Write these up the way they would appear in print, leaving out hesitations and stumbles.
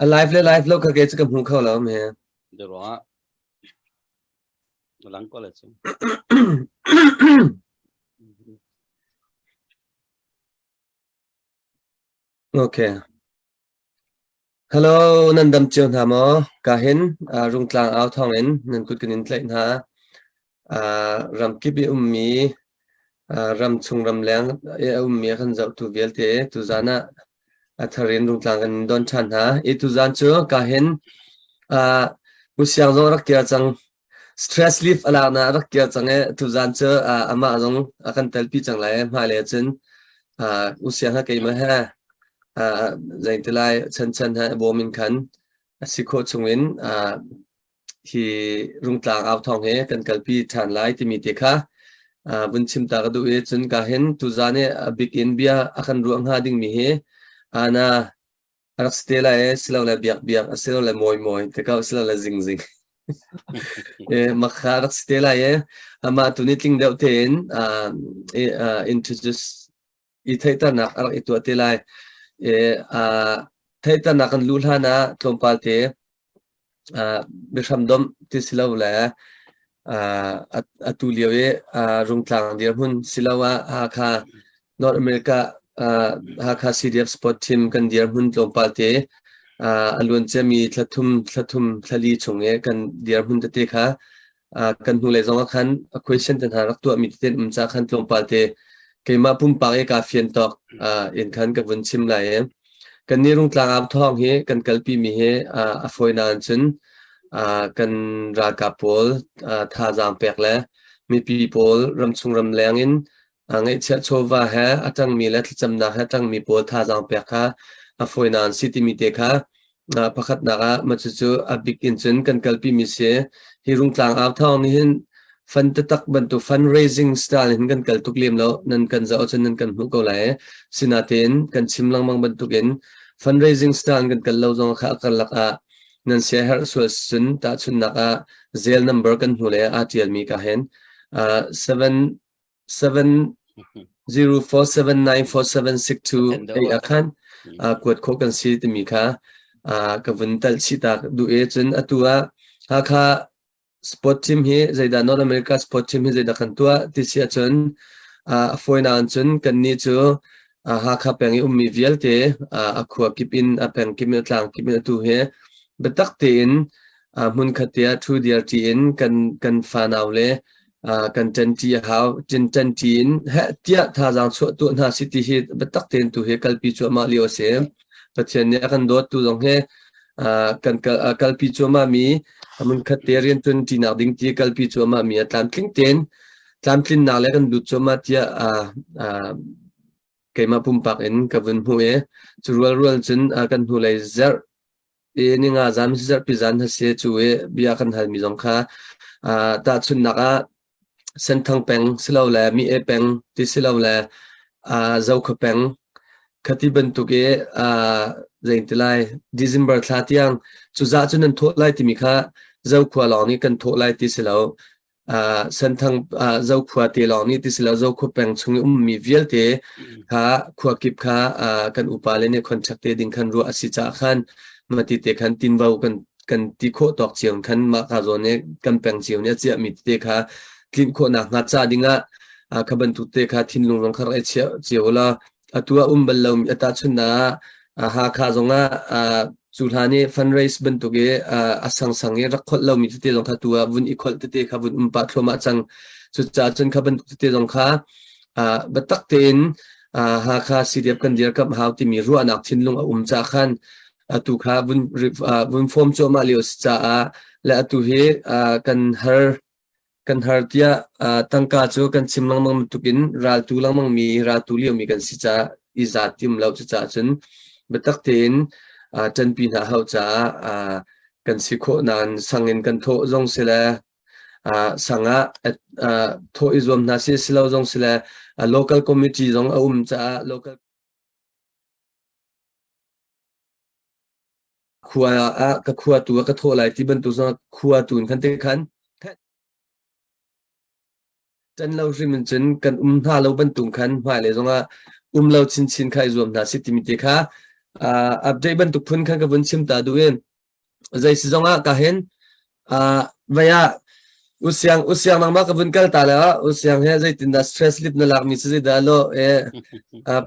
A live le live lo kha ke cu ka hmu kho lo me. Ruangah lang ko le cu. Okay. Hello, nan dam cio hna maw? Ka hin uh, Rungtlang au thawng in nan kut kan in tlaih hna. Uh, ramkip i ummi, uh, ram chung ramleng i a ummi a kan zohtu vialte tuzan ah a thar in Rungtlang kan in don ṭhan hna. I tuzan cu ka hin uh, Usiang zong rak kir cang. Stress leave a laknak a rak kir cang i tuzan cu uh, amah zong a kan telpi cang lai. Hmailei cun uh, Usiang ha keimah he uh, zeitilai chanchan he bawm in khan a si khawh chungin uh, hi rungtlang au thawng he kan kalpi ṭhan lai timi te kha uh, vun chim ta ka duh i cun ka hin tuzan i a bik in bia a kan ruah hnga dingmi hi ana a rak si te lai e silole biak biak asilole mawi mawi te ko silole zing zing e makha rak si te lai e amah tu ni tling deuh tein uh, uh, introduce i theihternak a rak i tuah te lai. I uh, theihternak kan luh hlan ah tlawmpal te uh, biahram domh ti si lo le uh, atu lio i uh, Rungtlang dirhmun siloah Hakha North America uh, Hakha CDF Sport Team kan dirhmun tlawmpal te uh, a luan ciami thlathum thlathum thlali chung i kan dirhmun tete kha kan hnulei zong ah khan a question te hna rak tuahmi tete um ca khan tlawmpal te keimah pumpak i kaa fian tawk in khan ka vun chim lai i kan nih Rungtlang Au Thawng hi kan kalpi mi hi a fawi nain cun kan ralkap pawl thazaang pek le mipi pawl ramchung ramleng in ngeihchiah chawva he a ṭangmi le thlacamnak he a ṭangmi pawl thazaang pek kha a fawi nain si timi te kha pakhatnak ah mah cucu a bik in cun kan kalpi mi si. Hi Rungtlang au thawng nih hin fund taktak bantuk fundraising style hin kan kal tuk lem lo. Nan kan zoh ahcun nan kan hmuh ko lai. Sinain kan chim lengmang bantukin fundraising style kan kal lo zong kha a karlak ah nan siaherh sual cun tahchunhnak ah Zelle number kan hnu le aa ṭialmi ka hin 7 704794762 ei ah khan kuat khawh kan si timi kha ka vun talh chih ta duh i cun atu ah Hakha sport team hi zeidah North America sport team hi zeidah kan tuah ti si ahcun a fawinak in cun kannih cu Hakha peng i ummi vialte a khua kip in a peng kip in a tlang kip in atu hi biatak tein hmunkhat te ah ṭhu dir ṭi in kan kan fanau le kan ṭanṭi a hau. Ṭanṭi in heh tiah thazaang chuah tuah hna si ti hi biatak tein tu hi kalpi cuahmah lio a si. Pathian nih a kan dawt tu zong hi kan kalpi cuahmah mi hmunkhat te rianṭuan ṭinak ding ti kalpi cuahmah mi a tlamtling tein tlamtlinnak le kan lut cuahmah tiah keimah pumpak in ka vun hmuh i cu rualrual cun kan hnulei zarh i ninga zan zarhpi zan ha si cu i bia kan halmi zong kha tahchunhnak ah Senthang peng silole Mi E peng ti silole Zokhua peng khati bantuk i zeiti lai December thla tiang cuzah cu nan thawh lai timi kha Zokhua lawng nih kan thawh lai ti si lo. Senthang Zokhua te lawng nih ti si lo Zokhua peng chung i ummi vialte kha khua kip kha kan upa le nih contract te ding khan ruah a si caah khan mati te khan tinvo kan kan ti khawh tawk cio khan mah ka zawn i kan peng cio nih a chiahmi tete kha tlinh khawhnak hnga ca dingah kha bantuk te kha thinlung zong kha rak i chiah cio la atu ah um bal lomi a tahchunhnak ah Hakha zongah cu hlan i fundraise bantuk i a sangsang i rak kholh lomi tete zong kha tu ah vun i kholh tete kha vun um pah thluahmah cang cucaah cun kha bantuk tete zong kha biatak tein Hakha CDF kan dirkamh hau timi ruahnak thinlung a um caah khan atu kha vun vun form cuahmah lio si caah le atu hi kan har kan har tiah tangka cu kan chim lengmang bantuk in raltu lengmang mi raltu lio mi kan si caah i zaat ti um lo cucaah cun biatak tein ṭanpi hna hau caah kan si khawh nain sang in kan thawh zong si le sang ah thawh i zuam hna si si lo zong si le local committee zong a um caah local Khua ah ka khua tu ah ka thawh lai ti bantuk zong khua tu in khan te khan ṭan lo hrim in cun kan um hna lo bantuk khan hmailei zongah. um lo chinchin kha i zuam hna sih timi te kha update bantuk phun khan ka vun chim ta duh in zei si zong ah ka hin vai ah usiang usiang nangmah ka vun kal ta le usiang he zeitin dah stress lip na lak mi si dah lo e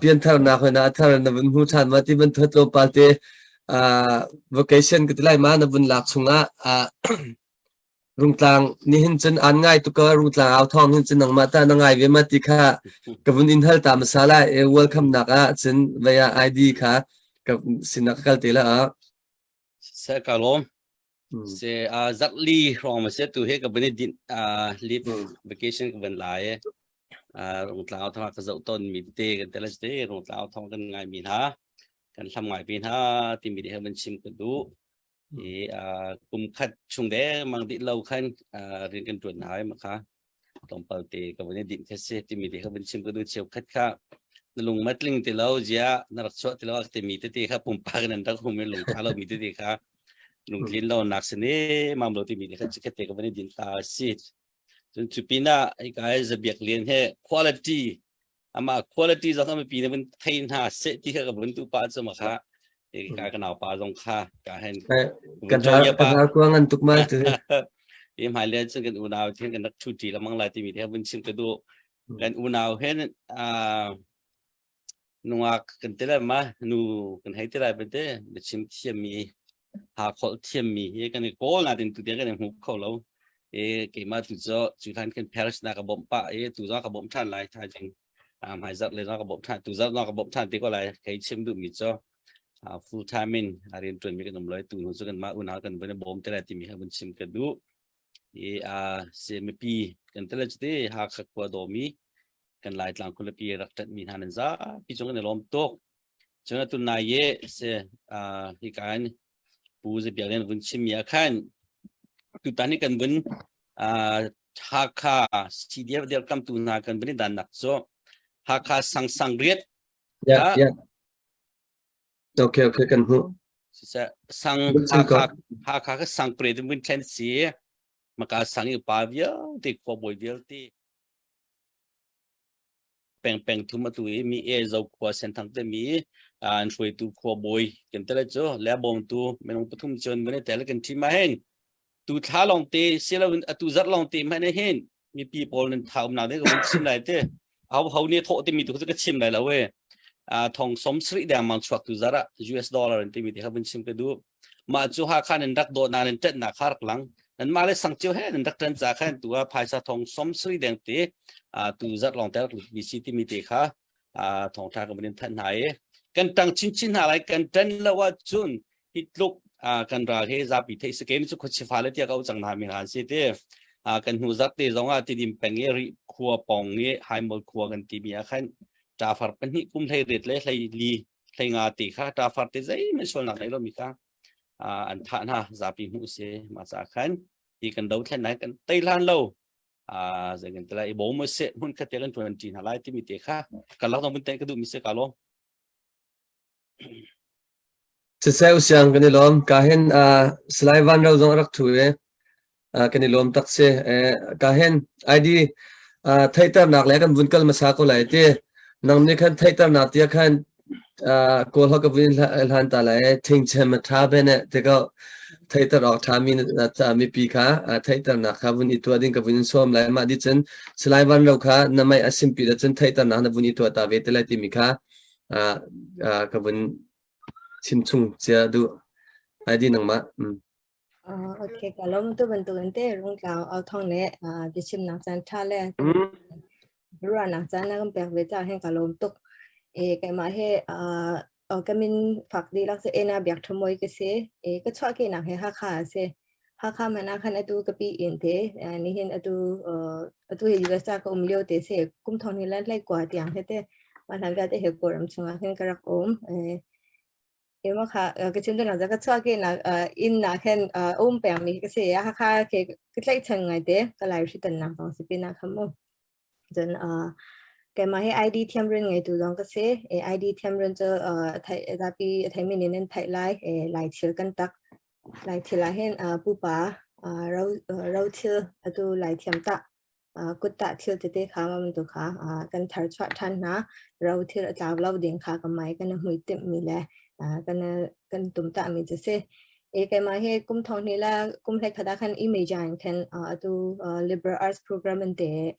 pianthar nak hoi na athar na vun hmu than ma ti ban thot lo pal te vacation ka ti lai ma na vun lak chungah Rungtlang nihin cun aan ngai tuk ko Rungtlang au thawng hin cun nangmah tah na ngai ve ma ti kha ka vun in hal ta hmasa lai e welcome nak ah cun vei ah ID kha ka sinah ka kal te la ah. Se ka lawm. Se a zarhli hrawng ma se tu he ka van i din leave vacation ka van lai e. Rungtlang au thawng ka zoh ton mi te kan te la te Rungtlang au thawng kan ngai mi hna kan hlam ngai mi hna timi te he van chim ka duh. I kum khat chung dengmang dih lo khan rian kan ṭuan hna i mah kha tlawmpal te ka vun i dinh kha si timi te kha vun chim ka duh cheukhat kha na lung ma tling ti lo ziah na rak chuah ti lo timi tete kha pumpak in an rak hum i lung ṭha lomi tete kha lungtlin lo nak si ne mam lo timi te kha chikhat te ka vun i din ta si cun cu pinah hika hi Zabiak Lian he quality amah quality zong kha mipi nih vun thei hna seh ti kha ka vun tu pa cu ma kha ka ka nau pa zong kha ka hen kan har kan har kuang an tuk mai tu i hmai le cun kan unau then kan rak thu ti lamang lai timi te vun chim ka du kan unau hen a nungak kan ti lai ma nu kan hei ti lai bete biachim thiammi ha kholh thiammi hi kan i kawl natin tu tiang kan i hmu kho lo e keimah tu cu cu hlan kan Paris na ka bawmh pah i tu zong ka bawmh ṭhan lai thaizing hmai zarh le zong ka bawmh ṭhan tu zarh zong ka bawmh ṭhan te ko lai kei chim duhmi cu full time in a rian ṭuanmi kan um lo tu hnu cu kanmah unau kan vun i bawm te lai timi kha vun chim ka duh i se mipi kan tele cu te Hakha khua dawmi kan Laitlang khualipi rak ṭanhmi hna nan zapi cung kan i lawm tuk. Cun atu nai ye se hika in Pu Zabiak nih vun chimmi ah khan tutan hi kan vun Hakha CDF dirkamtu hna kan vun i dannak cu Hakha Sangsang riat Yeah, yeah. Okay, okay, kan hmuh. Siseh sang Hakha Hakha ka sang pre vun thlen si maka sang i pa vialte khua bawi vialte pengpeng thum atu i mi e zo khua senthang te mi an hruaitu khua bawi kan tele cu le bawmtu minung pathum cun van tel kan ṭhim ma hin tu thla long te siloin atu zat long te hmanh hin mipi pawl nan tha umnak ding ka vun chim lai te ho ho nih thawh timi tu ka chim lai lo we thong som sri deng mang chuak tu zara US dollar in timi te kha vun chim ka du mah cu Hakha nan rak dawt na nan ṭet na kha rak lang nan mah le sang cio he nan rak ṭan ca khan tu ah phaisa thong som sri deng te tu zat long te rak lut mi si timi te kha thong tha ka van thanh hna i kan tang chinchin hna lai kan ṭan lo ahcun hi tluk kan ral he zapi theih si kem cu khuachi fa le tia ka cang hna mi han si te kan hnu zat te zong ah tidim peng i ri khua pong i haimol khua kan ti mi ah khan ṭafar pahnih kum hlei ret le hlei li hlei nga te kha ṭafar te zeihmanh sualnak nei lomi kha an thah hna zapi hmuh si mah caah khan hi kan dothlen lai kan tei hlan lo zei kan ti lai i bawm seh hmun khat te kan ṭuan ṭi hna lai timi te kha kan lak dong ten ka duh mi si ka lawm. Siseh usiang kan i lawm. Ka hin Salai Van Ro zong a rak ṭhu i kan i lawm tak si. Ka hin ID theihternak le kan vun kal hmasa ko lai ti. Nang nih khan theihternak tia khan kawl ho ka vun hlan ta lai thingchem a tha be ne te ko theihter awk tha mi mipi kha theihternak kha vun i tuah ding ka vun in sawm lai mah di cun Salai Van Ro kha na mei a simpi da cun theihternak na vun i tuah ta ve te lai timi kha ka vun chim chung cia duh ID nangmah. Okay, ka lawm tu bantukin te rungtlang au thawng le biachimnak caan ṭha le ruahnak caan na kan pek ve caah hin ka lawm tuk. E keimah he ka min fak dihlak cu Ena Biak Ṭha Mawi ka si. E ka chuahkehnak hi Hakha a si. Hakha hmanh ah khan atu ka pi inn te nihin atu atu hi US ah ka um lio te si. Kum thong hnih le hlei kua tiang he te mah hlan vialte he Kawlram chungah khin ka rak um. Ema kha ka chim tu nak ka chuak i nak inn nak khan um peng mi ka si Hakha ke ka tlaihchan ngai te ka lai hri tan nak zong si pin ah khan mu cun keimah hi ID thiam rin ngeitu zong ka si ID thiam rin cu thai zapi thai min in theih lai lai thil kan tak lai thil ah hin pupa ro ro thil atu lai thiam ta. Kuttah thil tete kha mah bantuk kha kan tharchuah ṭhan hna. Ro thil a tlau lo ding kha ka mai kan i hmuitimhmi le kan kan tumtahmi cu si. E keimah hi kum thong hnih le kum hlei khat ah khan i major in khan atu liberal arts program in te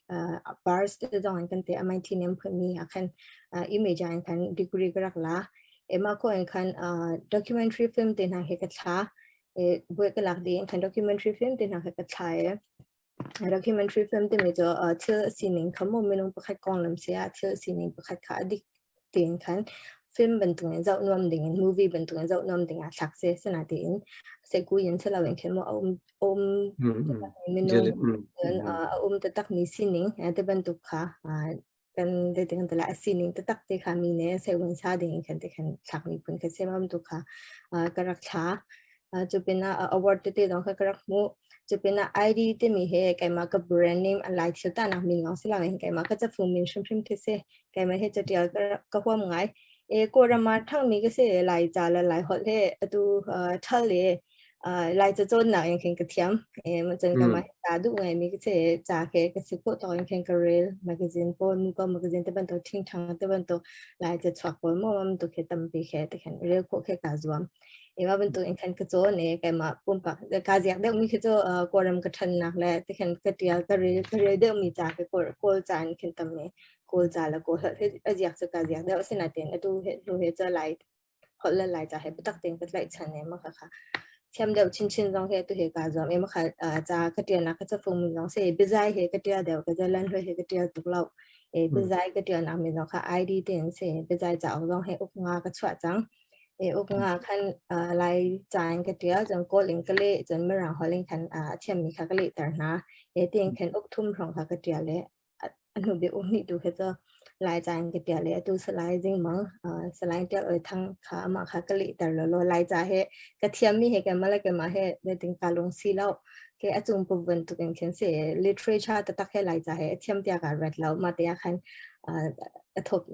bars te zong in kan te MIT nih an phunmi ah khan i major in khan degree ka rak la. Ema ko in khan documentary film te hna he ka thla. E buai ka lak ding khan documentary film te hna he ka thla e. Documentary film timi cu thil a sining kha mu minung pakhat konglam si ah thil sining pakhat kha a dik tein khan film bantuk in zoh nuam ding in movie bantuk in zoh nuam ding ah thlak si sinain sehku in si loin khin mu a um um minung a um taktak mi sining ti bantuk kha kan zeitin kan a sining taktak te kha mi nih sehun sa ding in khan te khan thlak mi phun kha sem am tu kha ka rak thla. Cu pinah award tete zong kha ka rak hmuh. Cu pinah ID timi he keimah ka brand name a lai thil ta nak min lawng si lo in keimah ka cafung min hrimhrim khi si. Keimah he catial ka huam ngai. E Kawlram ah ṭhangmi ka si Lai ca le Lai holh he atu ṭhal le Lai ca cawnnak in khin ka thiam. Cun ka mah ca duh ngaimi ka si. Ca ke ka si khawh tawk in khin ka rel. Magazine pawl, muko magazine te bantuk, ṭhingṭhang te bantuk, Lai ca chuak pawl maw bantuk khi tampi khi te khin rel khawh khi kaa zuam. Mah bantuk in khan ka cawn i keimah pumpak kaa ziak deuhmi khi cu Kawlram ka ṭhannak le ti khin ka ṭial ka rel ka rel deuhmi ca khi Kawl ca in khin tam i Kawl ca le Kawl holh hi a ziak cu kaa ziak deuh. Asinain atu hnu hi cu Lai holh le Laica he biatak tein ka tlaihchan i mah kha thiam deuh chinchin zong hi atu hi kaa zuam i mah kha ca ka ṭialnak ka cafung mi zong si biazai he ka ṭial deuh ka zalan hloi he ka ṭial tuk lo. E biazai ka ṭialnak mi zong kha ID tein si biazai cauk zong he uk nga ka chuah cang. E uk nga khan Lai ca in ka ṭial cun Kawl in ka leh cun Mirang holh in khan a thiammi kha ka lehter hna. E tiin khan uk thum hrawng kha ka ṭial i a hnubik hnih tu khi cu Laica in ka ṭial i atu Salai Zingmang, Salai Ṭial Oi Thang kha amah kha ka lehter lawlaw. Laica he ka thiammi he keimah le keimah he zeitin kaa lung si lo. Ke a cung pup bantuk in khin si. Literature taktak he Laica he a thiam tiah kaa ruat lo. Mah te ah khan a thawp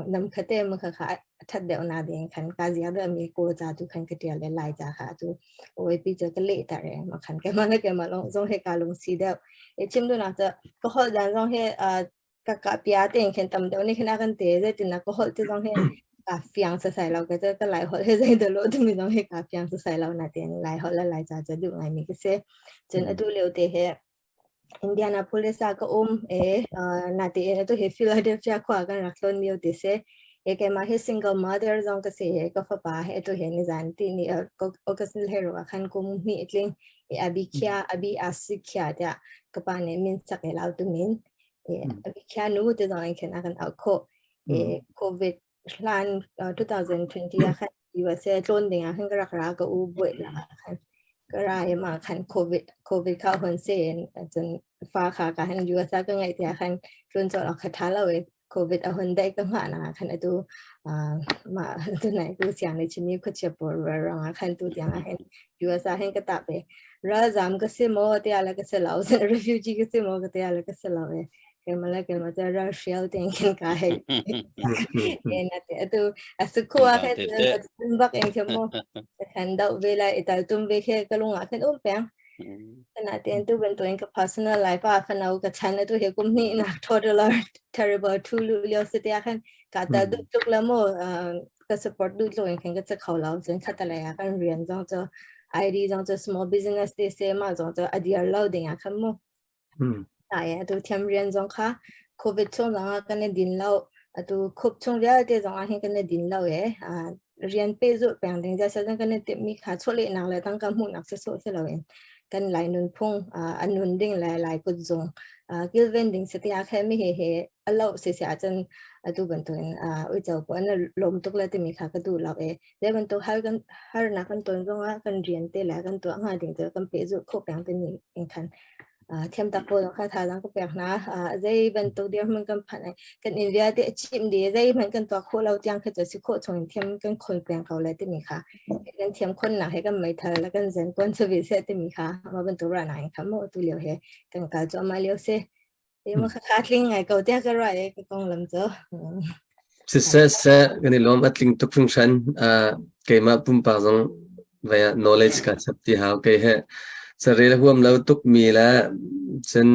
nam khate ma kha kha a ṭhat deuh na ding khan kaa ziak deuhmi Kawlca tu khan ka ṭial le Laica kha atu OAP cu ka lehter i mah khan keimah le keimah lawng zong he kaa lungsi deuh. I chim duhnak cu ka holh dan zong hi ka ka pia tein khin tam deuh nih khin a kan ti zeitindah ka holh ti zong hi kaa fiang sasai lo ka cu ka Lai holh hi zei dah lawh timi zong hi kaa fiang sasai lo nain Lai holh le Laica cu duh ngaimi ka si. Cun atu lio te hi Indianapolis ah ka um i natein atu hi Philadelphia khua kan rak tlawn lio ti si. I keimah hi single mother zong ka si i ka fapa hi atu hi nizan ti ni August ni hleiruk ah khan kum hnih a tling i Abikhia Abi Asikhia tiah ka pa nih min sak i lautu min i Abikhia nu ti zong in khin a kan auh khawh. I COVID hlan 2020 ah khan USA tlawn ding ah khan ka rak ra ka u buai lang ah khan ka ra i mah khan COVID COVID kha hon se in cun fa kha ka han USA ka ngaih tiah khan tlun cawlh awk kha tha lo i COVID a hon dai ka hngah na khan atu mah tunai ku siang le chimi khuachia pawl rang ah khan tu tiang ah hin USA hin ka tap e ralzam ka si maw tiah le ka si lo refugee ka si maw ka tiah le ka si lo e keimah le keimah cu ralhrial tein khin ka hei na te atu a sukhu ah khin bak in khin mu khan dau ve lai ital tum ve khe ka lung ah khin um peng na ten tu bantuin ka personal life ah fanau ka chan atu he kum ni nak toddler terrible thu lu lio se te khan ka ta du tuk la mo ka support du lo in khin ka cha khau lo chen khata la ya kan rian zong cho ID zong cho small business te se ma zong cho adiar lo ding ah khan mu Atu thiam rian zong kha COVID chung zongah kan i din lo. Atu khup chung vialte zongah hin kan i din lo i rian pehzulh peng ding zeisat kan i timhmi kha chawlehnak le tangka hmuhnak sawsawh si loin kan Lai nunphung a nun ding le Lai kutzung kilven ding si tiah khin mi hihi a loh siseh ahcun atu bantukin uico pawl an i lawm tuk le timi kha ka duh lo i Zei bantuk har kan harnak kan ton zongah kan rian te le kan tuah hnga ding cu kan pehzulh khawh peng te ni in khan thiam tak pawl kha thazaang ka pek hna. Zei bantuk dirhmun kan phanh ai kan inn vialte a chim dih zeihmanh kan tuah khawh lo tiang kha cu si khawh chung in thiam kan khon peng ko le timi kha kan thiam khonnak he kan meithal le kan zen kon savi seh timi kha mah bantuk ruahnak in kha mu tu lio he kan kal cuahmah lio si. Ema kha kha tling ngai ko tiah ka ruah i ka konglam cu. Siseh seh kan i lawm a tling tuk hringhran. Uh, keimah pumpak zong vei ah knowledge ka chap ti hau. Kei he. Carel huam lo tukmi le cun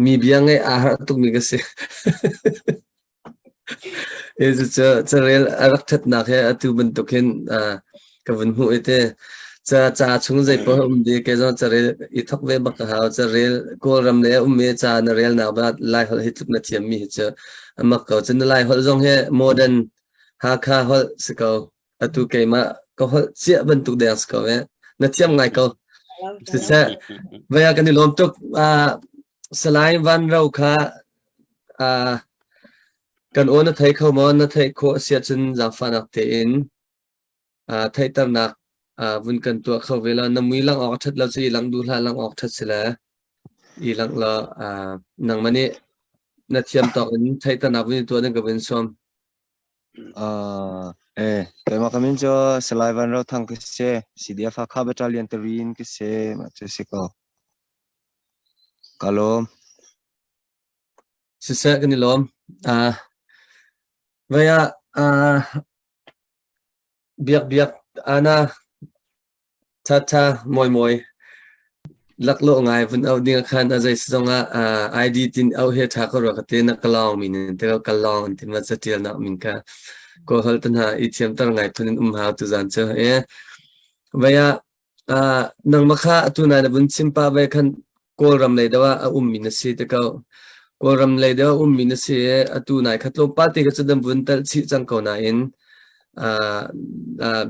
mi bia ngaih aa harh tukmi ka si. Hi cucu carel a rak ṭhatnak he atu bantuk hin ka vun hmuh i te. Ca ca chung zei paoh a um dih kei zong carel i thok ve bak ka hau. Carel Kawlram le a um i ca na relnak ba Laiholh hi tluk na thiammi hi cu a mak ko. Cun na Laiholh zong hi modern Hakha holh si ko. Atu keimah ka holh ciah bantuk deng si ko eh. Na thiam ngai ko. Siseh, vaya kan i lawm tuk. Salai Van Ro kha kan aw na thei kho maw? Na theih khawh a si ahcun zaangfahnak tein theihternak vun kan tuah kho ve law na mui langh awk a ṭhat lo cu i langh duh hlah, langh awk ṭhat si le i langh law nangmah nih na thiam tawk in theihternak vun i tuah ding ka vun sawm. Uh, eh, keimah ka min cu Salai Van Ro Thang ka si. CDF Hakha Battalion Tarin ka si. Mah cu si ko. Ka lawm. Siseh kan i lawm. Vei ah biak biak ana tha tha mawi mawi laklawh ngai vun auh ding ah khan a zei si zong ah ID tin auh he tha ko rua ka te na ka lawng min in te ka lawng an ti ma catial nak min kha ko hol tan ha i thiam tar ngai phun in um hau tu zan chu e vei ah Nangmah kha atu nai na vun chim pah ve khan Kawlram lei deuh ah a ummi na si te ko. Kawlram lei deuh a ummi na si i atu nai kha tlawmpal te kha cu nan vun telh chih cang ko nain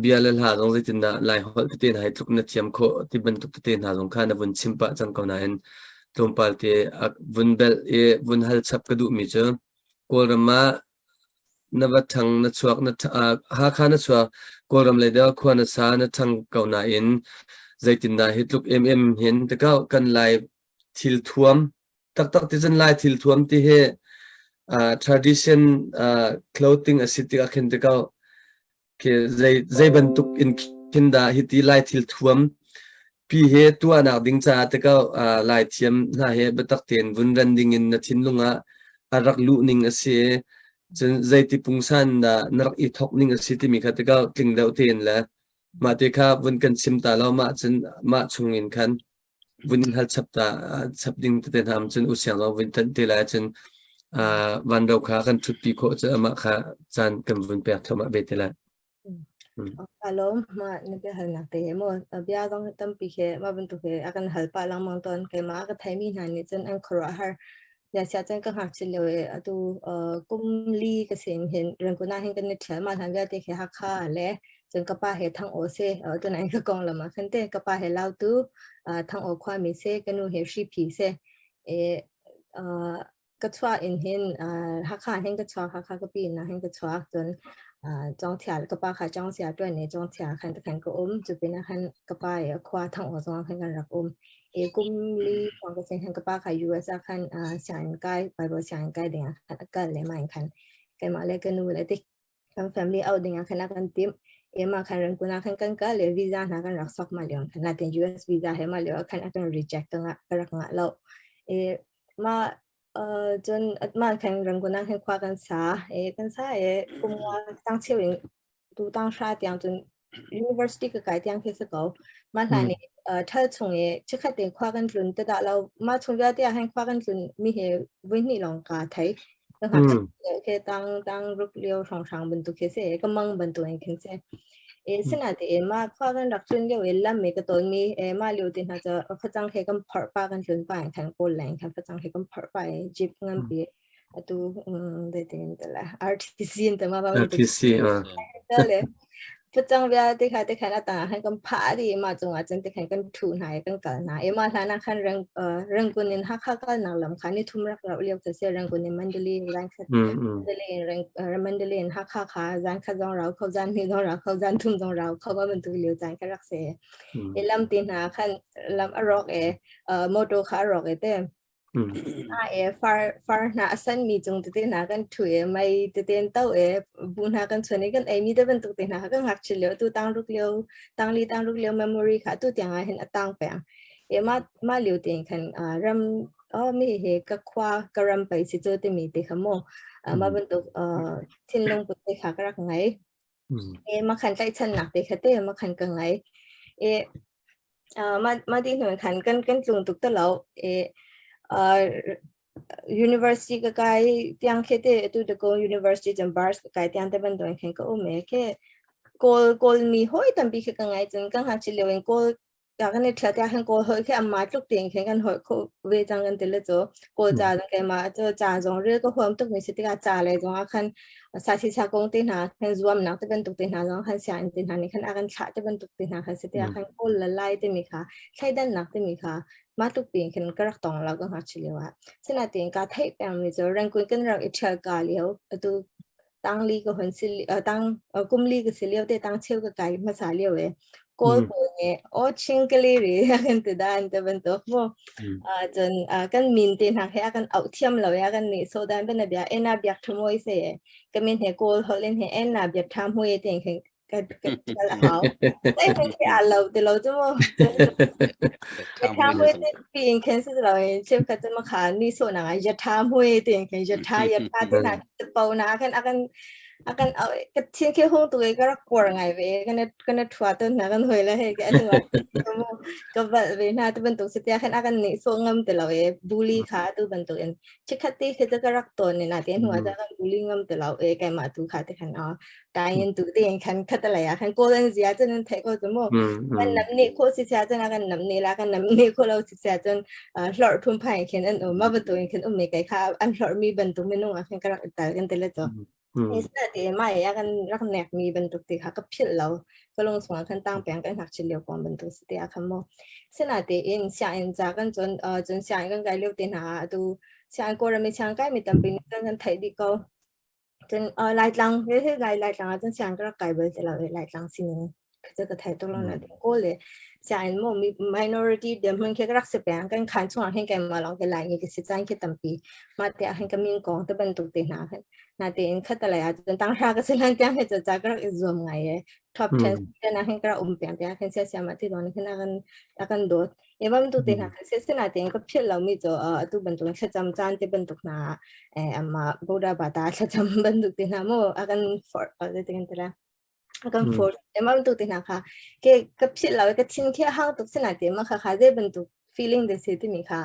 bia le hla zong zeitindah Laiholh tete hna hi tluk na thiam khawh ti bantuk tete hna zong kha na vun chim pah cang ko nain tlawmpal te a vun belh i vun hal chap ka duhmi cu Kawlram ah Na va ṭhang, na chuak, na Hakha na chuak, Kawlram lei deuh khua na sa, na ṭhang ko nain zeitindah hi tluk emem hin tikau kan Lai thil thuam taktak ti cun Lai thil thuam ti hi tradition clothing a si tikah khin tikau khi zei zei bantuk in khin dah hiti Lai thil thuam pi he tuahnak ding caah te ko Lai thiam hna he biatak tein vun ran ding in na thinlung ah a rak luh ning a si cun zeiti pungsan dah na rak i thok ning a si timi kha te ko tling deuh tein le mah te kha vun kan chim ta lo mah cun mah chung in khan vun in hal chap ta chap ding tete hna cun usiang zong vun tanh te lai cun van ro kha kan thutpi khawh cu amah kha caan kan vun pek thluahmah ve te lai. Ka lawm mah na biahalnak te he maw bia zong tampi he mah bantuk he a kan hal pah lengmang tawn keimah a ka theimi hna nih cun an khuaruahhar ya sia cun ka ngakchia lio i atu kum li ka sin hin Rangoon ah hin kan i ṭhial mah hlan vialte khi Hakha le cun ka pa he Thang Aw si tunain ka kong lam ah khan te ka pa he Lautu Thang Aw khuami si ka nu he Hriphi si ka chuah in hin Hakha hin ka chuak Hakha ka pi na hin ka chuak cun Cawngthia ka pa kha Cawngthia ṭuan i Cawngthia khan khan ka um cu pinah khan ka pa i a khua Thang Aw zong khan kan rak um i kum li hrawng ka sin khan ka pa kha US ah khan sianginn kai Bible sianginn kai ding ah khan a kal le mah in khan keimah le ka nu le ti kan family out ding ah khan a kan timh i mah khan Rangoon ah khan kan kal le visa hna kan rak sok mah lio khan natin US visa he mah lio ah khan a kan reject ka ngah ka rak ngah lo i mah cun mah khan Rangoon ah khan khua kan sa i kan sa i kum nga tang cheu in tu tang hra tiang cun university ka kai tiang khi si ko. Mah hlan i ṭhal chung i chikkhat te khua kan tlun te dah lo mah chung vialte ah khan khua kan tlun mi hi vui hnih lawng ka thei. Ka ngakchia khi tang tang ruk lio hrawnghrang bantuk khi si ka mang bantuk in khin si. E sinatein mah khua kan rak tlun lio i lam i ka tawn mi e mah lio te hna cu facang he kan phorh pa kan tlun pa in khan kawl leng khan facang he kan phorh pa i jeep nganpi atu zeitin te la RTC in te ma ba RTC le facang vialte kha te khan atang ah khan kan phah dih mah cungah cun te khan kan thu hna i kan kal hna i mah hlan ah khan rang Rangoon in Hakha kal nak lam kha ni thum rak rauh lio te si Rangoon in Mandalay zan khat Mandalay in Rang Mandalay in Hakha kha zan khat zong rau kho zan hnih zong rau kho zan thum zong rau kho ba bantuk lio caan ka rak si i lam te hna khan lam a rawk e motor kha a rawk e te A e far far hna a sanmi cung tete hna kan ṭhu i mei tete an to i bu hna kan chuan i kan eimi te bantuk te hna kha kan ngakchia lio atu tang ruk lio tang li tang ruk lio memory kha atu tiang ah hin a tang peng. I mah mah lio tein khan ram oh mi hi ka khua ka ram pei si cu timi te kha mu mah bantuk thinlung put te kha ka rak ngei. E mah khan tlaihchannak te kha te mah khan ka ngei. I. Mah ti hnu khan kan kan tlung tuk te lo i university ka kai tiang khi te atu Dagon University cun bars ka kai tiang te bantukin khin ka um i khi Kawl Kawlmi hawi tampi khi ka ngai cun ka ngakchia lio in Kawl ka kan i ṭhial tiah khan Kawl holh khi anmah tluk tein khin kan holh kho ve cang kan ti le cu Kawl ca zong keimah cu ca zong rel ka huam tukmi si tikah ca lei zong ah khan sathi sa kong te hna khan zuamnak te bantuk te hna zong khan sianginn te hna nih khan a kan thlah te bantuk te hna khan si tikah khan Kawl le Lai timi kha thleidannak timi kha mah tluk piin khin ka rak tong lo ka ngakchia lio ah. Sinain ka theih pengmi cu Rangoon kan rak i ṭhial ka lio atu tangli ka hun si tang kumli ka si lio te tang cheu ka kai hmasa lio e kawl pawl nih o chingkali ri kan ti dan te bantuk mu cun kan min te hna he kan auh thiam lo ya kan nih so dan ben bia ena biak thamoi se ka min he kawl holin he ena biak tham hui te khin ka ka kal a hau. Zei hmanh khi aa lo ti lo cu mu. Yatha hmui te pi in khin si lo in cheukhat cu makha ni sawh nak ah yatha hmui ti in khin yatha yatha ti na po na khan akan akan ka thin khi hung tu ka rak kuar ngai ve kan kan thua ton na kan hoi la he ka anu mu ka val ve na tu bantuk si tia khan akan ni so ngam te lo e bully kha tu bantuk in chikhat te khi ka rak ton ni na te hnu ah kan bully ngam te lo e kai ma tu kha te khan a Tayin tu tein khan khatalei ah khan Kawl an zia cun an theih ko cu mu. Kan nam nih khawh si sia cun a kan nam nih la kan nam nih khawh lo si sia cun hlorh phunphai in khin an um. Mah bantuk in khin um mi kai kha an hlorh mi bantuk minung ah khin ka rak i tal kan ti le cu. Instead ti mah i a kan rak nek mi bantuk ti kha ka philh lo. Ka lung chungah khan tang peng kan ngakchia lio kong bantuk si te ah khan mu. Sinatein sianginn ca kan cun cun sianginn kan kai lio te hna ah atu sianginn Kawlram i sianginn kai mi tampi nih cun kan theih dih ko. Cun Laitlang he he Lai Laitlang ah cun siang ka rak kai bal ti lo i Laitlang sining cu ka thei tuk lo na ti kawl le sianginn maw mi minority dirhmun khi ka rak si peng kan khan chungah hin keimah lawng ke Laimi ka si caan khi tampi mah te ah hin ka min kong te bantuk te hna khin na tein khatalei ah cun tanghra ka si hlan tiang hi cu ca ka rak i zuam ngai e top 10 ten ah hin ka rak um peng tiang khin sia sia ma ti don khin a kan a kan dawt Evam tu te hna khan sinain ka philh lomi cu atu bantuk thlacam caan te bantuk hna ama Buddha bata thlacam bantuk te hna mu a kan for zeitin kan ti a kan for emam tu te hna kha ke ka philh lo ka thin khi hang tuk sinain ma kha kha zei bantuk feeling de se timi kha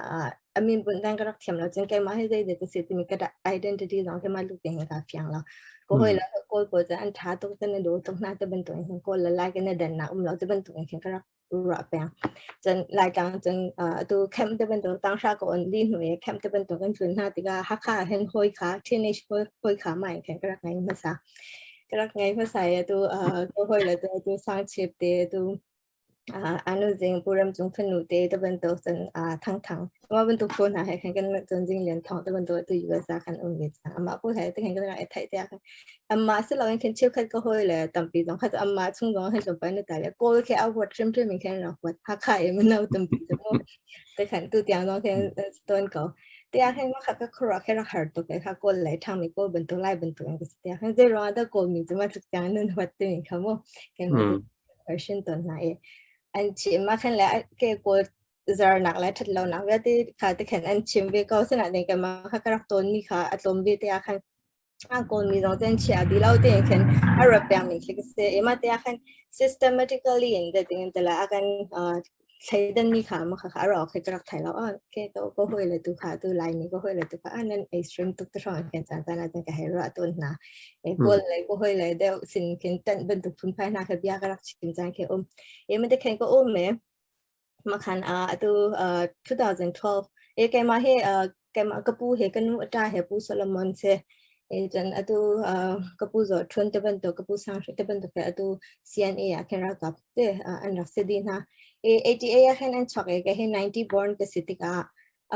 amin bun dan ka rak thiam lo cun keimah hi zei de ka si timi ka identity zong keimah lu te ka fiang lo ko hoi la kawl pawl cu an tha tuk te na do tuk hna te bantuk in kawl la lai ke na dan na um lo te bantuk in ka rak ruah peng. Cun Laitlang cun atu camp te bantuk tanghra ka on li hnu i camp te bantuk kan tlun hna tikah Hakha hin hawi kha teenage hawi kha ma in khan ka rak ngei hmasa. Ka rak ngei hmasa i atu ka hawi le tu sangchip te atu anu zing puram cung fanu te te bantuk cun thang thang Mah bantuk phu hna he khan kan cun jing lian thawng te bantuk tu US ah khan um ve cang. Amah pu he te khan kan rak i theih tiah khan amah si loin khin cheukhat ka hawi le tampi zong kha amah chung zong khan tlawmpal na tai le kawl khi a huat hrimhrim in khan rak huat Hakha i mino tampi cu mu te khan tu tiang zong khin ton ko. Tiah khan ma kha ka khuaruah khi rak har tuk e kha kawl lei ṭhangmi kawl bantuk lai bantuk in ka si tiah khan zei ruangah dah kawl mi cu ma tluk tiang nan huat timi kha mu kan question ton hna i an chim ma khan le ke kawl zarnak le ṭhatlonak vialte kha te khan an chim ve ko sinain keimah kha ka rak tawnmi kha a tlawm ve te ah khan a kawlmi zong cu an chia dih lo te khan a rat pengmi khi ka si ima te ah khan systematically in de ding in tala a kan thleidanmi kha ma kha kha a rawk khi ka rak thai lo a ke ko ko hoi le tu kha tu laimi ko hoi le tu kha anan extreme tuk te hrawng khan caan caan ah ka hei ruah tawn hna e kawl le ko hoi le deuh sin khin tan bantuk phunphai hna kha bia ka rak chim caan khi um e ma te khan ko um me Makhan atu 2012 e keimah he keimah ka pu he ka nu ṭa he pu Solomon se e cun atu ka pu Zaw Ṭhun te bantuk ka pu Sang Hre te bantuk he atu CNA ah khin ralkap te an rak si dih hna. E 88 ah khin an chuak i ka hi 90 born ka si tikah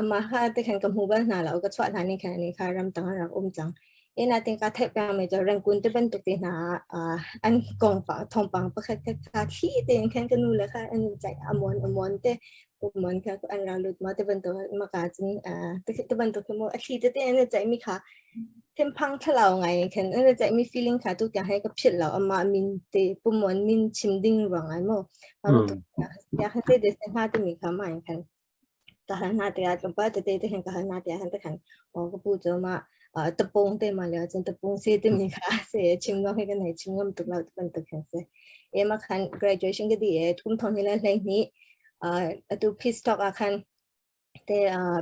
amah kha te khan ka hmu bal hna lo ka chuah hlan in khan ani kha ramtang an rak um cang. Ina tin ka theih peng mi cu Rangoon te bantuk te hna ah an kong pa thawngpang pakhat khat kha thli tein khan ka nu le kha an ceih amon amon te amon kha an ra lut ma te bantuk maka cun te bantuk mu a thli te te an ceih mi kha thinphang thlalau ngai khan an ceih mi feeling kha tu tiang he ka philh lo ama min te pumon min chim ding ruang ai mo ma bantuk ya khan te de se hna te mi kha ma khan ka hal hna tikah tlawmpal tete te khan ka hal hna tikah khan te khan aw ka pu cu mah tapung te ma lio cun tapung si timi kha si chim zong hi kan hei chim ngam tuk lo ti bantuk khan si. E ma khan graduation ka di e kum thong hi le hlei hnih. Atu peace talk ah khan te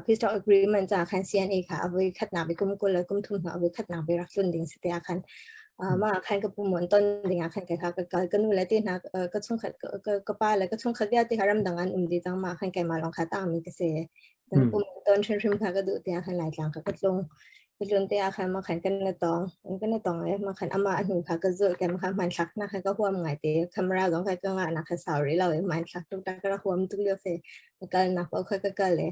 peace talk agreement ca khan CNA kha a voi khatnak bi kum 20 le kum thum hna a voi khatnak bi rak tlun ding si te ah khan ma khan ka pu mon ton ding ah khan ka kha ka kal ka nu le te hna ka chungkhat ka pa le ka chungkhat vialte kha ramdang an um di cang ma khan keimah lawng kha tang mi ka si. Kan pum ton hrimhrim kha ka duh tiah khan Laitlang kha ka tlung. Ka tlun te ah khan ma khan kan na tong. Kan na tong e ma khan ama a hnu kha ka zulh ke ma khan hmanthlak na kha ka huam ngai te. Camera zong kha ka ngah na kha sau rih lo i hmanthlak tuk ta ka rak huam tuk lio se. Ka kal nak paoh kha ka kal e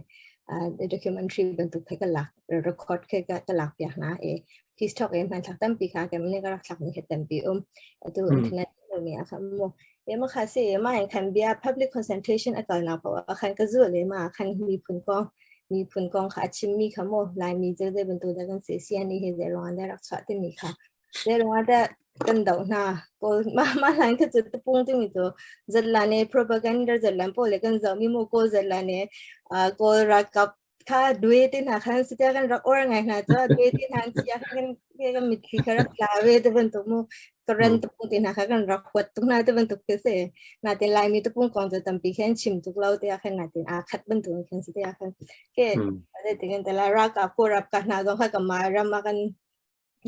documentary bantuk kha ka lak record kha ka lak piak hna e peace talk e hmanthlak tampi kha ke mne ka rak thlak mi kha tampi um. Atu internet mi ah khan mu Ema kha si ema in khan bia public consultation a kalnak paoh ah khan ka zul ema khan miphun kong miphun kong kha a chimmi kha mu Laimi zeizei bantuk dah kan si CNA he zei ruangah dah rak chuah timi kha zei ruangah dah kan doh hna kawl ma ma hlan kha cu tapung timi cu zatlan e propaganda zatlan pawl le kan zohmi mu kawl zatlan e kawl ralkap kha due te hna khan si kan rak or ngai hna cha due te hna chia kan kan mitthli kha rak tla ve te bantuk mu karen tupung te hna kha kan rak huat tuk hna te bantuk te se na te lai mi tupung kong chu tampi khen chim tuk lo te khan na tin a khat bantuk khen si te khan ke te tin te la ra ka ko rap ka hna zong kha ka ma ram kan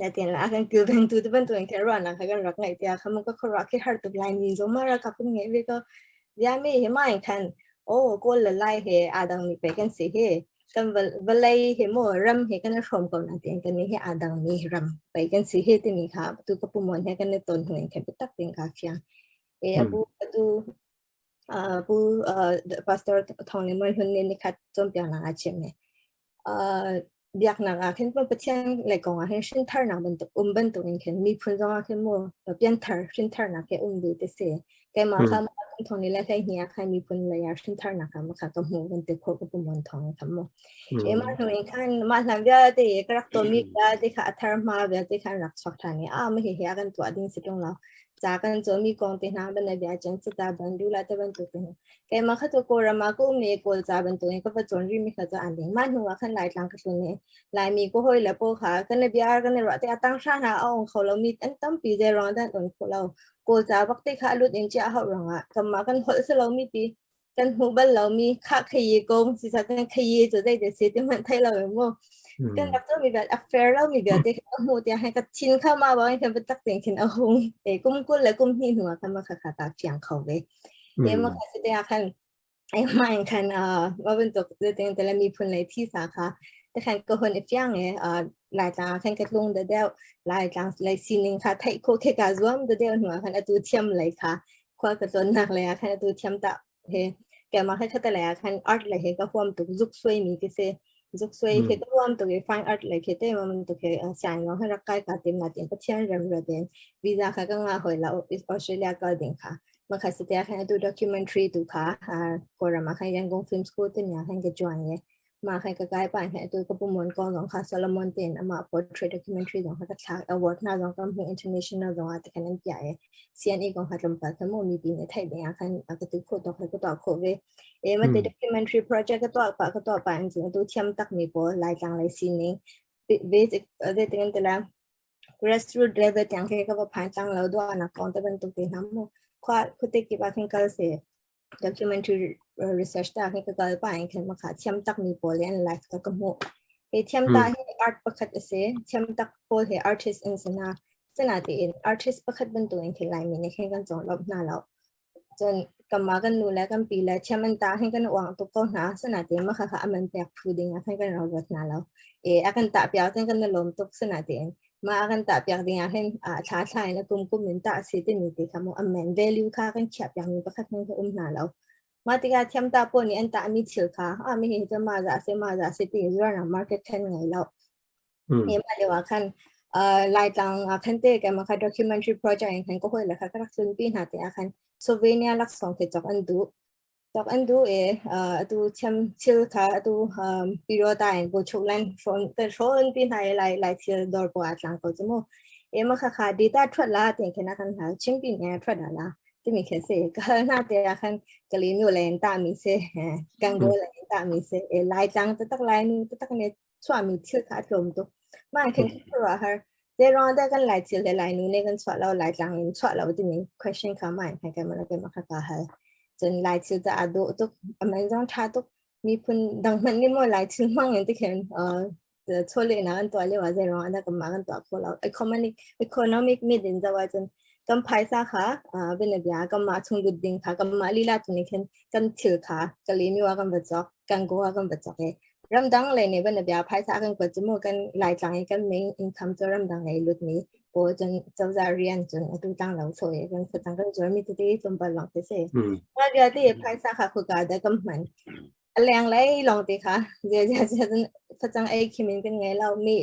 Na tin la kan kilvengtu te bantukin khin ruahnak kha kan rak ngeih tiah kha ka khuaruah khi har tuk Laimi zong mah ralkap kan ngeih ve ko. Ziami hi mah in khan oh Kawl le Lai he aa dangmi pei kan si hi. Kan vawlei he maw ram he kan i hrawm ko na tiin kan nih hi aa dangmi ram pei kan si hi timi kha tu ka pu mon he kan i ton hnu in khan biatak tein kaa fiang. E abu atu pu pastor Thawng Le Mual Hlun nih nikhat cawnpiaknak a chim i biaknak ah khin Pathian lei kong ah hin hrintharnak bantuk um bantuk in khin miphun zong ah khin mu pianthar hrintharnak he um ve te si. Keimah kha kum thong ni le 12 ah khan miphun lei ah hrintharnak kha ma kha ka hmu kan ti khawh ka pu mon thong kha mu. E mah hnu in khan mah hlan vialte ka rak tuahmi vialte kha a thar hma vialte khan rak chuak ṭhan i a ma hi hi a kan tuah ding si ṭung lo. Ca kan cawnmi kong te hna ban bia cun cita ban du la te bantuk te hna. Keimah kha cu Kawlram ah ka um i Kawl ca bantuk in ka va cawn rihmi kha cu aan ding. Mah hnu ah khan Laitlang ka tlun i Laimi ka hawi le pawl kha kan i bia kan i ruah tikah tanghra hna a ong kho lomi an tampi zei ruang dah an on khawh lo. Kawl ca bak te kha a lut in chiah a hauh ruangah kanmah kan holh si lomi pi kan hmuh bal lomi khah khayi kong sisa kan khayi cu zei te si ti hmanh thei lo in mu. Kan rak cawnmi vialte a fair lomi vialte kha hmuh tiah khan ka thin kha mah bangin khan biatak tein khin a hung. E kum 20 le kum hnih hnu ah khan mah kha kha ta fiang kho ve. Mah kha si tikah khan mah in khan mah bantuk zeitin tele miphun lei thisa kha tikhan ka hun i fiang i Laitlang ah khan ka tlung deuh Laitlang lei sining kha theih khawh khi kaa zuam deuh hnu ah khan atu thiam lei kha khua ka tlawnnak lei ah khan atu thiam ta he keimah kha khata lei ah khan art lei he ka huam tuk zuk suai mi ka si zuk suai khi ka huam tuk i fine art lei khi te ma bantuk he siang ngong he rak kai ka tim na tin Pathian rem ra den visa kha ka nga hoi la Australia kal ding kha Makha si te khan atu documentary tu kha Kawlram ah khan Yangon Film School te nya khan ka join ye. Ma khan ka kai pa khan atu ka pumon kong zong kha Solomon ten ama portrait documentary zong kha ka thlak award na zong kam hmu international zong ah te khan an pia ye. CNA kong kha tlawmpal kha mu mi pi ne thai ding ah khan ka tu kho to kha ka to kho ve. E ma te documentary project ka to pa ka to pa in chu atu thiam tak mi pawl Lai tlang lai sining basic de tin te la Grassroot level tiang khi ka va phan cang lo duahnak kong te bantuk te hna mu khua khuate kip ah khin kal se documentary research ta khin ka kal pa in khin makha thiam tak mi pawl le an life ka ka hmuh he thiam ta hi art pakhat a si thiam tak pawl he artist an si na sina tiin artist pakhat bantuk in khin Laimi nih khin kan conglawmh hna lo Cun kanmah kan nu le kan pi le thiam an tah hin kan uang tuk ko hna. Sinain mah khakha a man pek phu ding ah khan kan rak ruat hna lo. E, a kan tah piak cun kan i lawm tuk sinain mah a kan tah piak ding ah hin a thla thla in a kum kum in tah a si timi ti kha mu a man value kha kan chiah piakmi pakhat hmanh kha um hna lo. Mah tikah thiam tah pawl nih an tahmi thil kha ah mi hi cu mah zah si mah zah si tiin zuarnak market khan ngei lo. Mah lio ah khan Laitlang ah khan te keimah kha documentary project in khan ka hawi le kha ka rak tlunpi hna te ah khan Slovenia laksawng khi cawk an duh. Cawk an duh i atu thiam thil kha atu Pirota in Buchuk lan hrawn kan hrawn pi hna i Lai Lai thil dawr pawl ah tlang ko cu mu. E mah kha kha data thuat la ti khin a kan hal Chinpi nih thuat la timi khi si. Ka hal hna te ah khan Kalinu lei in tah mi si, Gangaw lei in tah mi si, Laitlang taktak Lainu taktak nih chuahmi thil kha a tlawm tuk. Mah khin khuaruah har. Zeiruang dah kan Lai thil le Lainu nih kan chuah lo, Laitlang in chuah lo timi question kha mah in khan keimah le keimah kha kaa hal. Cun Lai thil caah dawh tuk, a man zong ṭha tuk. Miphun dang hmanh nih maw Lai thil hmang in tikhin chawlehnak an tuah lio ah zeiruang ah dah kanmah kan tuah khawh lo. Economic, economic mit in zoh ahcun kan phaisa kha bianabia kanmah chung lut ding kha kanmah lila tu nih khin kan thil kha Kalaymyo ah kan va cawk, Gangaw ah kan va cawk i ramdang lei nih bianabia phaisa kan kuat cu mu kan Laitlang i kan main income cu ramdang lei lutmi pawl cun cozah rian cun atu tang lo tho i kan facang kan zuarmi tete tlawmpal lawng te si. Mah vialte phaisa kha khuka dah kan hman. A leng lei lawng te kha zia zia zia cun facang ei khim in kan ngei lo mi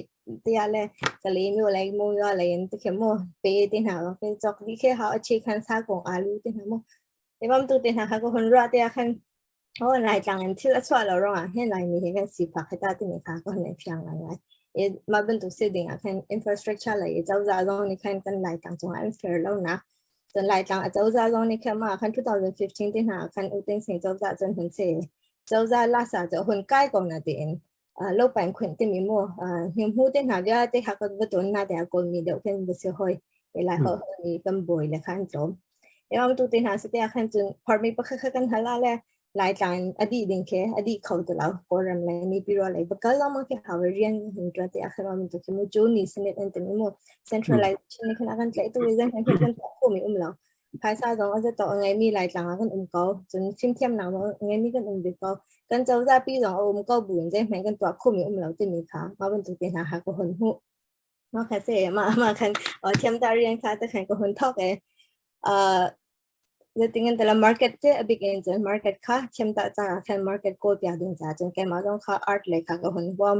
tia le kale mi lai mu yo lai in te khe mu pe te hna lawng te chok di khe ha achi khan sa kong alu te hna mu. Te bam tu te hna kha ko hun ra te khan Oh, Laitlang in thil a chuah lo ruangah hin Laimi hi kan sifak hi ta timi kha ka hun i fiang ngaingai. I mah bantuk si ding ah khin infrastructure lei i cozah zong nih khan kan Laitlang cungah an fair lo nak. Cun Laitlang a cozah zong nih khan mah khan 2015 te hna ah khan U Tin Sing cozah cun hun si. Cozah lasa cu hun kai ko na tiin lo pain khunh timi mu hniumhu te hna vialte kha kan va ton na te ah Kawlmi deuh khin va si hoi. Lai ho ni kan bawi le khan tlawm. Ewam tu te hna si te ah khan cun phormi pakhat kha kan hal ah le Laitlang in a dih ding khi a dih kho ti lo. Kawlram le Nipiro lei va kal lengmang khi hau i rian hin ṭuan te ah khan um tu khi mu cu ni senate an timi mu centralization nih khan a kan tlaih tu i zeihmanh khi kan tuah khomi um lo. Phaisa zong a zato a ngeimi Laitlang ah kan um ko. Cun fimthiamnak zong a ngeimi kan um ve ko. Kan cozah pi zong a um ko buin zeihmanh kan tuah khomi um lo timi kha mah bantuk te hna kha ka hun hmuh. Mah kha se mah mah khan thiam ta rian kha te khan ka hun thok e. Zeitin tala market te a bik in cun market kha thiam ta ca ah khan market kawl piak ding ca cun keimah zong kha art lei kha ka hun huam.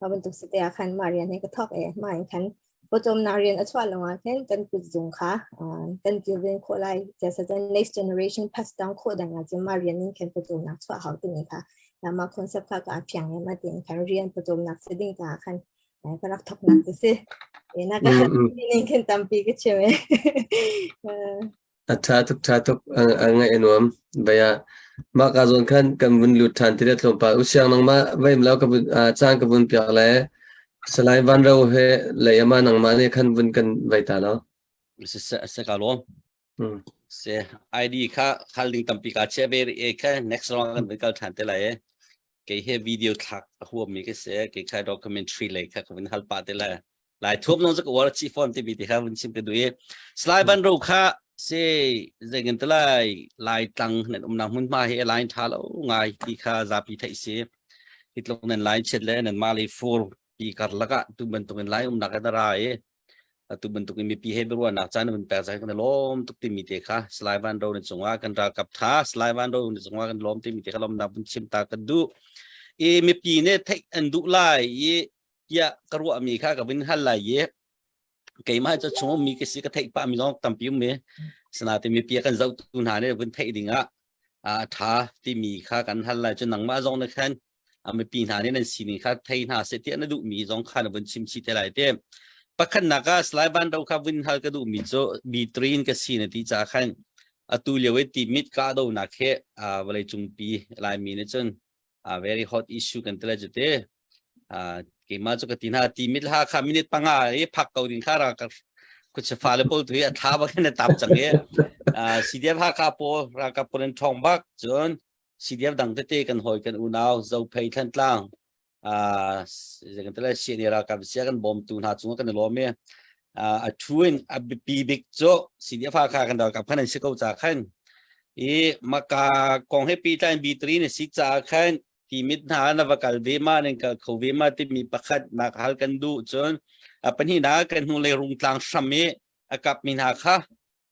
Mah bantuk si te ah khan mah rian hi ka thok e. Mah in khan pawcawmnak rian a chuah lawng ah khin kan kutzung kha kan kilven khawh lai. Cun next generation pass down khawh ding ah cun mah rian in khan pawcawmnak chuah hau timi kha mah concept kha ka fiang i mah tiin khan rian pawcawmnak si ding caah khan ka rak thoknak cu si. Na ka ning khin tampi ka chim e. A ṭha tuk ṭha tuk a ngaih a nuam. Baya mah ka zawn khan kan vun lut ṭhan ti le tlawmpal usiang nangmah vaim lo ka vun caan ka vun piak le Salai Van Ro he lei ama nangmah nih khan vun kan vai ta lo. Se ka lawm. Se ID kha khal ding tampi ka che ve e kha next round kan vun kal ṭhan te lai e. Kei he video thlak a huam mi ka si kei kha documentary lei kha ka vun hal pah te lai. Lai thuam nong cu ka uar chi phone ti bi ti kha vun chim ka duh i Salai Van Ro kha se zeingin te lai lai tlang nan umnak hmunhma hi line tha lo ngai ti kha zapi theih si. Hi tluk nan line chet le nan ma le fur pi karlak ah tu bantuk in lai umnak in ra i atu bantuk in mipi he biaruahnak caan vun pek zai kan lawm tuk timi te kha Salai Van Ro ni cungah kan ralkap tha Salai Van Ro ni cungah kan lawm timi te kha lawmnak vun chim ta kan duh i mipi nih theih an duh lai i tiah ka ruahmi kha ka vun hal lai i keimah cu chung ummi ka si ka theih pah mi zong tampi um mi sanate mipi kan zohtu hna nih vun theih ding ah a ṭha timi kha kan hal lai cu nangmah zong na khan mipi hna nih nan sining kha thei hna seh tiah na duhmi zong kha na vun chim chih te lai te. Pakhatnak ah Salai Van Do kha vun hal ka duhmi cu B3 in ka si na ti caah khan atu lio i Timit kahdohnak he vawlei cungpi Laimi nih cun very hot issue kan ti lai cu te. Keimah cu ka ti hna Timit ha kha minute panga i phak ko ding kha ra ka khucha le pawl tu hi a thla bak in a tap cang i CDF Hakha pawl ralkap pawl in ṭhawng bak cun CDF dang tete kan hawi kan unau Zophei Thantlang kan tele CNA ralkap sia kan bawmtu hna cungah kan i lawm i a thu in a biapi bik cu CDF Hakha kan ralkap khan an si ko ca khan i maka kong he pi tlai B3 na si ca khan timit hna na va kal ve ma nan kal kho ve ma timi pakhat nak hal kan duh cun a pahnih na kan hnu lei rungtlang hram i a kap mi hna kha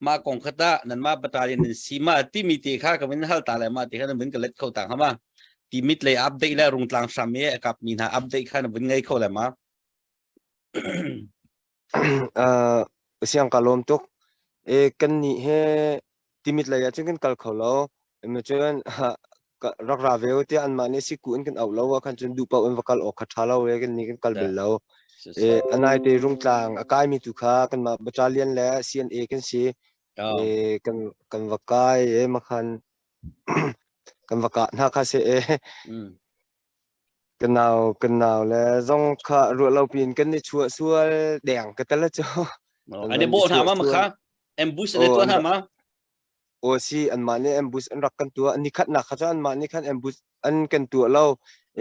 mah kong kha tah nanmah battalion nan si ma timi te kha ka vun hal ta le ma te kha na vun ka let kho ta hama timit lei update le rungtlang hram i a kap mi hna update kha na vun ngei kho le ma Uh, siang ka lawm tuk. E kan nih he timit lei ah cun kan kal kho lo. Ema cun rak ra ve u tiah anmah nih siku in kan auh lo ah khan cun duh paoh in va kal awk kha ṭha lo e kan nih kan kal bal lo. E anai te rungtlang a kaimi tu kha kanmah battalion le CNA kan si. E kan kan va kai e makhan kan va kah hna kha si e. Kan nau kan nau le zong kha ruah lo piin kan i chuah sual deng ka tel cu. An i bawh hna ma makha ambush an i tuah hna ma? Aw si anmah nih ambush an rak kan tuah. Nikhatnak kha cu anmah nih khan ambush an kan tuah lo.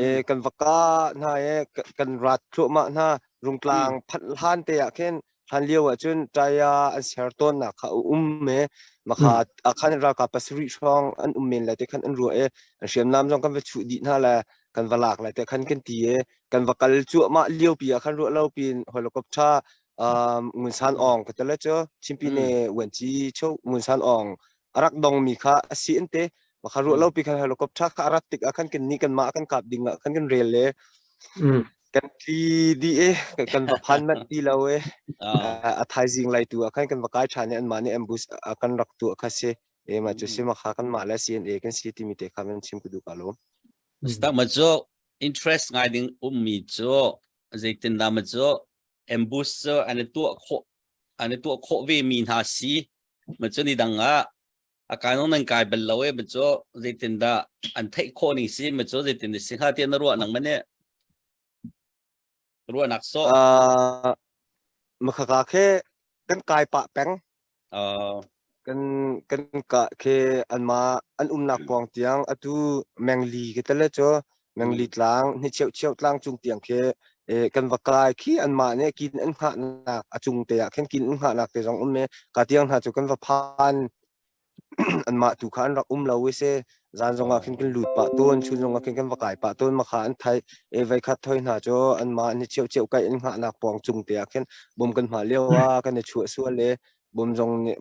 E, kan va kah hna e, kan rat thluahmah hna. Rungtlang phanh hlan te ah khin hlan lio ah cun ṭaya an ser tawnnak kha a um e. Makha ah khan ralkap pasarih hrawng an um men lai te khan an ruah e. An hriamnam zong kan va chuh dih hna le kan va lak lai te khan kan ti e. Kan va kal cuahmah lio pi ah khan ruah lo pin helicopter um, Ngun San Aung ka tele cu Chinpi ne Wenci cho Ngun San Aung a rak dong mi kha a si an te makha ruah lo pi khan helicopter kha a rat tik ah khan kan ni kan mah kan kap ding ah khan kan rel le kan tli di e kan va phan mat ti lo e a thaizing lai tu ah khan kan va kai than an mah nih ambush kan rak tu kha si e ma chu si ma kha kan mah le CNA kan si ti mi te kha man chim ku du ka lo Stak ma cu interest ngai ding ummi cu zeitindah ma cu ambush cu an i tuah khawh an i tuah khawh ve mi hna si ma cu ni dang ah a kai nong nan kai bal lo e ma cu zeitindah an theih khawh ning si ma cu zeitin si hnga tiah na ruah nang mane ruahnak sawh uh, makhaka khe kan kai pah peng uh, Kan kan kah khi anmah an umnak pawng tiang atu Mengli ka tele cu Mengli tlang ni cheucheu tlang cung tiang khi eh, kan va kai khi anmah nih kin an hngahnak a cung te ah khin kin an hngahnak te zong um e ka tiang hna cu kan va phan anmah tu kha an rak um lo i se zan zong ah khin kan lut pah tawn chun zong ah khin kan va kai pah tawn ma kha an thai e vai khat thoi hna cu anmah ni cheucheu kai an hngahnak pawng cung te ah khin bom kan hma lio ah kan i chuah sual e bom zong nih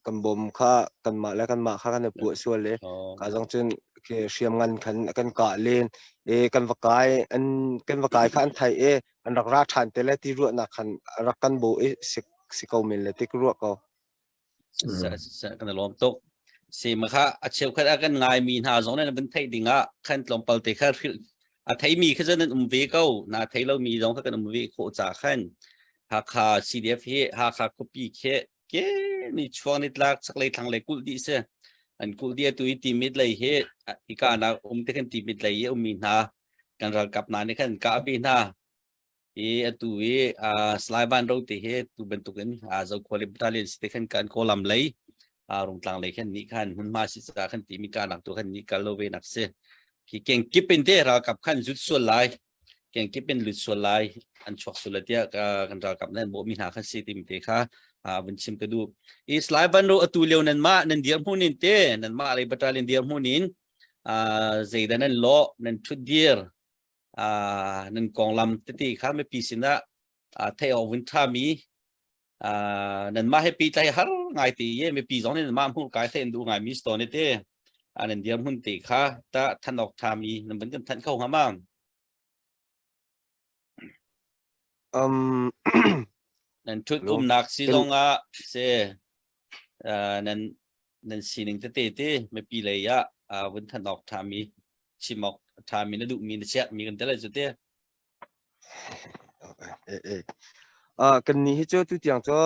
kan bom kha kanmah le kanmah kha kan i puah sual i ka zong cun khi hriam ngan khan kan kah len i kan va kai an kan va kai kha an thai i an rak ra ṭhan te le ti ruahnak khan rak kan bo i si si ko men le ti ka ruah ko. Kan i lawm tuk. Si ma kha a cheukhat a kan ngai mi hna zong nan van theih ding ah khan tlawmpal te kha hrilh a theimi kha cu nan um ve ko na thei lo mi zong kha kan um ve khawh ca khan Hakha CDF hi Hakha khuapi khi ke ni chuang ni tlak chaklei thlanglei kulh dih si an kulh dih atu i Timit lei hi hika nak um te khan Timit lei i ummi hna kan ralkap hna nih khan kah ve hna i atu i Salai Van Ro te hi tu bantukin Zokhua le Battalion si te khan kan Kawlam lei Rungtlang lei khan nih khan hmunhma si ca khan timi ka nak tu khan nih kal lo ve nak si hi kengkip in te ralkap khan zut sual lai kengkip in lut sual lai an chuak sual tiah kan ralkap nan bawhmi hna khan si timi te kha vun chim ka duh i Salai Van Ro atu lio nan mah nan dir hmun in te nan mah lei battalion dir hmun in zeidah nan lawh nan thut dir nan konglam tete kha mipi sinah theih awk vun ṭhami nanmah he pi tlai har ngai te ye mipi zong nih nanmah hmuh kai the duh ngai mi stone te nan dir hmun te kha ta than awk ṭhami nan van kan thanh kho hnga ma Um, nan ṭhut umnak si zong ah se nan nan sining tete te mipi lei ah vun than awk ṭhami chim awk ṭhami na duhmi na chiahmi kan tel cu te Ah, kan nih hi cu tutiang cu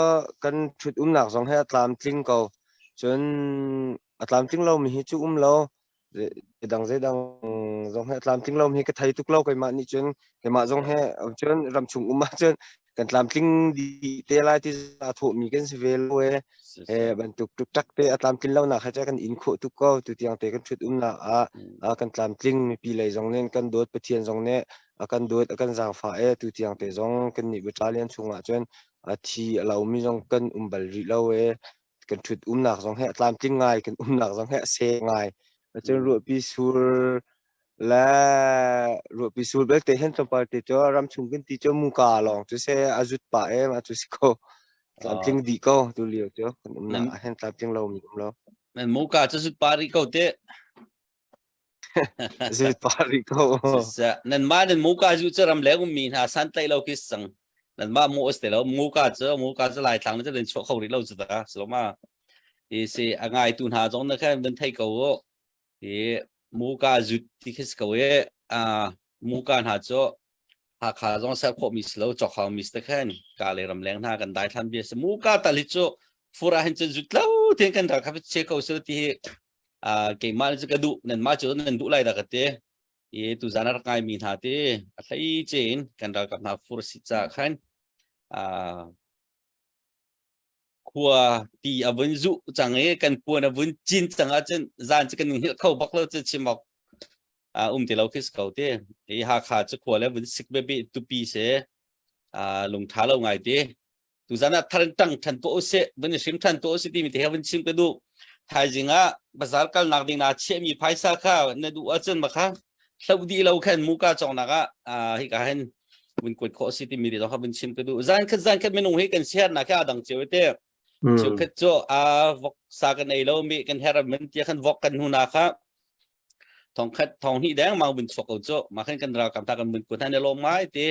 kan ṭhut umnak zong hi a tlamtling ko. Cun a tlamtling lomi hi cu um lo. Zeidang zeidang zong hi a tlamtling lomi hi ka thei tuk lo keimah nih cun keimah zong hi cun ramchung um ahcun kan tlamtling dih te lai ti aa thawhmi kan si ve lo e. Eh bantuk tuktak te a tlamtlin lonak he kan in khawh tuk ko tutiang te kan ṭhut umnak ah kan tlamtling mipi lei zong nih kan dawt Pathian zong nih a kan dawt a kan zaangfah e tutiang te zong kan nih battalion chungah cun a thi a lomi zong kan um bal rih lo e kan ṭhut umnak zong he a tlamtling ngai kan umnak zong he a se ngai cun ruahpi sur le ruahpi sur belte hen tlawmpal te cu ramchung kan ti cu muka lawng cu se a zut pah e ma cu si ko tlamtling dih ko tu lio cu kan umnak ah hen tlamtling lo mi um lo nan muka cu zut pa rih ko te zut pa rih ko nan ma nan muka zu cu ram leng ummi hna san tlai lo kis sang nan ma mu os te lo muka cu muka cu lai thlang cu den chuah kho rih lo cu ta so ma i si a ngai tu hna zong na khan nan thei ko i muka zut ti khi si ko i muka hna cu Hakha zong ser khawh mi si lo chok hau mi si te khan ka le ram leng hna kan dai thlan bia si muka tal hi cu fura hin cun zut lo ten kan ral kha che ko su ti hi keimah cu ka duh nan mah cu nan duh lai dah ka ti i tu zan rak ngai mi hna ti a hlei ce in kan ralkap hna fur si ca khan. Khua ti a vun zuh cang i kan puan a vun cin cang ahcun zan cu kan hngilh kho bak lo cu chim awk um ti lo khi si ko ti. Hi Hakha cu khua le vun sik bebe tupi se lungtha lo ngai ti. Tuzan ah thar tang than tuah usih, vun i hrim than tuah usih timi te he vun chim ka duh. Thaizing ah bazar kalnak ding na chiahmi phaisa kha na duh ahcun ma kha hloh dih lo khan muka cawknak ah hika hin vun kuat khawh si timi te zong kha vun chim ka duh. Zan khat zan khat minung hi kan sihernak hi aa dang cio te. Cheukhat cu a vok sa kan ei lo mi kan her men tia khan vok kan hnu na kha thong khat thong hnih deng mang vun chuak ko cu ma khan kan ralkap ta kan mun kun han lom ngai ti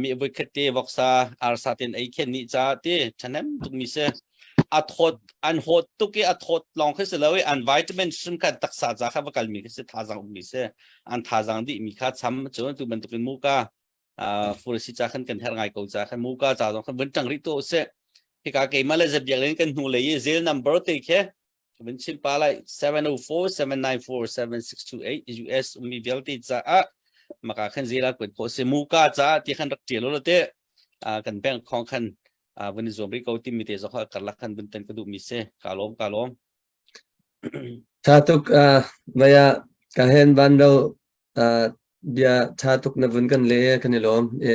mi voi khat te voksa arsa ten ei khen ni cha ti thanem tuk mi se a thot an hot tuk i a thot long khi se lo i an vitamin hrim khan taksa cha kha va kal mi khi se thazang um mi se an thazang di mi kha cham chu tu bantukin mu ka furasi cha khan kan her ngai ko cha khan mu ka cha zong khan vun tang ri to se hika keima le zabiak len kan hnu lei i zel number te khe Vun chim pa lai 704 794 7628 US ummi vialte caah maka khan zela kuat khawh si muka caah ti khan rak ṭial lo te kan bank khong khan vun i zuam rih ko timi te zong karlak khan vun tan ka duh mi si ka lawm ka lawm. Tha tuk vaya ka hen van lo bia tha tuk na vun kan le kan i lawm e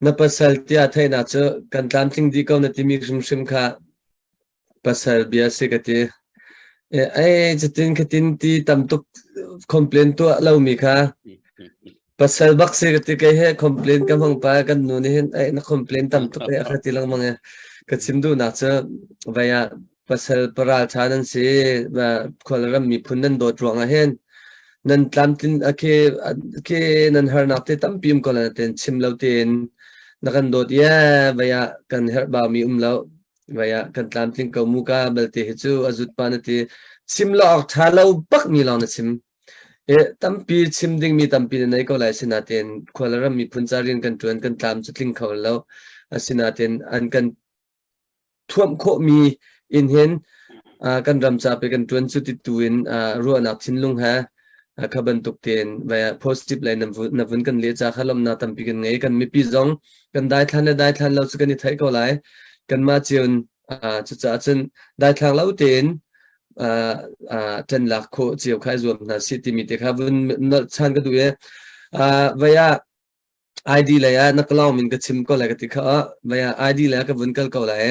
na pasal tia theina cu kan tlamtling di ko na timi hrimhrim kha Pasal bia si ka ti. Ei, cutin khatin ti tam tuk complain tuah lomi kha pasal bak si ka ti kei he complain ka hmang pa kan nu nih hin ei na complain tam tuk e a ka ti lengmang e. Ka chim duhnak cu vai ah pasal paral ṭha nan si khual ram miphun nan dawt ruangah hin nan tlamtlin a khi khi nan harnak te tampi um ko la ten chim lo tein na kan dawt ye vai ah kan herh baumi um lo Vai ah kan tlamtling ko mu ka balte hi cu a zut pa na ti chim lo awk ṭha lo bak mi lawng na chim. E tampi chim ding mi tampi na nei ko lai sinain khual ram miphun ca rian kan ṭuan kan tlam cu tling kho lo. Asinain an kan thuamh khawh mi in hin kan ram ca pe kan ṭuan cu ti tu in ruahnak thinlung he kha bantuk tein vai ah positive lei na vun kan leh ca kha lawmhnak tampi kan ngei. Kan mipi zong kan daithlan le daithlan lo cu kan i theih ko lai. Kanmah cio in cucaah cun daithlang lo tein ṭan lak khawh cio kha i zuam hna sih timi te kha vun nolh chan ka duh i vai ah ID lei ah na kalawng min ka chim ko lai ka ti kha vai ah ID lei ah ka vun kal ko lai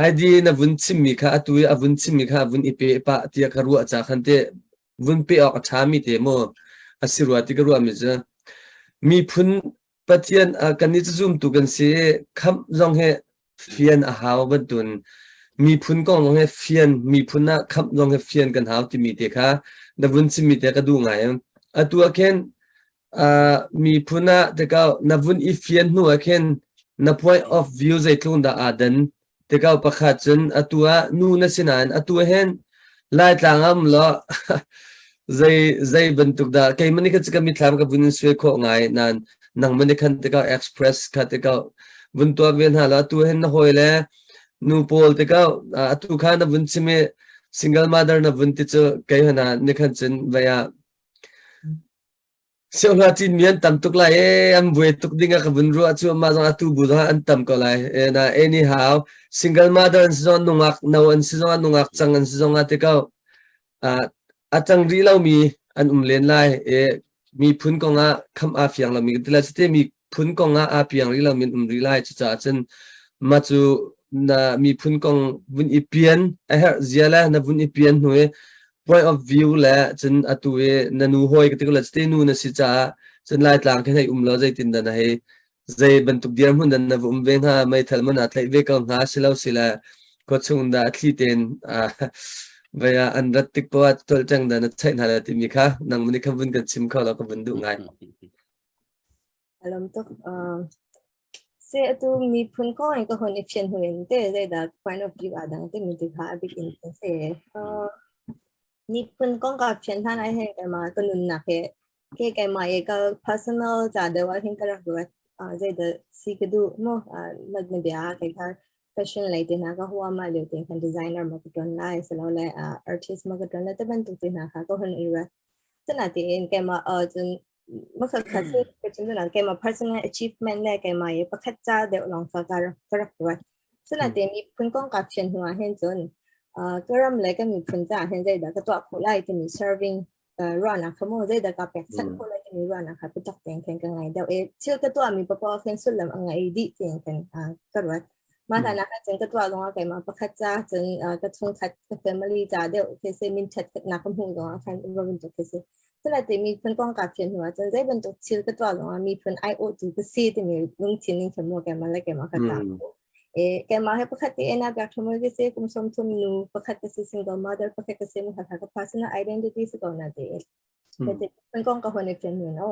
ID na vun chimmi kha atu i a vun chimmi kha vun i pe pah tiah ka ruah ca khan te vun pe awk a ṭhami te mu a si rua ti ka ruahmi cu miphun Pathian kan i zumtu kan si khamh zong hi fian a hau bantun miphun kong zong hi fian miphun ah khamh zong hi fian kan hau timi te kha na vun chimmi te ka duh ngai atu ah khin miphun ah tikau na vun i fian hnu ah khin na point of view zeitlung dah aa dan Tikau pakhat cun atu ah nu na si nain atu hin Laitlang ah um law zei zei bantuk dah keimah nih khan ka mitthlam ka vun in suai khawh ngai nain nangmah nih khan tikau express kha tikau vun tuah ve hna law atu hin na hawi le nu pawl tikau atu kha na vun chim i single mother na vun ti cu kei hna nih khan cun vai ah Sianghla cinmi an tam tuk lai ee, an buai tuk ding ah ka vun ruah cu amah zong atu bu zong an tam ko lai. E, na anyhow, single mother an si zong nungak no an si zong nungak cang an si zong ah te ko. Uh, a cang rih lomi an um len lai. E, miphun kong ah kham aa fiang lomi kan ti lai. Cuti miphun kong ah aa piang rih lomi an um rih lai. Cucaah cun mah cu na miphun kong vun i pian a herh zia le na vun i pian hnu i point of view le cun atu i na nu hawi ka ti ko le cite nu na si caah cun Laitlang khi hei um lo zeitin dah na hei zei bantuk dirhmun dah na va um ve hnga meithal man aa tlaih ve ko hnga si lo si le khuachung dah a thli tein vai ah an rat tik poah tolcang dah na chaih hna le timi kha nangmah nih kha vun kan chim kho lo ka vun duh ngai. Alam tuk. Se atu miphun kong in ka hun i fian hu in te zeidah point of view adang te mi ti kha a bik in se. Miphun kong ka fian hlan ai he keimah ka nunnak he ke keimah i ka personal ca deuh ah hin ka rak ruat. Zeidah si ka duh mu na na bia kei kha fashion lei te hna ka huam ah lio te khan designer ma ka tuan lai silole artist ma ka tuan lai te bantuk te hna kha ka hun i ruat. Sinain keimah cun Makhat si ka chim duhnak keimah personal achievement le keimah i pakhat ca deuh lawng kha ka rak ruat. Sinain miphun kong kaa fian hnu ah hin cun ka ram le kan miphun caah hin zeidah ka tuah khawh lai timi serving ruahnak kha mu zeidah ka pekchanh khawh lai timi ruahnak kha biatak tein khin ka ngei deuh i thil ka tuahmi paoh khin sullam a ngei dih tiin khin ka ruat. Mah hlan ah khan cun ka tuah zongah keimah pakhat ca cun ka chungkhat ka family ca deuh khi si minṭhat nak ka hmuh zongah khan va bantuk khi si. Cunain miphun kong kaa fian hnu ah cun zei bantuk thil ka tuah zongah miphun aiawhtu ka si timi lungthin in khin maw keimah le keimah ka kaa keimah he pakhat te ena biak thamoi ka si kum 30 nu pakhat ka si single mother pakhat ka si mu kha ka personal identity si ko na te miphun kong ka hon i fian hnu no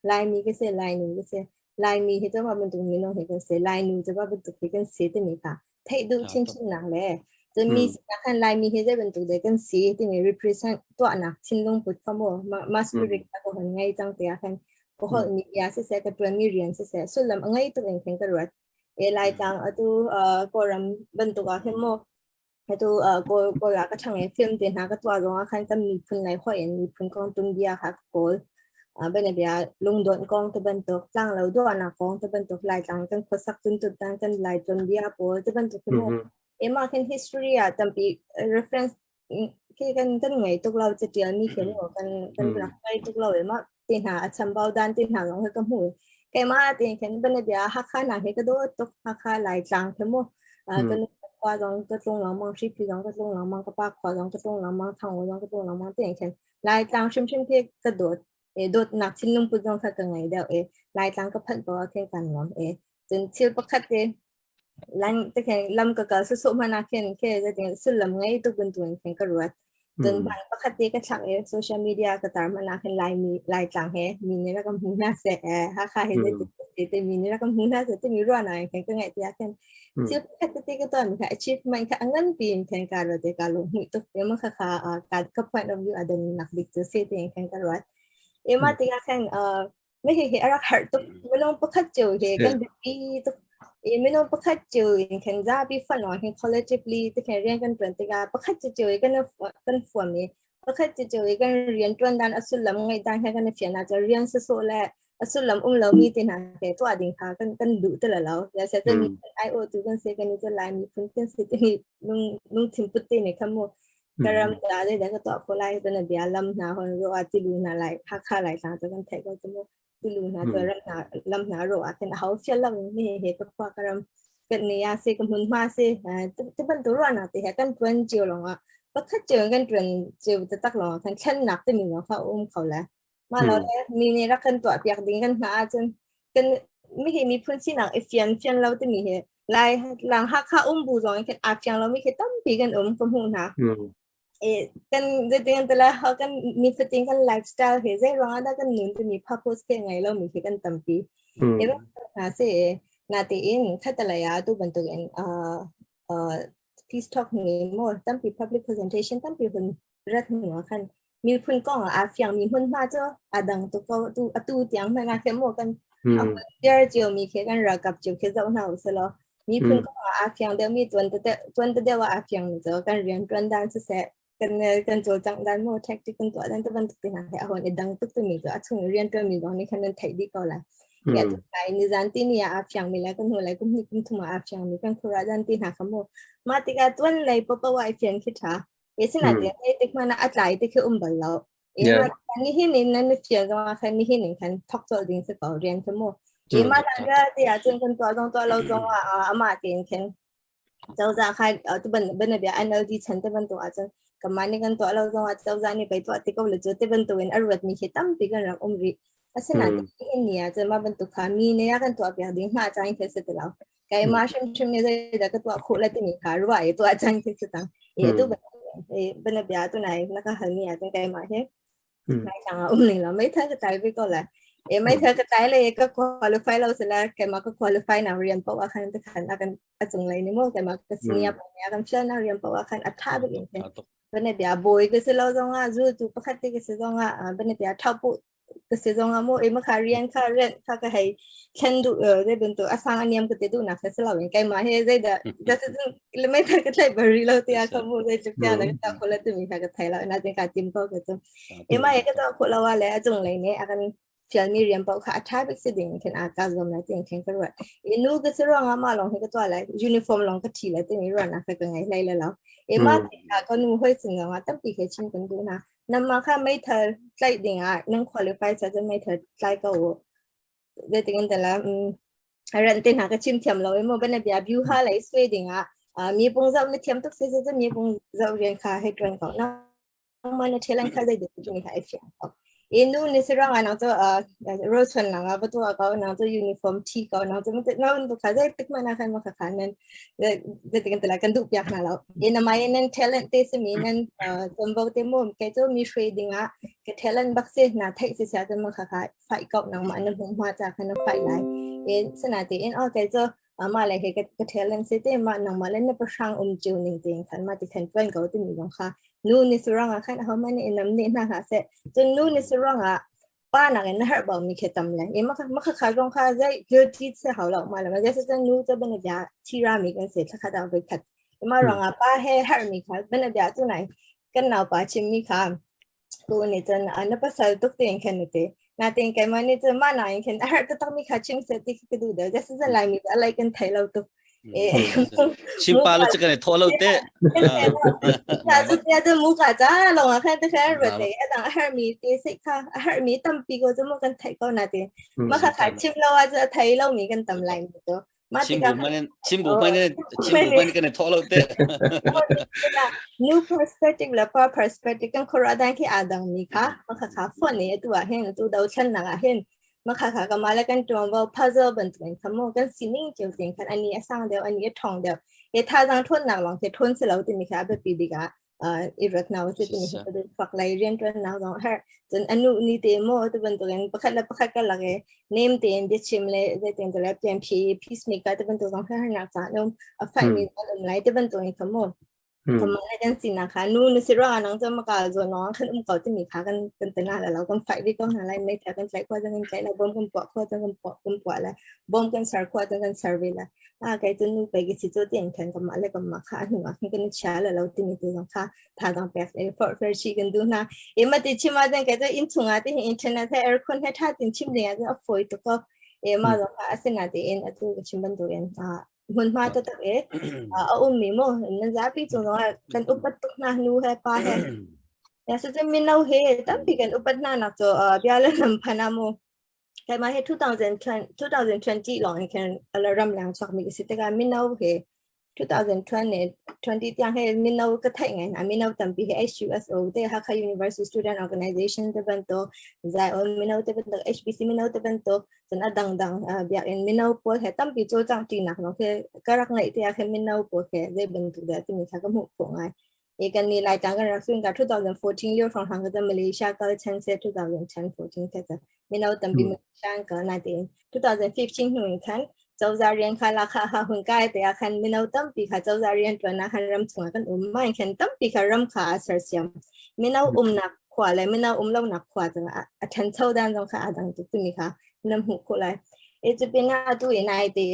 Laimi ka si Lainu ka si Laimi hi cu mah bantuk mino hi kan si Lainu cu mah bantuk hi kan si timi kha theih duh chinchin nak le cun mi sinah khan Laimi hi zei bantuk deh kan si timi represent tuahnak thinlung put kha mu ma spirit kha ka hon ngei cang tiah khan ka holh mi bia siseh ka tuan mi rian siseh sullam a ngei tuk in khin ka ruat e Laitlang atu Kawlram bantuk ah khin mu Atu Kawl Kawl ah ka ṭhang i film te hna ka tuah zongah khan kan miphun lei hoih in miphun kong tuanbia kha ka kawl. Bianabia lungdawnh kong te bantuk, tlanglo duahnak kong te bantuk, Laitlang kan khuasak tuntut-tan kan Lai tuanbia pawl te bantuk hi mu. Emah khin history ah tampi reference khi kan kan ngei tuk lo catialmi khi mu kan kan rak ngei tuk lo i mah te hna a chambau dan te hna zong hi ka hmu. Keimah te khin bianabia Hakha hna hi ka dawt tuk Hakha Laitlang khi mu. Ka nu khua zong ka tlung lengmang, Hriphi zong ka tlung lengmang, ka pa khua zong ka tlung lengmang, Thangwu zong ka tlung lengmang ti khin Laitlang hrimhrim khi ka dawt. E dawtnak thinlung put zong kha ka ngei deuh e Laitlang ka phanh paoh ah khin kan nuam e. Cun thil pakhat te lan te khin lam ka kal sawsawh hmanh ah khin khi zeitin sullam ngei tuk bantukin khin ka ruat. Cun hman pakhat te ka thlak i social media ka tar hmanh ah khin Laimi Laitlang he mi nih rak ka hmu hna seh Hakha he zeitin ka si te mi nih rak ka hmu hna seh timi ruahnak in khin ka ngaih tiah khin thil pakhat tete ka tuahmi kha achievement kha a nganpi in khin ka ruat i ka lunghmuih tuk. Ema kha kha ka point of view a dannak bik cu si tiin khin ka ruat. Ema tikah khin mi hi a rak harh tuk minung pakhat cio hi kan biapi tuk i minung pakhat cio in khan zapi fonh lawng hin collectively te khan rian kan ṭuan tikah pakhat cio i kan kan fuam i pakhat cio i kan rian ṭuan dan a sullam ngaih dan he kan i fian ahcun rian sawsawh le a sullam um lomi te hna he tuah ding kha kan kan duh ti lo ya se cun ai o tu kan se kan i cu lai miphun kan si ti lung lungthin put te ne kha mu Ka ram ta le ka tuah kho lai tan bia lam hna hon ro a tilu hna lai Hakha lai tlang cu kan theih ko cu mu tilu hna cu ram hna lam hna ro ah khin a hau fial lo mi he ka khua ka ram kan ni a se ka hmun hma se ti bantuk ruahnak te he kan tuan cio lawng ah pakhat cio kan tuan cio taktak lawng ah khan thlennak timi lawng kha um kho le mah lo le mi nih rak kan tuah piak ding kan hna ahcun kan mi hi miphun sinak i fian fian lo timi hi Lai lang Hakha um bu zong khin aa fiang lomi khi tampi kan um ka hmuh hna. E kan zeitin kan tala kan nifatin kan lifestyle he zei ruang ah dah kan nun timi purpose ke ngei lomi khi kan tampi. E hna se na tein khatalai ah tu bantuk in peace talk ni mo tampi public presentation tampi hun rat hnu ah khan miphun kong ah aa fiangmi hmunhma cu a dang tuk ko tu atu tiang hmanh ah khin mu kan a volunteer cio mi khi kan ralkap cio khi zoh hna usih law miphun kong ah aa fiang deuhmi tuan te tuan te deuh ah aa fiang mi cu kan rian tuan dan siseh kan kan cawlcangh dan mu tactic kan tuah dan te bantuk te hna he a hon i dang tuk timi cu a chung i rian tuan mi zong nih khan nan theih dih ko lai. Ya tu kai ni zan ti ni ah aa fiang mi le kan hnu lai kum hnih kum thum ah aa fiang mi kan khura dan ti hna kha mu mah tikah tuan lei papawa i fian khi tha Asinain zeitik hmanh ah a tlai ti khi um bal lo. Nihin in nan fial zong ah khan nihin in khan thok colh ding si ko rian khi mu. Mah dan vialte ah cun kan tuah zong tuah lo zong ah amah tein khin cozah kha tu ban banabia NLD chan te bantuk ah cun kanmah nih kan tuah lo zong ah cozah nih pei tuah ti ko le cu ti bantuk in a ruat mi khi tampi kan rak um rih. Asinain nihin ni ah cun mah bantuk kha mi nih a kan tuah piak ding hna caan khi si ti lo. Keimah hrimhrim nih zeidah ka tuah khawh le timi kha ruah i tuah cang khi si cang. I tu banabia tu nai na ka halmi ah cun keimah hi nai chang ah um ning lo meithal ka tlai ve ko la. E meithal ka tlai le ka qualify lo sila keimah ka qualify na rian paoh ah khan khan a kan a cunglei ni mo keimah ka senior paoh nih a kan fial na rian paoh ah khan a tha bik in khin banabia bawi ka si lo zong ah zultu pakhat te ka si zong ah banabia thaupu ka si zong ah mu ema kha rian kha rent kha ka hei thlen duh zei bantuk a sang a niam ka ti duh nak si lo in keimah he zei dah da si cun le mei ka thlai bari lo tia ka mu zei tluk tia na ka khola tu mi kha ka thai lo na tin ka tim ko ka chu ema he ka to khola wa le a cung lei ne a kan Fialmi rian paoh kha a ṭha bik si ding khin aa kaa zuam lai ti khin ka ruat. I nu ka si ruangah mah lawng hi ka tuah lai, uniform lawng ka ṭhi lai timi ruahnak kha ka ngei hlei le lo. I mah tikah ka nu hoi sin zongah tampi khi chim kan duh hna. Nangmah kha meithal tlaih dingah nan qualify ca cun meithal tlai ko u. Zeitin in dah ran te hna ka chim thiam lo i mu bana bia byu ha lei sui dingah mi pung zoh na thiam tuk si cu mi pung zoh rian kha hei ṭuan ko. Nangmah na ṭhial an kha zei dik ni kha ai fiang ko. I nu ni si ruangah nang cu ro chuan lang ah va tuah ko nang cu uniform ṭhi ko nang cu na bantuk kha zei tik hmanh ah khan ma kha kha nan zeitik in tala kan duh piak hna lo. I na mai nan talent te simi nan tuanvo te mu kei cu mi hruai dingah ka talent bak si na theih si sia cun ma kha kha fight ko nangmah na hmuh hma ca kha na fight lai. I sana tein oh kei cu mah le he ka talent si te mah nangmah le na pahrang um cio ning tein khan mah ti khan tuan ko timi zong kha nu ni surang ah khan ahohmanh nih nam nih hna hlah seh cun nu ni surang ah pa nak in na herh bau mi khi tam le i ma kha kha zong kha zai guilty se hau lo ma le ma zai cun nu cu ban bia thira mi kan se thakhat ah voi khat ma rang ah pa he herh mi kha ban bia tu nai kan nau pa chim mi kha Tu nih cun na pasal tuk tein khan na ti. Natin keimah nih cun mah nain khin a herh taktak mi kha chim seh ti khi ka duh deuh. Just as Laimi a lai kan thei lo tuk. Chim pa lo cu kan i thawh lo te. Ta cu tia tu mu ka ca long ah khan te khan ruat te a dang a herh mi te se kha a herh mi tampi ko cu mu kan theih ko na ti. Ma kha kha chim lo ah cu a thei lo mi kan tam lai mi tu. Chimbu hman chimbu hman chimbu hman kan i thawh lo te. New perspective le pa perspective kan khora dan khi aa dang mi kha makha kha phone ne tu ah hin tu do thlen nak ah hin makha kha ka mala kan tuang vo puzzle bantukin kha mo kan sining cio ting khan ani a sang deuh ani a thong deuh he tha jang thon nak long the thon se lo ti mi kha a biapi bik ah i rat na si ti mi fak lai rian tuan nak zong her cun anu ni te mo tu bantukin pakhat le pakhat ka lak e nem tein biachim le zeitin te le pian phi peacemaker te bantuk zong her nak ca um a fight mi zong um lai te bantukin kha mo Kuma na kan sinak kha nu na si ruangah nang cu maka zawn lawng khan um ko timi kha kan kan tana la lo kan fight vi ko hna lai mei kan tlaih khua kan tlaih la bom kan puah khua kan puah kan puah la bom kan ser khua kan ser ve la a kai cu nu pe ki si cu tiang khan kan mah le kan mah kha hnu ah khan kan chia la lo timi te zong kha tha dang pek le for fer chi kan du hna e ma ti chim ah kei cu in chung ah ti internet he aircon he tha tin chim ding ah a foi tuk ko e ma zong kha asina te in atu ka chim bantuk in a hmunhma taktak e a ummi mu nan zapi cung zong ah kan upat tuk hna nu he pa he ya so mino he tampi kan upat hna nak cu bia le lam phana mu Keimah hi 2020, 2020 lawng in khin ram leng chuakmi ka si tikah mino hi 2020 20 tiang hi mino ka theih ngai hna. Mino tampi hi HUSO te Hakha University Student Organization te bantuk, Zion mino te bantuk, HBC mino te bantuk, cun a dangdang biakinn mino pawl he tampi cawlcangh ṭinak lawng khi ka rak ngeih tiah khin mino pawl khi zei bantuk dah timi kha ka hmuh khawh ngai. E kan ni Laitlang kan rak sun ka 2014 lio hrawng hang ka Malaysia kal chan se 2010 14 kha mino tampi Malaysia an kal na tein 2015 hnu in khan cozah rian kha la kha ha hun kai te ah khan mino tampi kha cozah rian tuan ah khan ram chungah kan um mai khan tampi kha ram kha a sersiam mino umnak khua le mino um lo nak khua chu a thancho dan zong kha a dang tuk timi kha nam hmuh khawh lai e chu pin ah tu in ai te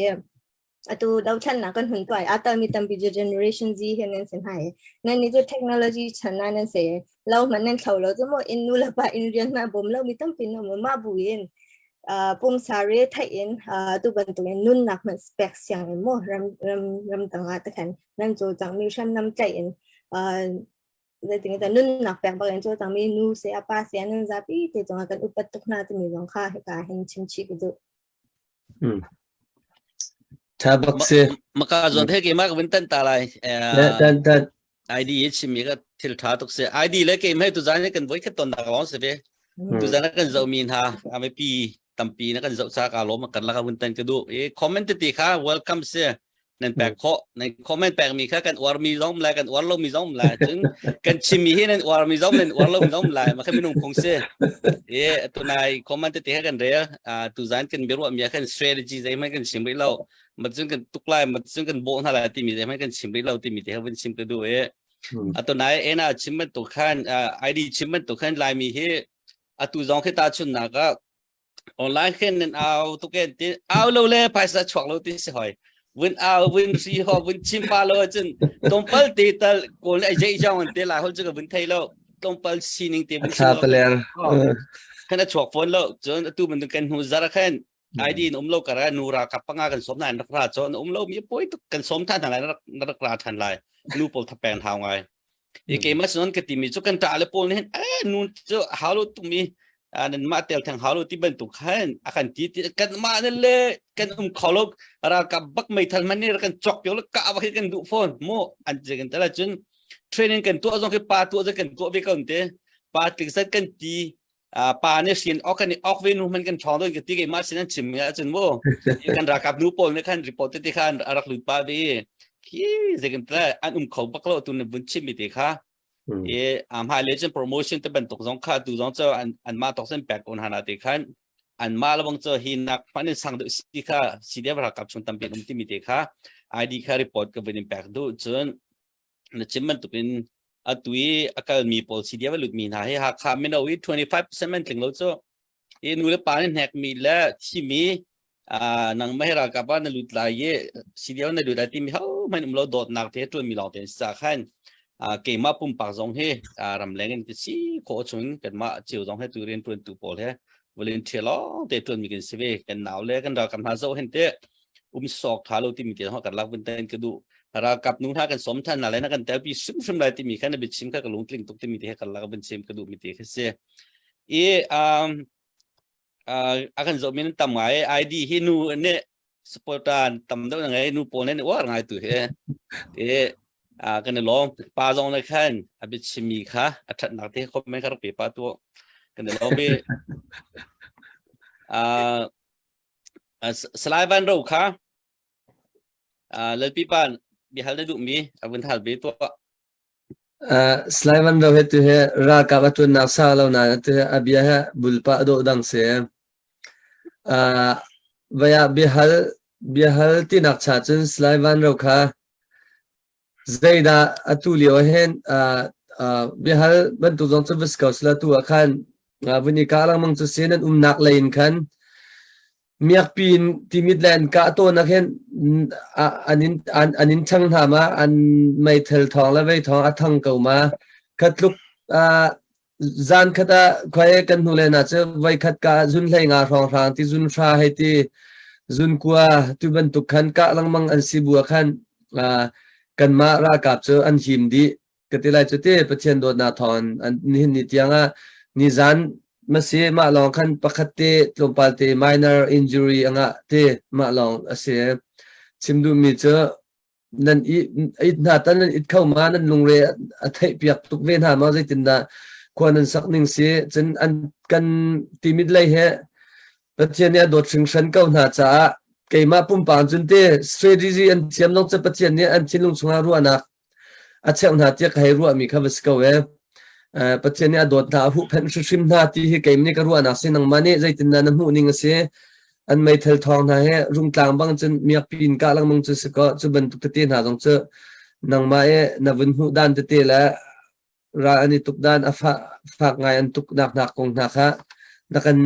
Atu dothlennak kan hun tuah i aa telmi tampi cu Generation Z he nan si hna i nan nih cu technology chan ah nan si. Lo hmanh nan thlo lo cu maw inn nu le pa inn rian hmanh a bawm lomi tampi nan um. Mah bu in uh, pumsa re theih in uh, tu bantukin nunnak hmanh spek siang in maw ram ram ramdang ah te khan nan cawlcangmi hriamnam tlaih in uh, zeitin dah nunnak pek bak in cawlcangmi nu se a pa se nan zapi te cungah kan upat tuk hna timi zong kha hika hin chim chih ka duh. Tha bak si. Maka zawn the ke ma ka vun tan ta lai. Tan tan. ID i chimmi ka thil tha tuk si. ID le ke mei tu zan kan voi khat ton nak lawng si ve. Tu zan kan zoh mi hna ame pi tampi na kan zoh cha ka lom kan laka vun tan ka du. E comment ti kha welcome si. Nan pek khawh nan comment pek mi kha kan uar mi zong lai kan uar lo mi zong lai cun kan chim mi hi nan uar mi zong nan uar lo mi zong lai ma kha minung phung si e tunai comment te kha kan rel tu zan kan biaruah mi khan strategy zei hmanh kan chim rih lo ma cun kan tuk lai ma cun kan bawh hna lai timi zei hmanh kan chim rih lo timi te kha vun chim ka duh e atunai ena chim bantuk khan ID chim bantuk khan laimi hi atu zong khi ta chun nak ah Online khin nan au tuk en ti au lo le phaisa chuak lo ti si hoi. Vun au vun ri ho vun chim pa lo cun tompal te tal kawl ai jei jong an te lai hol chu ka vun thei lo. tlawmpal sining te A thla paler. Kan a chuak fawn lo. Cun atu bantuk kan hnu zar khan ID in um lo kara nu ra kap panga kan som na rak ra cho na um lo mi poi tuk kan som than lai na rak ra than lai nu pol thapeng hau ngai i keimah sinon ka timi cu kan ṭa le pawl nih hin eh nu cu hau lo tumi nan mah tel theng hau lo ti bantuk khan a kan ti kan mah ne le kan um kho lo ralkap bak meithal man nih kan cok pio le ka bak hi kan duh fawn mu an ti kan tala cun training kan tuah zong khi pa tuah zong kan tuah ve ko te pa tling sat kan ti pa nih hrin ok kan i ok ve nu man kan ṭhawng don ka ti keimah sin an chim ahcun mu kan ralkap nu pawl nih khan report te khan a rak lut pa ve hi zeikan tla an um kho bak lo tu na vun chim mi te kha e hmai le cun promotion te bantuk zong kha tu zong cho an an ma tok sen pek on hana te khan an ma lawang cho hi nak man in sang deuh si kha CDF ralkap chung tampi um ti mi te kha ID kha report ka vun in pek du cun na chim bantukin atu i a kalmi pawl CDF a lutmi hna hi Hakha mino i 25% man tling lo cu i nu le pa nih hnekmi le thimi nangmah hi ralkap ah na lut lai i CDF na lut lai timi ho hmanh um lo dawtnak te ṭuanmi lawng te sa khan keimah pumpak zong hi ramleng in ka si khawh chung kanmah cio zong he tu rian ṭuantu pawl he volunteer lawng te ṭuanmi kan si ve kan nau le kan ralkap hna zoh hin te um sawk tha lo timi te kan lak vun ten ka duh ralkap nu hna kan som than na le na kan telpi hrimhrim lai timi kha na biachim kha ka lungtling tuk timi te kan lak vun chim ka duh mi te kha si i um a kan zoh min tam ngai ID hi nu ne supporter tam deuh na ngai nu pawl ne uar ngai tu he e kan i lawm pa zong le khan a biachimmi kha a thatnak te comment kha rak pe pa tu kan i lawm i Salai Van Ro kha Lalpi pa biahal na duhmi a vun hal ve tuah. Salai Van Ro he tu he ralkap a ṭuannak sa lo nain atu he a bia he bulpa a dawh dang si. Vaya biahal biahal tinak cha cun Salai Van Ro kha Zeidah atu lio ahhin biahal bantuk zong cu va si ko sila tu ah khan vun i kah lengmang cu si nan umnak lei in khan miakpi in timit le an kah tawn ah khin an in an in chang hna ma an meithal thawng le vei thawng a thang ko ma kha tluk Zan khat ah khuai kan hnu len ah cu voikhat ka zun hlei nga hrawnghrang ti zun hra hei ti zun kua tu bantuk khan kah lengmang an si bu ah khan kanmah ralkap cu an him dih ka ti lai cu ti Pathian dawtnak thawng an nihin ni tiang ah nizan masi mah lawng khan pakhat te tlawmpal te minor injury a ngah te mah lawng a si chim duhmi cu Nan i it hna tan nan it kho ma nan lungre a theih piak tuk ve hna ma zeitindah khua nan sak ning si cun an kan timit lei he Pathian nih a dawt hringhran ko hna caah keimah pumpak cun te strategy an thiam nong cu Pathian nih an thinlung chungah ruahnak a cheuh hna tiah ka hei ruahmi kha va si ko e. Pathian nih a dawt hna a huhphenh hrimhrim hna ti hi keimah nih ka ruahnak si nangmah nih zeitindah na hmuh ning a si an meithal thawng hna he rungtlang bang cun miakpi in kah lengmang cu si kaw cu bantuk tete hna zong cu nangmah i na vun hmuh dan tete le ral an i tuk dan a fak fak ngai an tuk nak hna kong hna kha na kan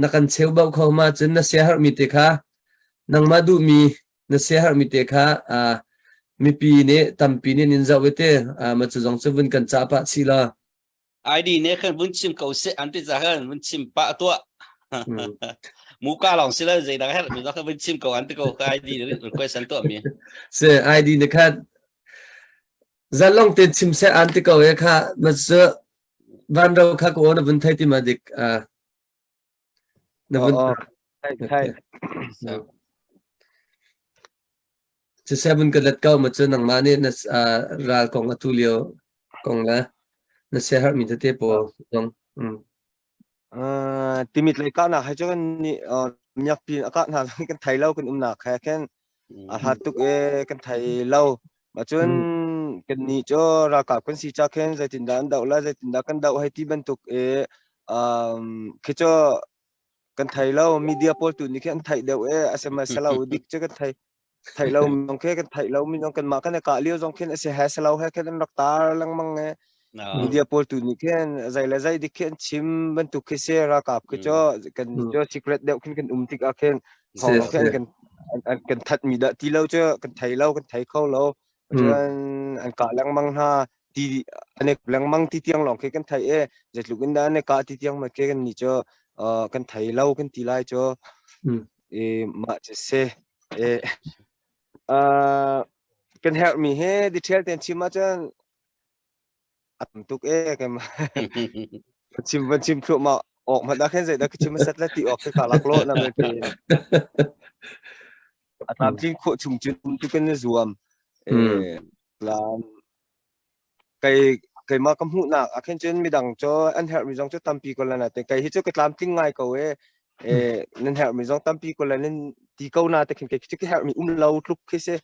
na kan cheu bauh kho ma cun na siaherhmi te kha nangmah duhmi na siaherhmi te kha mipi nih tampi nih nin zoh ve te ma cu zong cu vun kan cah pah chih la ID ne khan vun chim ko seh an ti ca khan vun chim pah tuah muka lawng si la zeidang herh mi kha vun chim ko an ti ko ka ID request an tuah mi se ID ne khan zalong te chim se an ti ko e kha ma cu van ro kha ko na vun thai ti ma dik Na vun Thai thai. Siseh vun ka let ko ma cu nangmah nih na ral kong atu lio kong le na siaherhmi tete pawl zong. Timit lei kahnak he cun nih miakpi a kah hna kan thei lo kan umnak he khin a hlat tuk e kan thei lo. Ma cun kan nih cu ralkap kan si ca khin zeitindah an doh la zeitindah kan doh hei ti bantuk e khi cu kan thei lo media pawl tu nih khi an theih deuh e SMS lo dik cu kan thei theih lo mi khi kan theih lo mi zong kan mah kan i kah lio zong khin a si he si lo he khin an rak tar lengmang e media pawl tu nih khin zei le zei dik khi an chim bantuk khi si ralkap khi cu kan cu secret deuh khin kan um tik ah khin thawng khin kan an kan that mi dah ti lo cu kan thei lo kan thei kho lo cun an kah lengmang hna. ti an i lengmang ti tiang lawng khi kan thei e zeitluk in dah an i kah ti tiang ma ke kan ni cu kan thei lo kan ti lai cu e mah cu si e kan herhmi he detail ten chim ahcun a tam tuk e kan chim van chim thluahmah awk hmanh ah khin zeidah ka chim sat la ti awk khi ka lak lo na me pe a tlamtling khawh chung cun tu kan i zuam e tlam kei keimah ka hmuhnak ah khin cun midang cu an herhmi zong cu tampi ko la te kei hi cu ka tlamtling ngai ko e e nan herhmi zong tampi ko la nan ti ko na te khin kei cu ka herhmi um lo tluk khi si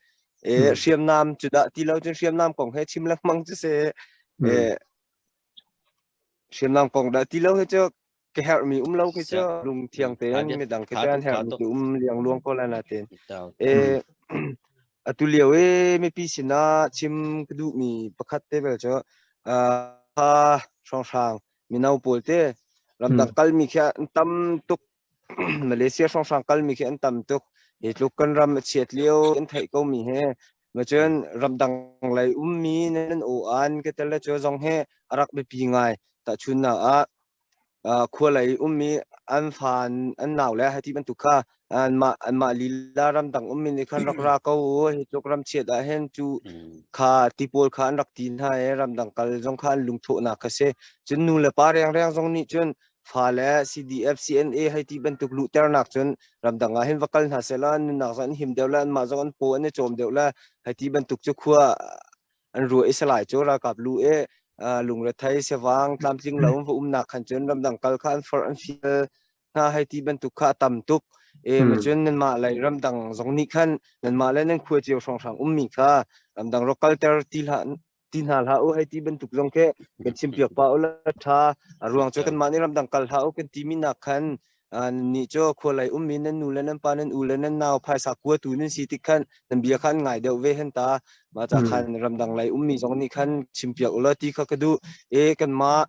e hriamnam cu dah ti lo cun hriamnam kong he chim lengmang cu si e hriamnam kong dah ti lo hi cu ka herhmi um lo khi cu lungthiang tein midang khi cu an herhmi cu um liang luang ko lai na tein e atu lio i mipi sinah chim ka duhmi pakhat te bel cu ha hrawnghrang mino pawl te ramdang kalmi khi an tam tuk Malaysia hrawnghrang kalmi khi an tam tuk hi tluk kan ram a chiat lio an theih ko mi he macun ramdang lei ummi nan aw an ka tel le cu zong he a rak biapi ngai tahchunnak ah khua lei ummi an fa an nau le hati bantuk kha anmah anmah lila ramdang ummi nih khan rak ra ko u hi tluk ram chiat ah hin cu kha ti pawl kha an rak ti hna i ramdang kal zong kha an lungthawhnak kha si cun nu le pa rengreng zong nih cun fa le CDF CNA hei ti bantuk luhternak cun ramdang ah hin va kal hna sehla an nunnak zong an him deuh le anmah zong an paw an i cawm deuh le hei ti bantuk cu khua an ruah i salai cu ralkap lu i lungrethei sevang tlamtling lo va umnak khan cun ramdang kal kha an forh an fial hna hei ti bantuk kha a tam tuk e ma cun nanmah lei ramdang zong nih khan nanmah le nan khua cio hrawnghrang ummi kha ramdang rak kalter ti hlah ti hna hlah u hei ti bantuk zong khi kan chim piak pa u la tha a ruang cu kanmah nih ramdang kal hlah u kan timi nak khan nih cu khualei ummi nan nu le nan pa nan u le nan nau phaisa kuatu nan si tik khan nan bia khan ngai deuh ve hen ta mah ca khan ramdang lei ummi zong nih khan chim piak u la ti kha ka duh e kanmah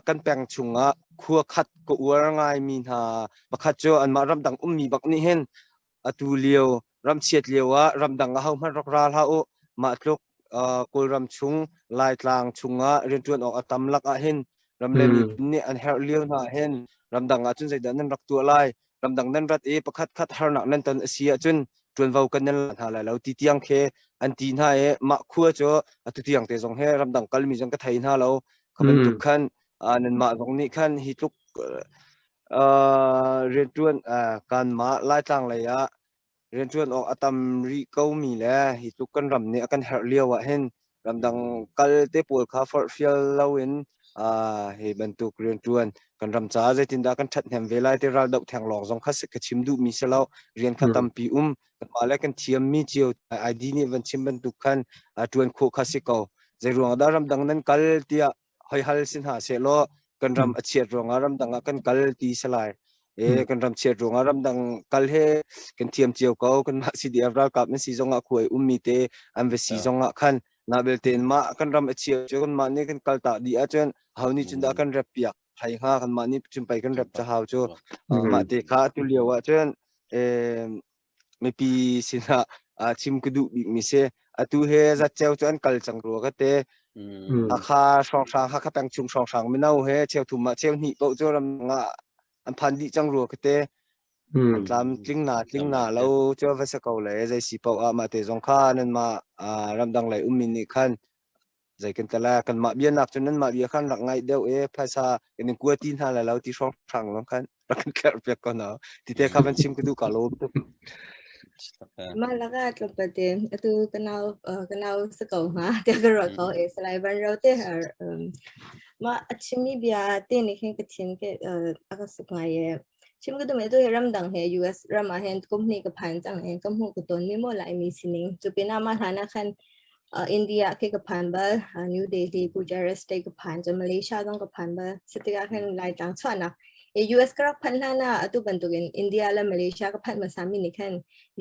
kan peng chungah khua khat ka uar ngaimi hna pakhat cu anmah ramdang ummi bak nih hin atu lio ramchiat lio ah ramdang ah hohmanh rak ra hlah u mah tluk Kawlram chung Laitlang chungah rianṭuan awk a tam lak ah hin ram le miphun nih an herh lio hna hin ramdang ah cun zeidah nan rak tuah lai ramdang nan rat i pakhat khat harnak nan ton a si ahcun ṭuanvo kan nan la hna lai lo ti tiang khi an ti hna i mah khua cu atu tiang te zong he ramdang kalmi zong ka thei hna lo kha bantuk khan nanmah zong nih khan hi tluk rianṭuan kanmah Laitlang lei ah rianṭuan awk a tam rih komi le hi tluk kan ram nih a kan herh lio ah hin ramdang kal te pawl kha forhfial loin hi bantuk rianṭuan kan ram caah zeitindah kan ṭhathnem ve lai ti raldoh thenglawng zong kha ka chim duhmi si lo rian kha tampi um kanmah le kan thiammi cio ID nih van chim bantuk khan ṭuan khawh kha si ko zeiruang dah ramdang nan kal tiah hoi hal si hna sehlaw kan ram a chiat ruangah ramdang ah kan kal ti salai e kan ram chiat ruangah ramdang kal he kan thiam cio ko kan mah CDF ralkap nan si zongah khuai ummi te an va si zongah khan na belte mah kan ram a chia cu kan mah nih kan kal tak dih ahcun ho nih cun dah kan rep piak thai hnga kan mah nih cun pei kan rep ca hau cu mah te kha tu lio ahcun mipi sinah chim ka duh bikmi si. Atu he zatceo cu an kal cang rua ka te. Hakha hrawnghrang Hakha peng chung hrawnghrang mino he cheu thum ah cheu hnih paoh cu ram ah an phan dih cang rua ka te. An tlam tling na tling na lo cu va se ko le zei si paoh ah mah te zong kha nan mah ramdang lei ummi nih khan zei kan tala kanmah bia nak cun nanmah bia khan rak ngaih deuh e phaisa kan in kua ti hna lai lo ti hrawng hrang long khan rak kan kherh piak ko na ti te kha van chim ka duh ka lo tuk Mah laka tlawmpal atu kanau kanau sa ko hnga te ka ruah ko e salai van ro te ma a chimmi bia te nih khin ka thin ke a ka suk ngai e chim ka duh atu hi ramdang he US ram ah hin kum hnih ka phan cang e ka hmuh ka ton mi mo lai mi sining cu pinah mah hlan ah khan India khi ka phan bal, New Delhi, Gujarat state ka phan, cun Malaysia zong ka phan bal. Satikah khin Laitlang chuahnak US ka rak phanh hlan ah atu bantukin India le Malaysia ka phanh hmasa mi nih khan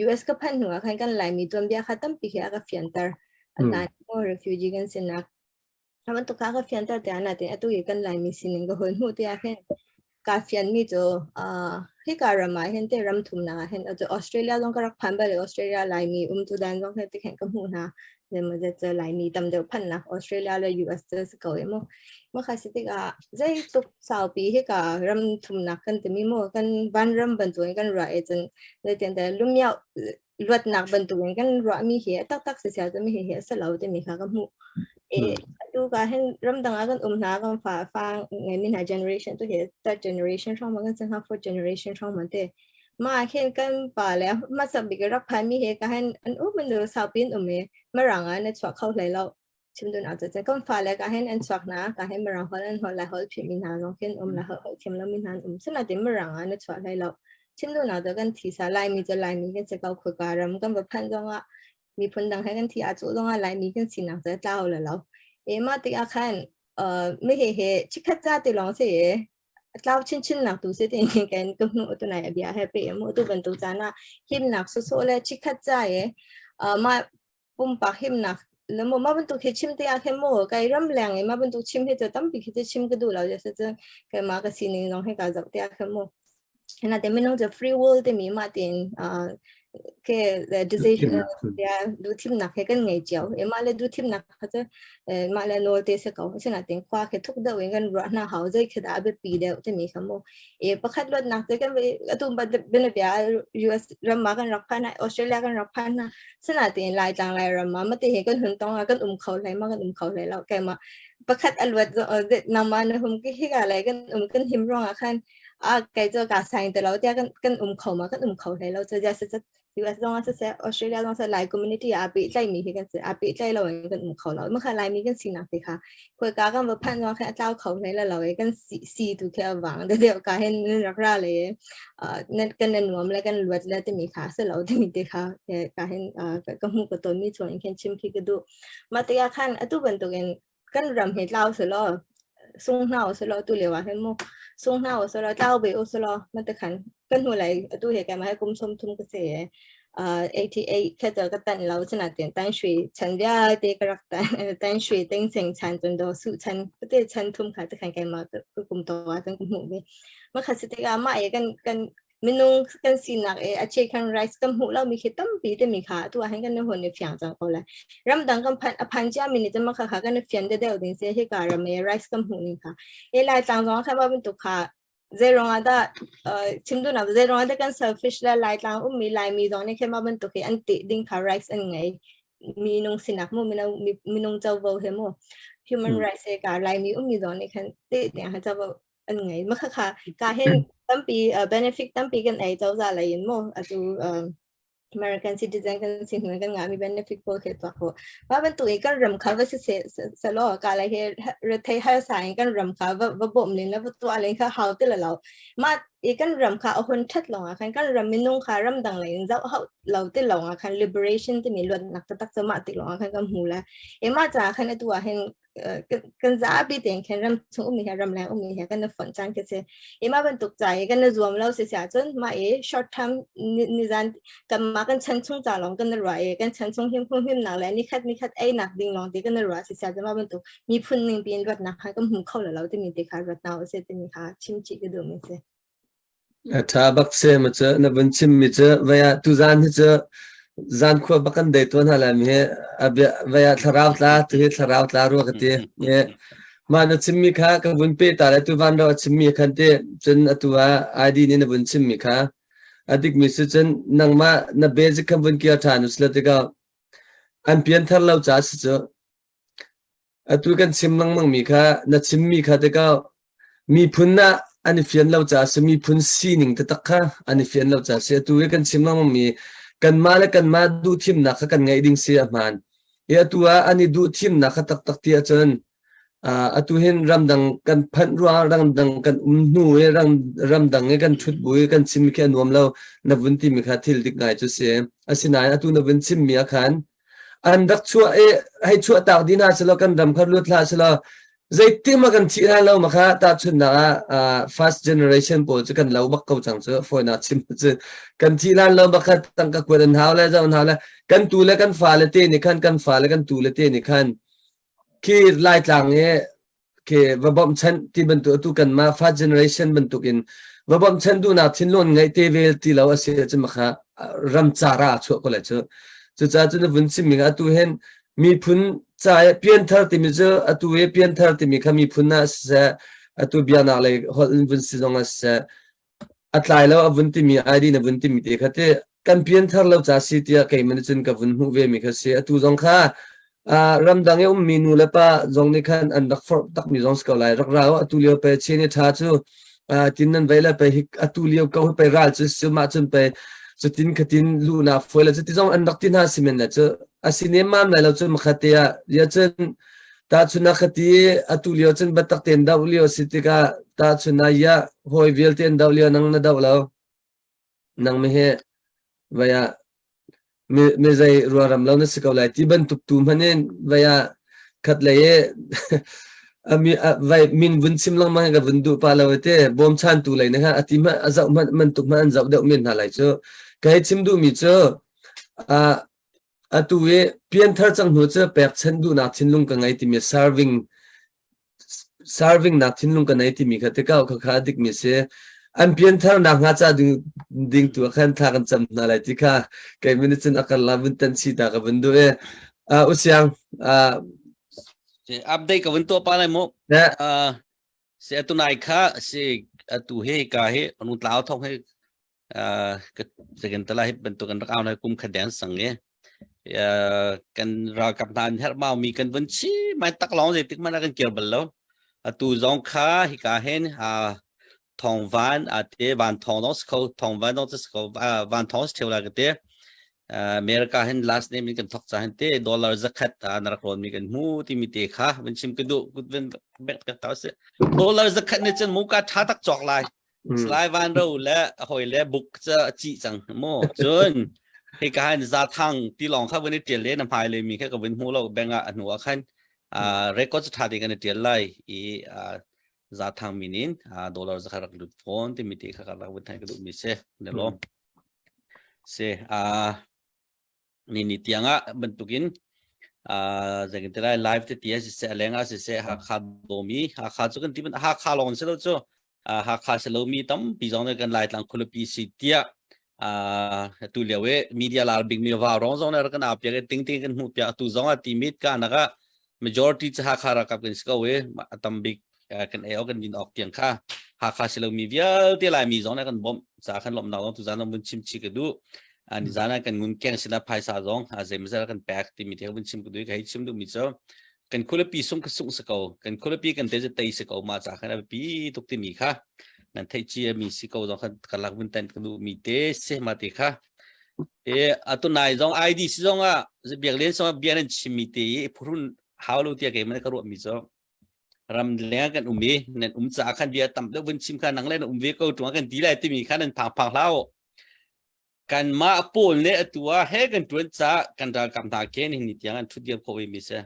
US ka phanh hnu ah khan kan Laimi tuanbia kha tampi khi a ka fianter. Hlan refugee kan sinak A bantuk kha ka fianter tiah natin atu i kan Laimi sining ka hun hmuh tiah hin kaa fianmi cu uh, hika ram ah hin te ram thumnak ah hin atu Australia zong ka rak phan bal i Australia Laimi um tu dan zong he tikhin ka hmuh hna. Zeimawzat cu Laimi tam deuh phanhnak Australia le US cu si ko i mu. Mah si tikah zeitluk saupi hika ram thumnak kan timi mu kan vanram bantukin kan ruah i cun zeitindah lumiau luatnak bantukin kan ruahmi hi a taktak si sia timi hi a si lo timi kha ka hmuh. E, atu ka hin ramdang ah kan um hna kan fa fa ngeimi hna generation tu hi third generation hrawng ma kan si hna fourth generation hrawng ma te Mah ah khin kan pa le hmasa bik rak phanmi he ka hin an um in saupi in um i Mirang ah na chuak kho hlei lo. Chim dun ah cun kan fale ka hin an chuak hna ka hin Mirang holh an holh lai holh phih mi hna zong khin um la holh thiam lo mi hna an um. Sinain Mirang ah na chuah hlei lo. Chim dun ah kan thisa Laimi cu Laimi kan si ko khuika ram kan va phanh zong ah miphun dang he kan thi ah cu zong ah Laimi kan sinak cu tlau le lo. E mah tik ah khan mi he he chikhat ca ti lawng si tlau chinchin nak tu si ti kan ka hnu tu nai bia he pe mu tu bantuk caan ah himnak sawsawh le chikhat ca ye ma pumpak himnak le mo ma bantuk hi chim te ah khin mo kai ram leng i ma bantuk chim hi chu tampi khi chu chim ka duh lo je se chu kai ma ka sining zong he ka zoh te ah khin mo na te minung cu free will timi mah tiin ke decision ya duhthimnak he kan ngei cio e mah le duhthimnak kha cu mah le nawl te se ko asinain khua khi thuk deuh in kan ruah hna hau zei khi dah a biapi deuh timi kha mu e pakhat luatnak cu kan atu bianabia US ram ma kan rak phan Australia kan rak phan na sinain Laitlang Lairam ma mate he kan hun tong kan um kho hlei ma kan um kho hlei lo keimah pakhat a luat nangmah na hum ki hi ka lai kan um kan him ruang ah khan a kei cu ka saing te lo tiah kan kan um kho ma kan um kho hlei lo cu ja se US zong ah siseh Australia zong seh Lai community ah aa pehtlaimi hi kan si aa pehtlai lo in kan um kho lo ma kha Laimi kan sinak te kha khoi ka kan va phanh zong khan a tlau kho hlei la lo i kan si si tu khi a vang de deuh ka hin nan rak ra le nan kan nan nuam le kan luat le timi kha se lo timi te kha ka hin ka hmu ka ton mi chung in khin chim khi ka duh ma te khan atu bantukin kan ram hi tlau selaw sung hna uselaw tu lio ah hin mu sung hna uselaw tlau ve uselaw ma te khan kan hnu lei atu he kai ma he kum 30 ka si e 88 kha ka tan lo chana ten tan shui chan vialte ka rak tan tan shui teng seng chan chun do su chan te chan thum kha te khan kai ma ka kum to wa chan kum hmu ve ma kha si te ka ma e kan kan minung kan sinak e a chicken rice kan hmuh lo mi khi tampi te mi kha tu ah hin kan hun i fiang cang ko lai ramdang kan phan a phan cia mi nih cun kha kha kan fian de deuh ding se hi ka ram e rice kan hmuh ning kha e lai tlang zong kha ba bantuk kha zeirong ah dah chim du na zeirong ah dah kan selfish le lai tlang um mi lai mi zong nih khin ma bantuk hi an ti ding kha rice an ngei minung sinak mu minung covo he mu human rights he ka lai mi um mi zong nih khan te tiang ha covo an ngei ma kha kha ka hin tampi benefit tampi kan ei cozah lei in mu atu American citizen kan si hnu kan ngah mi benefit pawl khi tuah ko ma bantuk i kan ram kha va si se se lo ka lai he rethei har sa in kan ram kha va va bawm len la va tuah len kha hau ti la lo ma i kan ram kha a hun that long ah khan kan ram minung kha ram dang lei in zau hau lo ti long ah khan liberation ti mi luat nak tak chu ma ti long ah khan kan hmu la e ma cha khan atu ah hin kan zapi tein khin ram chung ummi he ramleng ummi he kan i fonh caan khi si. Ima bantuk ca i kan i zuam lo si siah cun mah i short term nizan kanmah kan chan chung ca lawng kan i ruah i kan chan chung him himnak le nikhat nikhat einak ding lawng ti kan i ruah si siah cun mah bantuk miphun ning piin ruatnak kha kan hmu kho lo timi te kha ruat hna usih timi kha chim chih ka duhmi si. A ṭha bak si ma cu na vun chimmi cu vei ah tuzaan hi cu zan khua bak kan dei tuan hna lai mi hi a bia vei ah thlarau tla tu hi thlarau tla rua ka ti. Mah na chimmi kha ka vun pe ta le tu van ro a chimmi khan ti cun atu ah ID nih na vun chimmi kha a dikmi si cun nangmah na basic khan vun kir ṭhan usila tikah an pianthar lo caah si cu Atu kan chim lengmangmi kha na chimmi kha tikah miphun ah an i fian lo caah si miphun sining taktak kha an i fian lo caah si atu i kan chim lengmangmi kanmah le kanmah duhthimnak kha kan ngeih ding si a hmaan. I atu ah an i duhthimnak kha taktak ti ahcun atu hin ramdang kan phanh ruangah ramdang kan um hnu i ramdang i kan ṭhut bu i kan chimmi khi a nuam lo na vun timi kha thil dik ngai cu si. Asinain atu na vun chimmi ah khan an rak chuah i hei chuah tak dih hna selaw kan ram kha lut hlah selaw zeitin ma kan thih hna lo ma kha tahchunhnak ah first generation pawl cu kan lo bak ko cang cu fawinak chim cu kan thih lan lo bak kha tangka kuat an hau le zo an hau le kan tu le kan fa le te nih khan kan fa le kan tu le te nih khan khi laitlang i khi va bawmhchanh ti bantuk atu kanmah first generation bantuk in va bawmhchanh duhnak thinlung ngeih te vel ti lo a si ahcun makha ram cara a chuah ko lai cu. Cucaah cun na vun chimmi atu hin Miphun ca i pianthar timi cu atu i pianthar timi kha miphun ah siseh, atu biaknak lei holh in vun si zong ah siseh, a tlai lo a vun timi ID na vun timi te kha ti kan pianthar lo ca si tiah keimah nih cun ka vun hmuh ve mi kha si. Atu zong kha ramdang i ummi nu le pa zong nih khan an rak forh takmi zong si ko lai. Rak ra u atu lio pe chin i ṭha cu tin nan vei le pe hi atu lio ko hi pe ral cu si mah cun pe cutin khatin luhnak foi le cuti zong an rak ti hna si men le cu a si nemmam lai lo cu makhat te ah ya cun tahchun ah khati atu lio cun biatak tein doh lio si tikah tahchun ah ya hawi vialte an doh lio nang na doh lo nang mi hi vai ah mi mi zei ruaram lo na si ko lai ti bantuk tu hmanh in vai ah khat lei i ami vai min vun chim lengmang ka vun duh pa lo te bawm chan tu lei na kha ati hmanh a zoh hmanh man tuk hmanh an zoh deuh men hna lai cu ka hei chim duh mi cu atu i pianthar cang hnu cu pekchanh duhnak thinlung ka ngei timi serving serving nak thinlung ka nei timi kha tikau kha kha dik mi si an pianthar nak hnga ca ding ding tu khan thla kan cam hna lai ti kha kei min cun akar la vun tan chi ta ka vun du e usiang update ka vun to pa lai mu se atu nai kha si atu he ka he anu tlau thong he ka tala hi bantuk kan rak au na kum khat deng sang e kan ralkap hna an herh mau mi kan vun chi mai tak long zei tik man kan kir bal lo atu zong kha hika hen thong van a te van thong dong sko thong van dong sko van thong theu la ka te America hin last name in kan thok cha hin te dollar zakhat na rak ron mi kan mu ti mi te kha vun chim ka du vun bek ka ta se dollar zakhat ne chen mu ka tha tak chok lai Salai Van Ro le hawi le buk ca a cih cang mu. Cun hika hin zathang tilawng kha vun i ṭial le na hmai le mi kha ka vun hmu lo bank ah a hnu ah khan record cu ṭha tein kan i ṭial lai i zathang min in dollar zakhat rak lut fawn timi te kha ka rak vun theih ka duhmi si. Ne lawm. Si ni ni tiang ah bantukin zeitin ti lai live te ti siseh leng ah siseh Hakha dawmi Hakha cu kan ti Hakha lawng si lo cu Hakha si lomi tampi zong nih kan Laitlang khualipi si tiah tu lio i media lar bik mi vau rong zong nih kan au piak i ting ting kan hmuh piak tu zong ah ti mit ka nak ah majority cu Hakha ralkap kan si ko i a tam bik kan ei awk kan din awk tiang kha Hakha si lomi vialte Laimi zong nih kan bawmh ca kan lawmhnak zong tuzan zong vun chim chih ka duh. Ni zan ah kan ngun keng sinah phaisa zong zeimazat kan pek timi te vun chim ka duh ka hei chim duhmi cu kan khualipi sung ka sung si ko kan khualipi kan te tei si ko ma ca khan a biapi tuk timi kha nan theih cia mi si ko zong khan ka lak vun tan ka duh mi te se ma te kha e atu nai zong ID si zong ah biak len song bia nan chim mi te i phurun hau lo tia ke man ka ruah mi cu ram leng kan um i nan um caah khan bia tam deuh vun chim kha nang le na um ve ko ṭung kan ti lai timi kha nan phang phang hlah u. Kanmah pawl nih atu ah he kan ṭuan caah kan ralkap hna ke nihin ni tiang an ṭhut dir khawh ve mi si.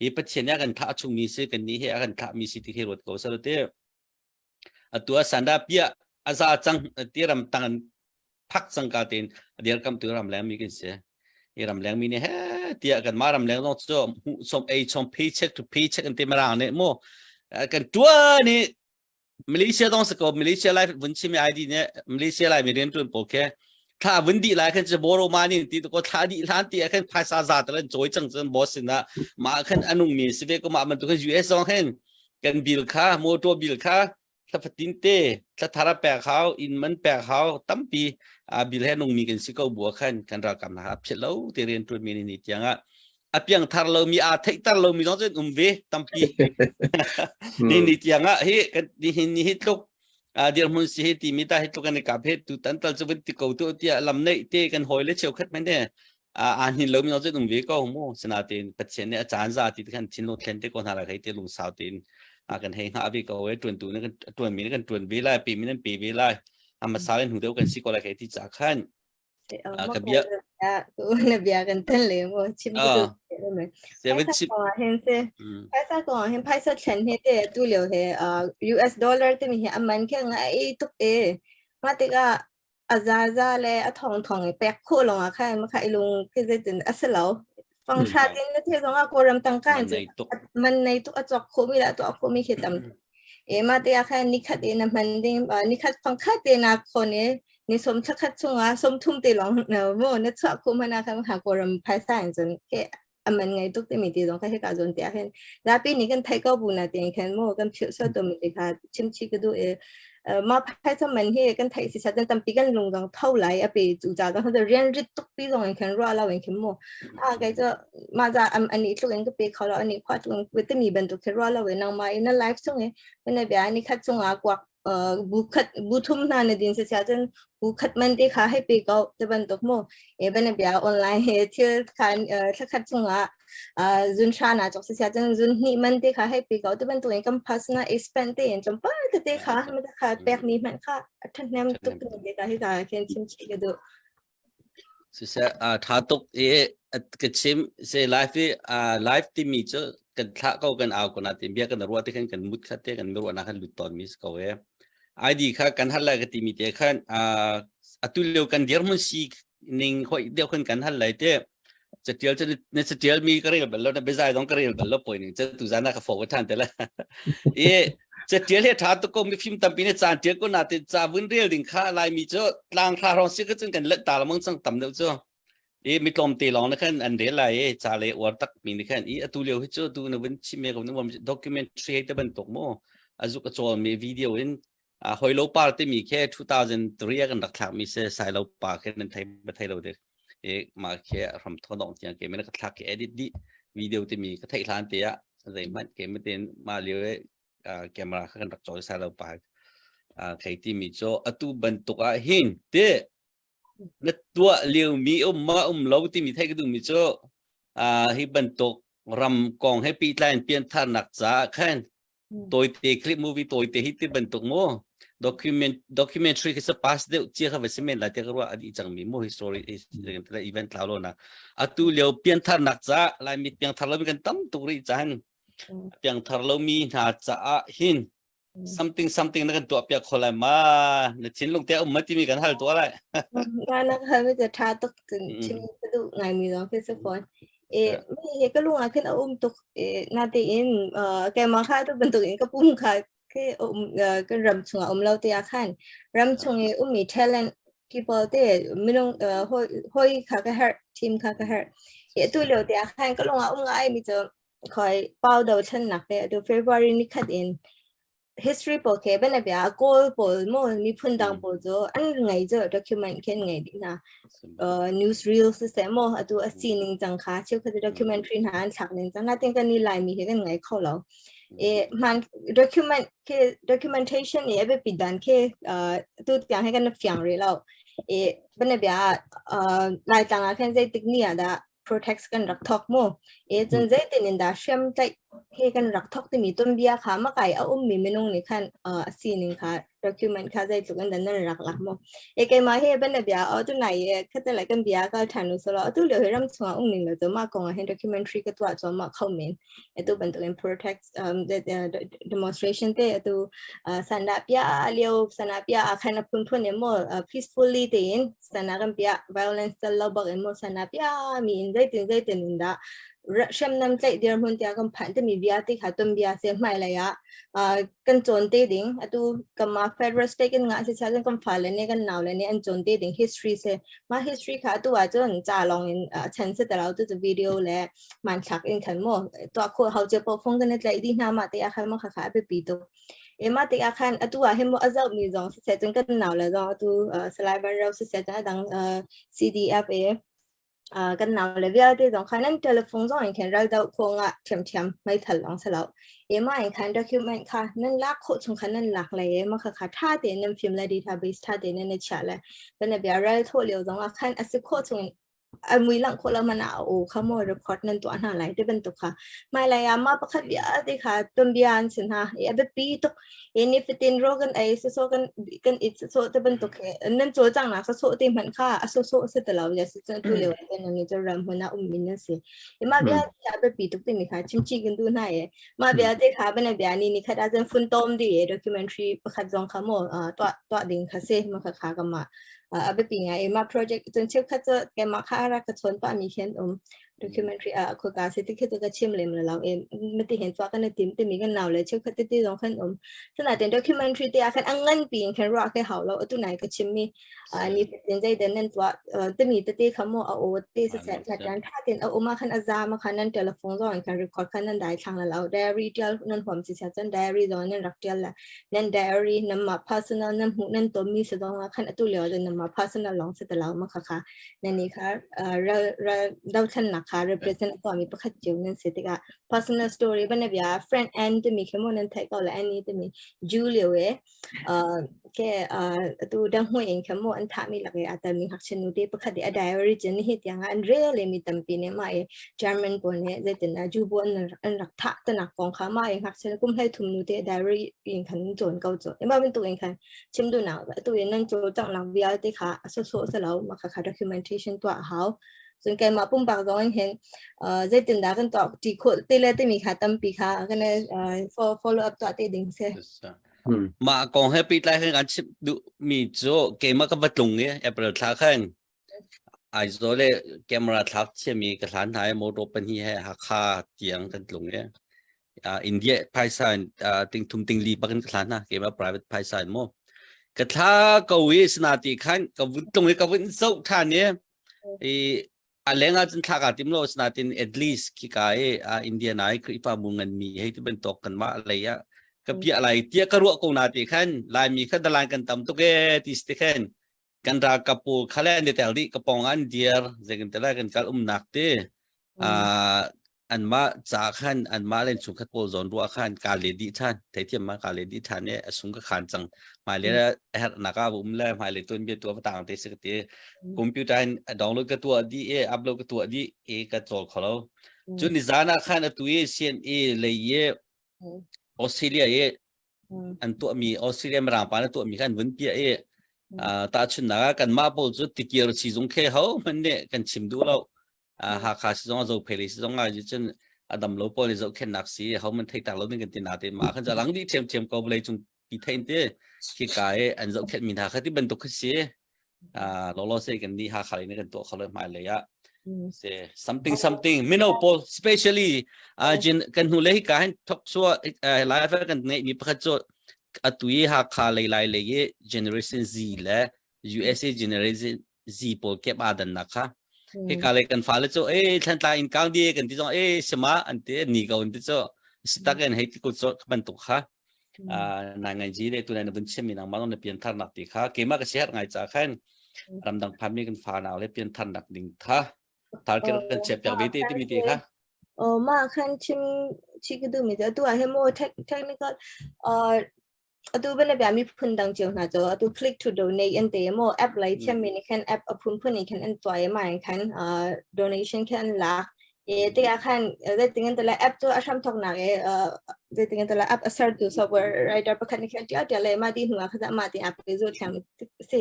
Hi Pathian nih a kan thlah chung mi si kan nih he a kan thlah mi si ti khi ruat ko seh te. Atu ah sandah piah a za cang ti ram tang an phak cang ka tein a dirkam tu ram leng mi kan si. Hi ram leng mi nih he tiah kan mah ram leng zong cu hmuh chom ei chom paycheck to paycheck an ti marang nih mu kan tuan i Malaysia dong sa ko Malaysia life vun chim ID ne Malaysia lai mi rian tuan pawl ke thla vun di lai khan che boro mani ti ko thla di hlan ti khan phaisa za talan choi chang chen boss na ma khan anung mi si ve ko ma man tu khan US zong hen kan bill kha motor bill kha thla fatin te thla thara pek hau inn man pek hau tampi a bill he nung mi kan si ko bua khan kan ralkap na ha phet lo te rian tuan mi ni tiang ah a piang thar lo mi a theih tar lo mi zong cun um ve tampi ni ni tiang ah hi kan ni hin ni hi tluk a dirhmun si hi ti mi ta hi tluk kan i kap he tu tan tal chu vun ti ko tu tia lam nei te kan hoi le cheu khat men ne a hnin lo mi zong cun um ve ko mu sinatin Pathian nih a caan za ti khan thinlung thlen te ko hna la khei te lungsau tein a kan hei nga ve ko e tuan tu ne kan tuan mi ne kan tuan ve lai pe mi nan pe ve lai ama sa len hu deuh kan si ko lai khei ti cha khan ka bia na bia kan tan le mo chim tu phaisa kong ah hin se phaisa kong ah hin phaisa thlen he te tu lio he US dollar te mi hi aman khe ngai tuk e ma tikah a zaza le a thong thong i pek khawh lawng ah khan makha i lung khi zeitin a si lo. Fang hra tin na the zong ah Kawlram tangka in man nei tuk a cawk khawh mi le a tuah khawh mi khi tam. E ma te ah khan nikhat in a hman ding nikhat fang khat te na khon i ni som thla khat chungah som thum te lawng na mo na chuah khawh hmanh ah khan ha Kawlram phaisa in cun ke a man ngai tuk timi ti zong kha hika zawn te ah hin zapi nih kan theih ko bu na tein khan mu kan philh sual to mi te kha chimchi ka duh i ma phaisa man hi kan theih si sat tampi kan lung zong tho lai a pe cu ca zong rian rit tuk pi zong in khan ruah lo in khin mu a kai cho ma za am ani tluk in ka pe kho lo ani khwa tluk in timi bantuk khi ruah lo in nang ma in life chung e na bia ni khat chung a kwak bu khat bu thum hna na din se sia cun bu khat man te kha hei pe ko te bantuk mu e bana bia online he thil khan thlakhat chungah zun sha na chok se sia cun zun hni man te kha hei pe ko te bantuk in kan personal expense te in tlawmpal te te kha ma kha pek mi hmanh kha a ṭhahnem tuk te ka hi ka khen chim chi ka duh. Siseh, ṭha tuk i ka chim se live i live timi cu kan thlah ko kan au ko natin bia kan ruah te khan kan mut khat te kan ruahnak khan lut tawn mi si ko e. ID kha kan hal lai ka timi te khan atu lio kan dirhmun si ning hoi deuh khan kan hal lai te. Catial cu na catial mi ka rel bal lo na biazai zong ka rel bal lo poi ning cu tu zan ah ka fo than te la. I catial he tha tuk ko mi fim tampi ne caan tial ko na te ca vun rel ding kha laimi cu tlang hra rong si ka cun kan let ta lamang cang tam deuh cu. I mi tlawm te lawng na khan an rel lai i ca le uar tak mi ni khan i atu lio hi cu tu na vun chim me ko na documentary te bantuk mu azuk a chawl mi video in hoi lo par timi khe 2003 ah kan rak thlak mi se sai lo pa khe nan thei ba thei lo de e ma khe ram tho dong tiang ke me ka thlak ke edit di video timi ka theih hlan te ah zei hmanh ke me ten ma lio e camera kha kan rak chawi sai lo pa thei timi cho atu bantuk ah hin te na tuah lio mi um ma um lo timi thei ka duh mi cu hi bantuk ram kong he pi tlain pian thar nak ca khan tawite clip movie tawite hi ti bantuk mu document documentary khi sa pass deuh chia kha va si men lai te ka ruah adi cang mi mu history event thlau lo na atu lio pianthar nak ca laimi piangthar lo mi kan tam tuk rih chan piangthar lo mi hna caah hin something something na kan tuah piak kho lai ma na thinlung te um ma timi kan hal tuah lai na na hal mi tha tuk chim ka duh ngai mi zong khi si fawn E mi he ka lung ah khin a um tuk e natein keimah kha tu bantuk in ka pum kha khi um kan ram chungah um lo te ah khan ram chung i ummi talent people te minung hoi hoi kha ka herh team kha ka herh e tu lio te ah khan ka lung ah um ngai mi cu khoi pau do thlennak te atu February ni khat in history pawl khi bianabia Kawl pawl maw miphun dang pawl cu an ngei cu document khi an ngei dih hna. News reel siseh maw atu a sining cang kha cheukhat documentary hna an thlak ning cang natin kan i Laimi hi kan ngei kho lo. E man document khi documentation i a biapi dan khi tu tiang hi kan fiang rih lo. E bianabia Laitlang ah khan zeitik ni ah dah protect kan rak thok mu e cun zeitin in dah hriam tlaih he kan rak thok timi tuanbia kha makai a ummi minung nih khan a sining kha document kha zeitluk in dan nan rak lak mu e keimah he ban bia o tu nai e khate lai kan bia kal than u solo atu lio he ram chungah um ning lo chu ma kong ah hin documentary ka tuah chuah ma kho men atu bantukin protect um, the, the demonstration te atu uh, sanda pia lio sana pia a khan a phun phun emo uh, peacefully te in sana kan pia violence tel lo bak in mo sana pia mi in zeitin zeitin in da hriamnam tlaih dirhmun tia kan phan te mi bia ti kha tum bia se hmai lai ah kan cawn te ding atu kama federal state kan nga si cha kan fa le ne kan nau le ne an cawn te ding history se ma history kha atu ah cun cha long in chan se tarau tu video le hmanthlak in khan maw tuah khawh hau cio paoh phung kan i tlaih dih hna mah te ah khan maw khakha a biapi tuk. E mah tikah khan atu ah hin maw a zoh mi zong siseh cun kan nau le zong atu Salai Van Ro siseh cun a dang CDF e kan nau le vialte zong khan nan telephone zong in khan ral doh khawh ngah ṭhiamṭhiam meithal lawng si lo. E mah in khan document kha nan lak khawh chung khan nan lak le e mah khakha ṭha tein nan fim le database ṭha tein nan i chiah le kan bia ral thawh lio zong ah khan a si khawh chung in a mui langh khawh lo hmanh ah a aw kha maw record nan tuah hna lai ti bantuk kha hmailei ah mah pakhat vialte kha tuanbia an si hna i a biapi tuk i nifatin rawl kan ei sawsawh kan kan it sawsawh ti bantuk he nan cawlcanghnak sawsawh te hmanh kha a sawsawh si ti lo ya si cun tu lio ah nan cu ram hmun ah ummi nan si i mah vialte a biapi tuk timi kha chimchi kan duh hna i mah vialte kha bana bia ni ni khat ah cun funtom di documentary pakhat zong kha maw tuah tuah ding kha si mah kha kha ka mah a biapi ngai i mah project cun cheukhat cu keimah kha a rak ka chawn pahmi khi an um. Documentary ah khuaka si ti khi cu ka chim lem lo i mati hin tuah kan i tim timi kan nau le cheukhat tete zong khan um. Sinain documentary te ah khan a ngan pi in khan ruah khi hau lo. Atu nai ka chim mi ni fatin zeidan nan tuah timi tete kha mu a aw te siseh na tan tha ten a um ah khan a zam khan nan telephone zong in khan record khan nan dai thlang la lo. Diary tial nan huam si sia cun diary zong nan rak tial la. Nan diary nan mah personal nan hmuh nan ton mi si zong ah khan atu lio cun nan mah personal lawng si te lo ma kha kha nan nih kha dothlennak kha represent a tuahmi pakhat cio nan si tikah personal story banabia friend N timi khi mu nan theih ko la Annie timi Julio e ke atu dang hmui in kha mu an thahmi lak i aa telmi ngakchia nu te pakhat i a diary cun hi tiang ah an rel i mi tampi nih mah i German pawl nih zeitin ah Jew bu an an rak thah tanak kong kha mah i ngakchia kum 13 nu te diary in khan cawn ko cu mah bantuk in khan chim duhnak atu in nan cawlcanghnak vialte kha a sawsawh si lo mah kha documentation tuah a hau cun keimah pumpak zong in hin zeitindah kan tuah ti khawh te le timi kha tampi kha kan follow up tuah te ding si Mah kong he pehtlai khan kan chim duh mi cu keimah ka va tlung i April thla khan Aizawl le camera thlak thiami ka hlan hna i motor pahnih he Hakha tiang kan tlung i India phaisa in tingthum tingli bak in ka hlan hna keimah private phaisa in mu ka thla ko i sinati khan ka vun tlung i ka vun zoh ṭhan i i a leng ah cun thla kaa tim lo sinatin at least khika i India nai Khrihfabu nganmi hei ti bantuk kanmah lei ah ka piah lai tiah ka ruah ko na ti khan Laimi kha dalan kan tam tuk e ti si ti khan kan ralkap pawl kha le an i tel dih ka pawng ah an dir zeitin te lai kan kal umnak ti anmah ca khan anmah len chungkhat pawl zawn ruah khan ka le dih ṭhan theithiam ma ka le dih ṭhan i a sung ka khan cang hmailei a herhnak ah a um le hmailei tuan bia tu a tang te si ka ti computer in download ka tuah dih i upload ka tuah dih i ka cawl kho lo cun ni zan ah khan atu i CNA lei i Australia i an tuahmi Australia mirang pa na tuahmi kha an vun piah i tahchunhnak ah kanmah pawl cu tikir sizung khe ho hmanh nih kan chim duh lo Hakha sizong Zophei lei sizong ah cun a dam lo pawl nih zohkhenhnak si ho man thei tak lo ding kan ti na te ma khan lang dih ṭhiamṭhiam ko vawlei cung pi thein te khi ka i an zohkhenh mi hna kha ti bantuk khi si lolo se kan ni Hakha lei kan tuah kho lo hmai lei ah se something something mino pawl especially jin kan hnu le hi ka hin thok chua lai fa kan nei mi pakhat chu atui Hakha lei lai lei i generation Z le USA generation Z pawl kep aa dan nak kha hika le kan fale cu e thlantla in kang di kan ti zong e sima an ti ni ko an ti cu sitak in hei ti ko cu bantuk kha nai ngai ji le tu nai na vun chim mi nang ma na pian thar nak ti kha keima ka sihat ngai cha khan ramdang phan mi kan fa nau le pian thar nak ding tha thar ke kan chep piak ve te ti mi ti kha Oh ma khan chim chi ka du mi tu a he mo technical atu bana bia mi phun dang cio hna cu atu click to donate an te mo app lai thiam mi nih khan app a phunphun in khan an tuah i mah in khan donation khan an lak e tikah khan zeitin an tala app cu a hram thoknak e zeitin an tala app a sertu software writer pakhat nih khan tial tial le mah di hnu ah khan mah ti app ke zu thiam se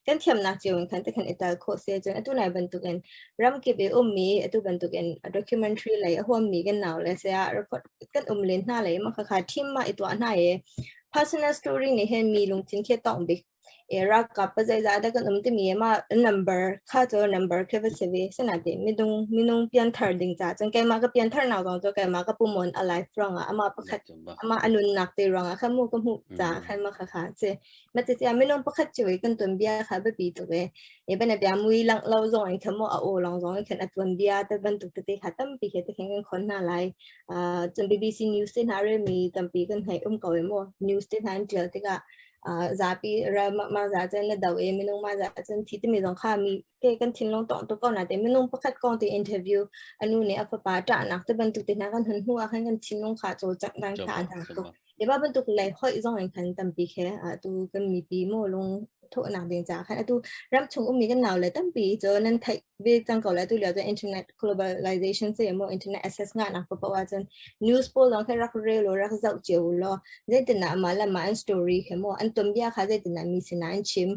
kan thiamnak cio in khan te khan ital khawh se cun atu nai bantuk in ramkip i ummi atu bantuk in documentary lei a huammi kan nau le se ah record kan um len hna le ma kha kha team ma i tuah hna e personal story nih hin mi lungthin khi tong bik e ralkap pa zeizah dah kan um timi ma number kha cu number khi va si ve sanate midung minung pian thar ding ca cun keimah ka pian thar nak zong cu keimah ka pumon alive ruangah ama pakhat ama anun nak te ruangah kha mu ka hmuh ca khan ma kha kha che ma ti tia minung pakhat chu kan tuan bia kha biapi tuk e e bana bia mui lang lo zong in kha mo a o long zong in khan a tuan bia te bantuk te te kha tampi he te khan kan khon hna lai cun BBC News te hna relmi tampi kan hei um ko i mu news te hna an ṭial tikah zapi ma za cun na do i minung ma za cun thi timi zong kha mi ke kan thinlung tong tuk ko na te minung pakhat kong te interview anu nih a fapa ṭahnak te bantuk te hna kan hun hmu ah khan kan thinlung kha cawlcangh dan kha an hang tuk Eba bantuk lei hoih zong in khan tampi khe atu kan mipi mu lung thawhnak ding ca khan atu ram chung ummi kan nau le tampi cu nan theih ve cang ko le tu lio cu internet globalization se mo internet access nga nak papo ahcun news pawl zong kha rak rel lo rak zoh cio lo zeitin ah mah le mah an story khe mo an tuanbia kha zeitin ah mi sinah an chim.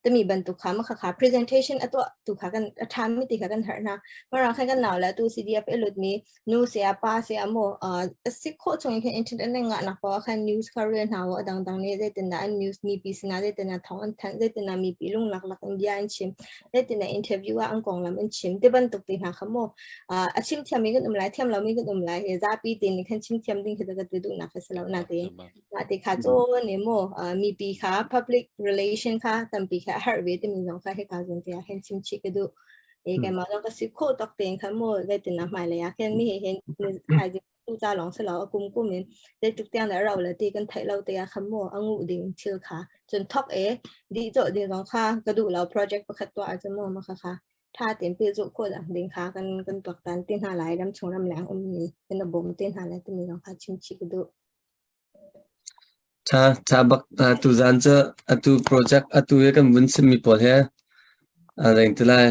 Timi bantuk kha ma kha kha presentation a tuah tu kha kan a ṭhami ti kha kan herh hna. Mara khan kan nau le tu CDF i lut mi nu se a pa se a mo a si khawh chung in khan internet na ngah nak paoh ah khan news kha rel hna u a dangdang nih zeitindah an news mipi sinah zeitindah thawng an thanh zeitindah mipi lunglak lak in bia an chim zeitindah interview ah an konglam an chim ti bantuk te hna kha mu a chim thiam mi kan um lai thiam lo mi kan um lai he zapi te nih khan chim thiam ding khi ka ti duhnak kha si lo na te mah te kha cawn ne mu mipi kha public relation kha tampi kha a herh ve timi zong kha hika zawn te ah khan chim chih ka duh. E keimah zong ka si khawh tawk tein khan mu zeitin ah hmailei ah khin mi he hin thaizing tu ca lawng si lo a kum kum in zeitluk tiang dah rau le ti kan theih lo te ah khan mu a nguh ding thil kha cun thok e dih cawh ding zong kha ka duh lo project pakhat tuah ahcun mu ma kha kha tha tein pehzulh khawh ding kha kan kan tuaktan te hna lai ram chung ram leng ummi kan i bawm te hna lai timi zong kha chim chih ka duh. Ṭha, ṭha bak. Tuzaan cu atu project atu i kan vun chimmi pawl hi reng ti lai.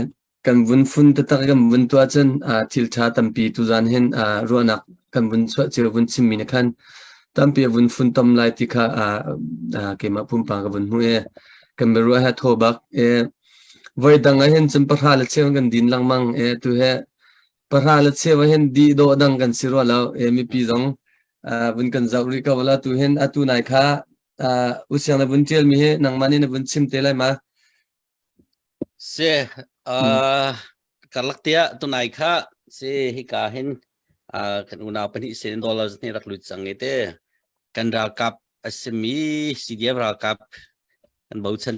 Kan vun fun taktak i kan vun tuah cun thil ṭha tampi tuzaan hin ruahnak kan vun chuah cio vun chimmi nih khan tampi a vun funtom lai ti kha keimah pumpak ka vun hmuh i kan biaruah he thaw bak. I voi dang ah hin cun pahra le cheu kan din lengmang i atu hi pahra le cheu ah hin dih dawh dang kan si rua lo. I mipi zong vun kan zoh rih ko la tu hin atu nai kha usiang na vun tial mi hi nangmah nih na vun chim te lai ma Se karlak tia tunai kha se hika hin kan unau pahnih sen dollars nih rak lut cang i te kan ralkap asimi CDF ralkap kan bochan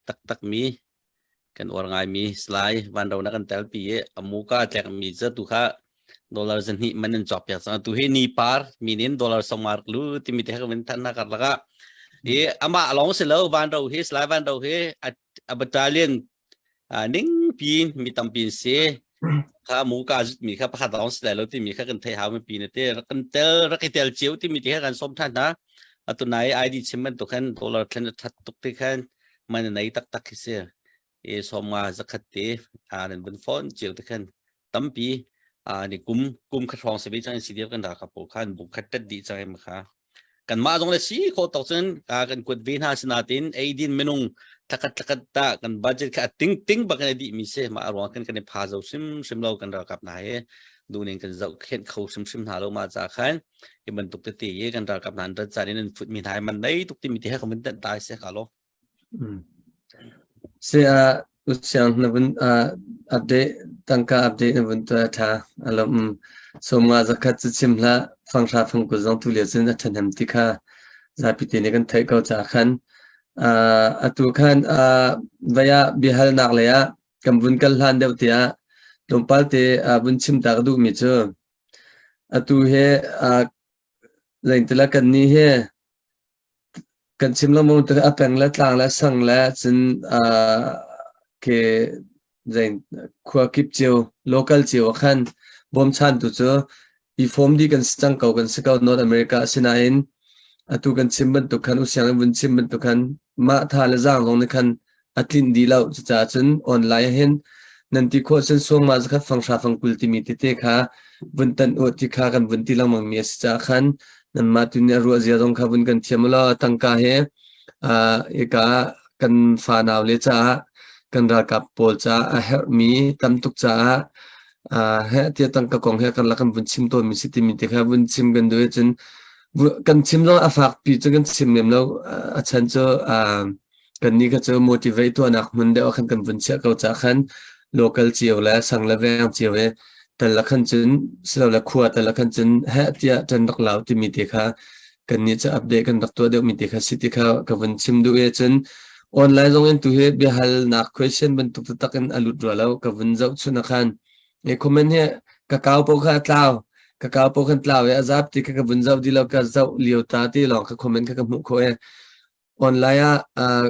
taktakmi kan uar ngaimi Salai Vanro na kan telpi i a muka tlekmi cu tu kha dollar zahnih man an cawk piak cang tu hi ni par min in dollar somar lu timi te kan than na kar laka i amah lawng si lo Vanro hi Salai Vanro hi a battalion ning pi mi tampi si kha muka zut mi kha pakhat lawng si lai lo timi kha kan thei hau mi pi na te kan tel rak i tel cio timi te kha kan som than hna atu nai ID chim bantuk khan dollar thlen that tuk te khan man nei taktak khi si i sawmnga zakhat te a nan vun phone cio te khan tampi a ni kum kum khat hrawng se ve chang si dir kan ra ka po khan bu khat tet di chang em kha kan mah zong le si kho tok cun kan kuat ve hna sinatin eidin minung thlakhat thlakhat ta kan budget kha ting ting bak in di mi se ma ruang kan kan i pha zo hrim hrim lo kan ralkap hna he duning kan zoh khen kho hrim hrim hna lo ma cha khan hi bantuk tete i kan ralkap hna an rat caan in an fut mi hna man nei tuk ti mi te he kan tan tai se ka lo Se a usiang na vun update tangka update na vun tuah tha alom somnga zakhat chu chim hla fanghra fangkul zong tu lio cun a ṭhahnem ti kha zapi te nih kan theih ko ca khan atu khan vai ah biahalnak lei ah kan vun kal hlan deuh tiah tlawmpal te vun chim ta ka duhmi cu atu he zeintila kan ni he Kan chim lengmang tik a peng le tlang le sang le cun ke zei khua kip cio local cio ah khan bawmchantu cu i fawm dih kan si cang ko kan si ko North America asinain atu kan chim bantuk khan usiang in vun chim bantuk khan mah tha le zaang zong nih khan a tlinh dih lo. Cucaah cun online ah hin nan ti khawh cun suangma zakhat fanghra fangkul timi tete kha vun tanh u ti kha kan vun ti lengmang mi a si caah khan nanmah tu nih a ruah zia zong kha vun kan thiam u law tangka he hika kan fanau le caah kan ralkap pawl caah a herhmi tam tuk caah heh tiah tangka kong he kan lak kan vun chim tawnmi si timi te kha vun chim kan duh cun kan chim zong a fakpi cu kan chim lem lo a chan cu Kannih kha cu motivate tuahnak hmun deuh ah khan kan vun chiah ko caah khan local cio le sang le veng cio i tal ah khan cun silole khua tal ah khan cun heh tiah ṭan rak lau timi te kha kannih cu update kan rak tuah deuhmi te kha si ti kha ka vun chim duh i cun online zong in tu hi biahalnak question bantuk taktak in a lut rua lo ka vun zoh chun ah khan i comment hi ka kau paoh kha a tlau ka kau paoh khan tlau i a zap ti kha ka vun zoh ti lo ka zoh lio ta ti lawng ka comment kha ka hmuh khawh i Online ah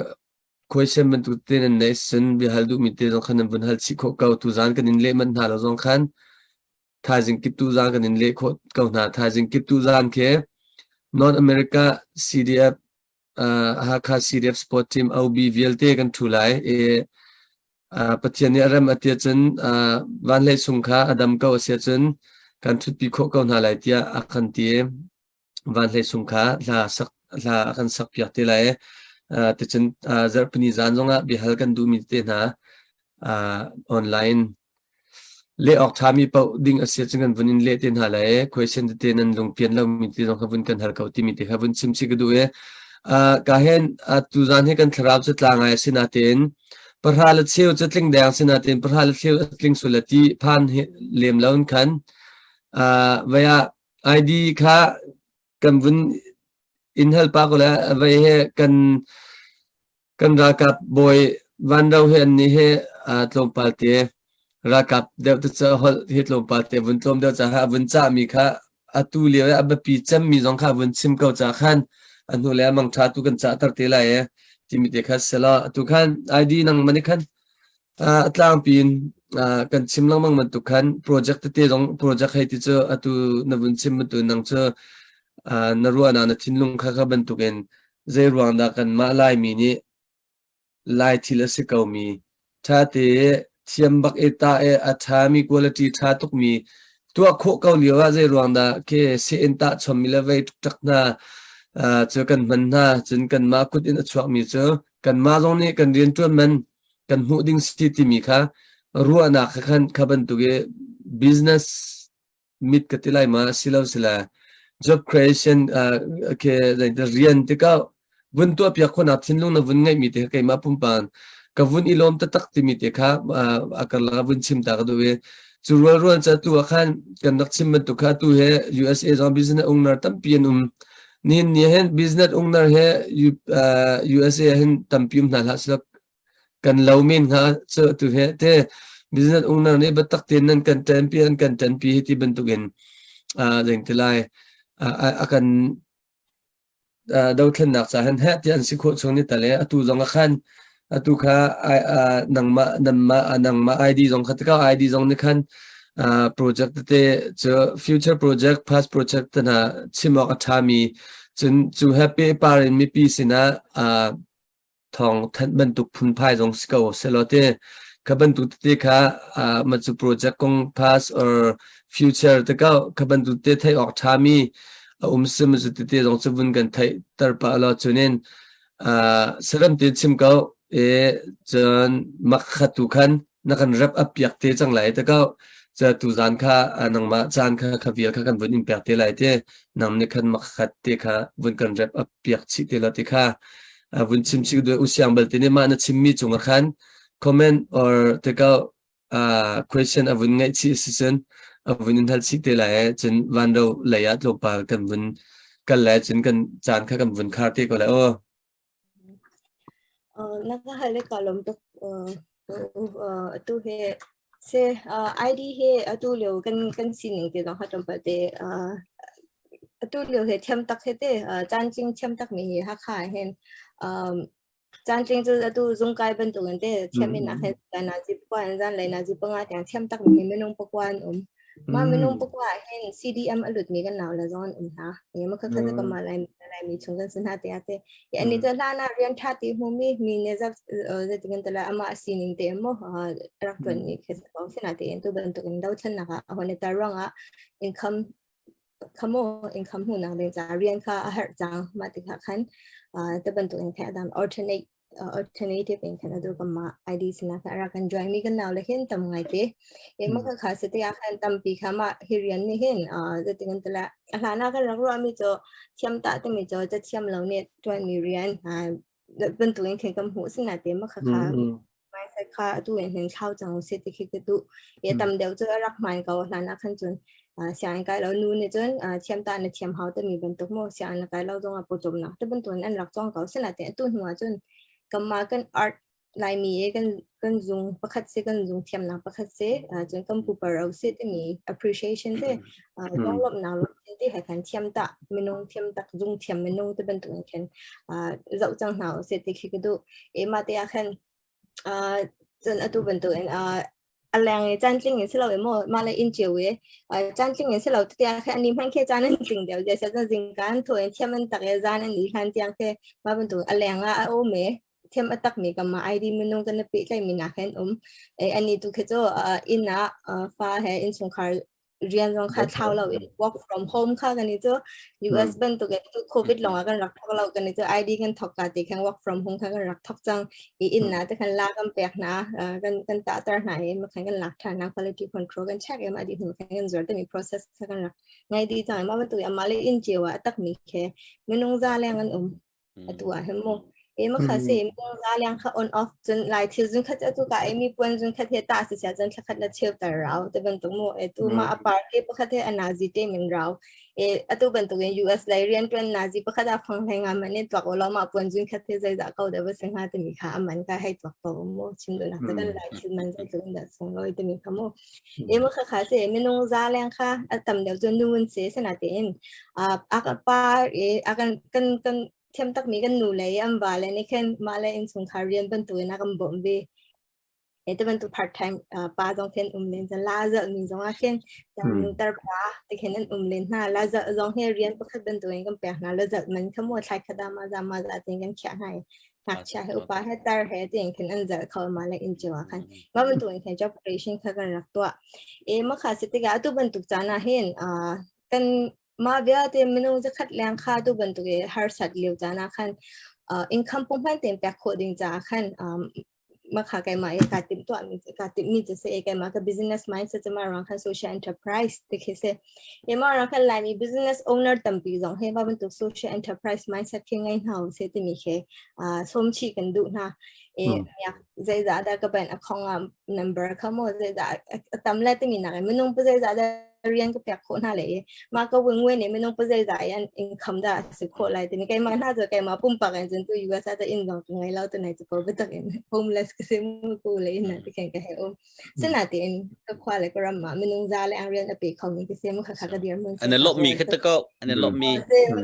question bantuk te nan neih cun biahal duhmi te zong khan nan vun hal chih khawh ko. Tuzaan kan in leh manh hna lo zong khan thaizing kip tuzaan kan in leh khawh ko hna. Thaizing kip tuzaan khi North America CDF Hakha CDF Sport Team OB vialte kan ṭhu lai i Pathian nih a rem a ti ahcun vanhlei sung kha a dam ko a si ahcun kan ṭhutpi khawh ko hna lai tiah a kan ti. Van Hlei Sung kha hla sak hla a kan sak piak te lai. Ticun zarhpini zan zongah biahal kan duhmi te hna online leh awk ṭhami paoh ding a si ahcun kan vun in leh te hna lai i question tete nan lungpian lomi te zong kha vun kan hal ko timi te kha vun chim chih ka duh i ka hin tuzan hi kan thlarau cu tla ngai a si natein pahra le cheu cu tling deng si natein pahra le cheu a tling sul le ti phan hi lem lo in khan vei ah ID kha kan vun in hal pa ko le vei he kan Kan ralkap bawi Vanro he annih he tlawmpal te ralkap deuh te ca holh hi tlawmpal te vun tlawm deuh ca kha a vun cahmi kha atu lio i a biapi cemmi zong kha a vun chim ko ca khan a hnu le a mangṭha tu kan cahter te lai e timi te kha si law atu khan ID nang mani khan a tlangpi in kan chim lengmang bantuk khan project tete zong project hei ti cu atu na vun chim bantuk nang cu na ruahnak na thinlung kha kha bantukin zei ruang dah kanmah Laimi nih Lai thil a si komi ṭhate thiam bak i tah i a ṭhami quality ṭha tukmi tuah khawh ko lio ah zei ruang dah ke seh in tah chommi le vei ṭukṭak hna cu kan hman hna cun kanmah kut in a chuakmi cu kanmah zong nih kan rianṭuan man kan hmuh ding si timi kha ruahnak kha khan kha bantuk i business mit ka ti lai ma silo sila job creation ke rian tikah vun tuah piak khonak thinlung na vun ngeih mi te keimah pumpan ka vun i lawm taktak timi te kha a karlak ah vun chim ta ka duh i cu rual rual ca tu ah khan kan rak chim bantuk kha tu he USA zong business owner tampi an um nihin ni hin business owner he USA hin tampi um hna hlah sila kan lo men hnga cu tu he te business owner nih biatak tein nan kan ṭanpi an kan ṭanpi hi ti bantukin zeng ti lai a kan dothlennak ca hin heh ti an si khawh chung ni tale atu zong ah khan atu kha nangmah nanmah nangmah ID zong kha tikah ID zong nih khan project tete cu future project past project te hna chim awk a ṭhami cun cu he pehpar in mipi sinah thawng thanh bantuk phunphai zong si ko selaw te kha bantuk tete kha mah cu project kong past or future te ko kha bantuk te theih awk ṭhami a um sim cu tete zong cu vun kan theih ter pah law cunin saram te chim ko e cun mak khat tu khan na kan wrap up piak te cang lai te ko ca tu zan kha nangmah caan kha kha vial kha kan vun in pek te lai te nang nih khan mak khat te kha vun kan wrap up piak chih te la te kha vun chim chih du usiang bal te ne ma na chim mi chung khan comment or te ko question a vun ngaih chih si cun a vun in hal chih te lai cun van ro lei ah tlawmpal kan vun kal lai cun kan caan kha kan vun khar te ko lai o. Na ka hal i kaa lawm tuk. Atu hi si ID hi atu lio kan kan sining te zong kha tlawmpal te atu lio hi thiam tak hi te caan tling thiam tak mi hi Hakha ah hin caan tling cu atu zungkai bantukin te thiam in ah hin nazi pakua in zanlei nazi panga tiang thiam tak mi hi minung pakua an um. Mah minung pakua ah hin CDM a lutmi kan nau le zong an um hna. Ma kha kha kan mah Laimi Laimi chung kan si hna te ate. Ani cu hlan ah rian ṭha ti hmumi mi ne zap zeitin kan tala amah sining te mo rak ṭuan mi khi ko sinatein tu bantukin dothlennak ah a hon i tar ruangah income khamo income hmuhnak ding ca rian kha a herh cang mah tikah khan te bantukin khe adam alternate alternative in khan atu kan mah ID sinak kha rak kan join mi kan nau le hin tam ngai te e ma kha kha se te khan tampi kha ma hi rian ni hin zeitin kan tala a hlana kan rak ruah mi cho thiam ta te mi cho cha thiam lo ne tuan mi rian bantukin khin kan hmuh sina te ma kha kha mindset kha atu in hin thlau cang usih ti khi ka duh. I tam deuh cu a rak hmaan ko hlan ah khan cun sianginn kai lo nu nih cun thiam ta na thiam hau timi bantuk mu sianginn na kai lo zong ah pawcawmnak te bantukin an rak cawng ko sinain atu hnu ah cun kanmah kan art Laimi i kan kan zung pakhat si kan zung thiamnak pakhat si cun kan pupa ro si timi appreciation te lunglawmhnak lungthin te he khan thiam ta minung thiam tak zung thiam minung te bantukin khin zoh cang hna usih ti khi ka duh. E mah te ah khan cun atu bantukin a leng i cantling in si lo i maw mah le inn cio i cantling in si lo tiah khe ani hmanh khe caan an tling deuh je se zingka an tho in thiam an tak i zan an i hlan tiang khe mah bantuk a leng ah a um i thiam a tak mi kan mah ID minung kan i pehtlaih mi nak hin um e ani tu khi cu inn ah fa he innchungkhar. Rian zong kha thlau lo in work from home kha kan i cu US bantuk in tu COVID lawng ah kan rak thok lo kan i cu ID kan thok ka ti khan work from home kha kan rak thok cang i inn na te khan la kan pek hna kan kan ta tar hna i ma khan kan lak than na quality control kan check em adi hnu khan kan zuar tami process kha kan rak ngai di cang ma bantuk ama le in chewa atak mi khe minung za leng an um atu ah hin mu e ma kha se mu za liang kha on off cun lai thil zun khat atu ka emi puan zun khat he ta si sia cun thlakhat la cheu tar rau te bantuk mu e tu ma a party pakhat he anazi te min rau e atu bantuk in US lai rian tuan nazi pakhat a phang hlai nga man in tuak olo ma puan zun khat he zai za ko de ba sing ha te mi kha aman ka hei tuak ko mu chim do nak te kan lai thil man zai tlun da sung loi te mi kha mu e ma kha kha se minung za leng kha atam deuh cun nu un se sana te in a kan pa e a kan kan kan thiam takmi kan nu le an va le nih khin mah le innchungkhar rian bantukin a kan bawmh ve. E te bantuk part time pa zong khin um len la zal mi zong ah khin nu tar pa te khin an um len hna la zal zong hi rian pakhat bantukin kan pek hna la zal man kha mo thlai khada ma za ma za tin kan khiah hna i ngakchia he upa he tar he tin khin an zal kho ma le in chiwa khan ma bantukin khin job creation kha kan rak tuah e ma kha si tikah atu bantuk caan ah hin kan Mah vialte minung zakhat leng kha tu bantuk i harsat lio caan ah khan income punghman tein pek khawh ding caah khan makha keimah i kaa timh tuahmi kaa timhmi cu si keimah ka business mindset cu mah ruang khan social enterprise ti khi si. Hi mah ruang khan Laimi business owner tampi zong hi mah bantuk social enterprise mindset khi ngei hna usih timi khi sawm chih kan duh hna. I zeizah dah ka bank account ah number kha maw zeizah a tam le timi nak in minung pa zeizah dah rian ka pek khawh hna le i mah ka wingwe nih minung pa zeizah i an income dah a si khawh lai timi keimah hna cu keimah pumpak in cun tu US ah inn zong ka ngei lo tunai cu ko biatak in homeless ka si mu ku le inn ah ti khin ka he um sinain ka khua le ka ram ah minung za le ang rian a pe kho mi ka si mu kha kha ka dir mun an lop mi kha ta ko an lop mi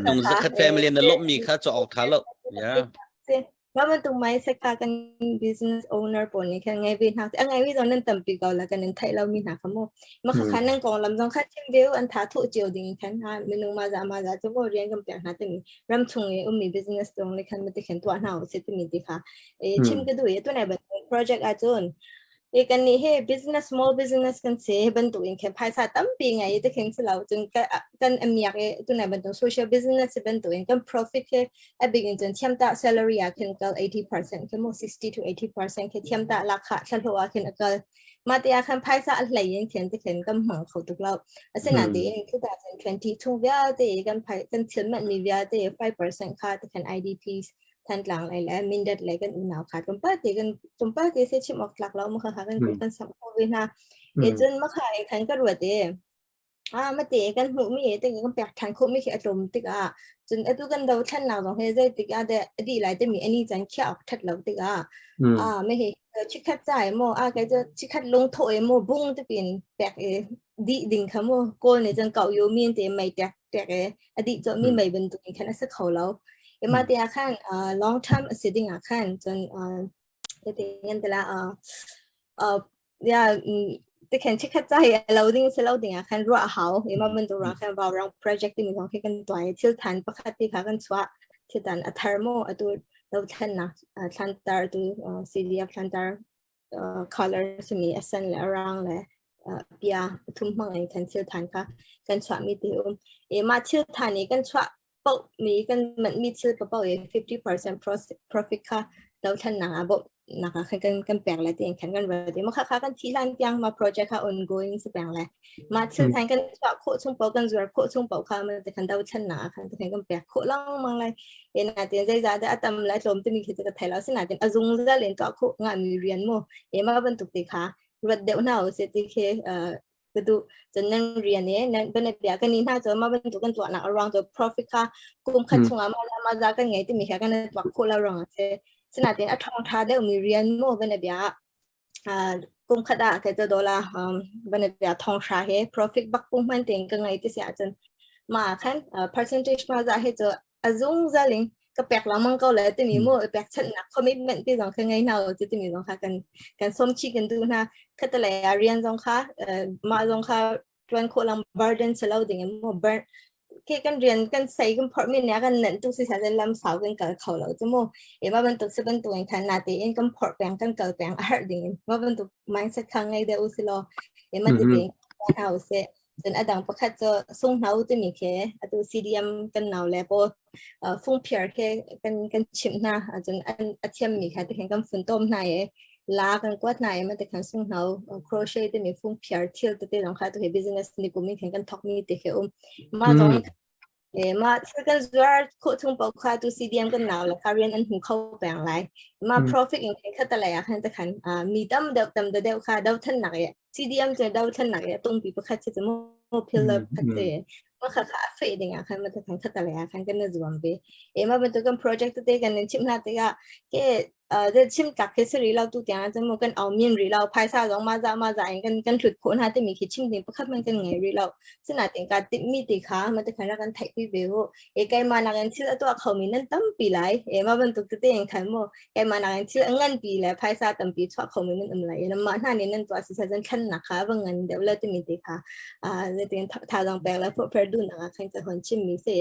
nung zakhat family an lop mi kha cho ok tha lo yeah Mah bantuk mindset kha kan business owner pawl nih khan ngei ve hna a ngei mi zong nan tampi ko la kan in theih lo mi hna kha mu mah kha nan konglam zong kha chim ve an tha thuh cio ding khan ha minung ma za ma za chu mo rian kan pek hna timi ram chung i ummi business zong le khan mati khan tuah hna u si timi ti kha e chim ka duh i tu nai bantuk project ahcun E kan nih hi business small business kan si bantuk in khin phaisa tampi ngei te khin si lo cun kan amiak i tunai bantuk social business bantuk in kan profit hi a big in cun thiam ta salary ah khin kal 80% khin mo 60 to 80% khi thiam ta lakha thla ah khin akal ma te ah khan phaisa a hlei in khin te khin kan hmang kho tuk lo asinain 2020 chung vialte kan phai kan thil man mi vialte 5% kha te khan IDPs Thantlang lei le Mindat lei kan unau kha tlawmpal te kan tlawmpal te se chim awk tlak lo ma kha kan kan sam kho ve hna. E cun ma kha e khan ka ruat e ah mate kan hmuh mi te kan pek than khawh mi khi a tlawm tikah cun atu kan do thlan nak zong he zei tikah de adi lai te mi ani chan khia ok that lo tikah ah me he chikhat chai mo a kai chu chikhat lung tho e mo bung te pin pek e di ding kha mo kawl ne chan kau yo min te mai tek tek e a dih cawhmi mei bantuk in khan a si kho lo. Ima te ah khan long term a si ding ah khan cun te ngan tela ya te khan chikhat cha hi lo ding se lo ding ah khan ruah hau ima bantuk ra khan vau rang project ti mi zong khi kan tuai thil than pakhat ti kha kan chuah thil tan a thar mo atu lo thlan na thlan tar tu CDF thlan tar color simi a sen le a rang le pia pathum hmang in kan thil than kha kan chuah mi ti um e mah thil than i kan chuah paoh mi kan manh mi thil paoh i 50% profit kha dothlan nak ah bawmh nak ah khan kan kan pek le tiin khan kan ruat i ma kha kha kan thi hlan tiang ma project kha ongoing si peng le mah thil than kan chuah khawh chung paoh kan zuar khawh chung paoh kha ma te khan dothlan nak ah khan te khan kan pek khawh lengmang lai Natin zeizah dah a tam le a tlawm timi khi cu ka thei lo. Asinain a zungzal in tuah khawh ngami rian mu ema bantuk ti kha ruat deuh hna usih ti khi ka duh. Cun nan rian i nan banabia kan nih hna cu mah bantuk kan tuahnak a ruang cu profit kha kum khat chungah mah za mah za kan ngei timi kha kan tuak khawh lo ruang a si. Sinain a ṭhawng ṭha deuhmi rian mu banabia kum khat ah kai cu dollar banabia thong hra he profit bak pung hman tein ka ngei ti si ahcun mah khan percentage ma za he cu a zungzal in ka pek lengmang ko le timi mu pek chanhnak commitment ti zong kha ngei hna u ti timi zong kha kan kan som chih kan duh hna khatalei ah rian zong kha mah zong kha tuan khawh lang burden si lo ding in mu burn ke kan rian kan sei kan phorh mi ne kan nan tu si sa lam sau kan kal kho lo chu mu e ma bantuk se bantuk in khan na te in kan phorh peng kan kal peng a har ding in ma bantuk mindset kha ngei de u si lo e ma ti te hna u se. Cun a dang pakhat cu sunghno timi khi atu CDM kan nau le pawl fungphiar khi kan kan chimh hna. Cun an a thiammi kha tikhin kan funtom hna i la kan kuat hna i matikhan sunghno crochet timi fungphiar thil tete zong kha tu hi business ni kum in khin kan thawkmi ti khi um. Mah zong Mah thil kan zuar khawh chung paoh kha tu CDM kan nau le kha rian an hmu kho peng lai. Mah profit in khin khat talai ah khan takhan mi tam deuh tam deuh kha dothlennak i CDM cu dothlennak i tungpi pakhat si cu mu pillar pakhat si. Ma kha kha a feh ding ah khan ma takhan khat talai ah khan kan na zuam ve. E ma bantuk kan project te kan in chim hna tikah ke chim tlak khi si rih lo tu tiang cun mu kan au min rih lo phaisa zong ma za ma za in kan kan hlut khawh hna timi khi chim ding pakhat man kan ngei rih lo sinain ka timhmi ti kha ma te khan ra kan theih pi ve u e keimah nak in thil a tuah khomi nan tampi lai e ma bantuk tete in khan mu keimah nak in thil a ngan pi le phaisa tampi chuah khomi nan um lai e mah hna nih nan tuah si sa zan thlan nak kha va ngan deuh le timi ti kha a zeitin thazaang pek le forhfer duhnak ah khan ca hon chim mi se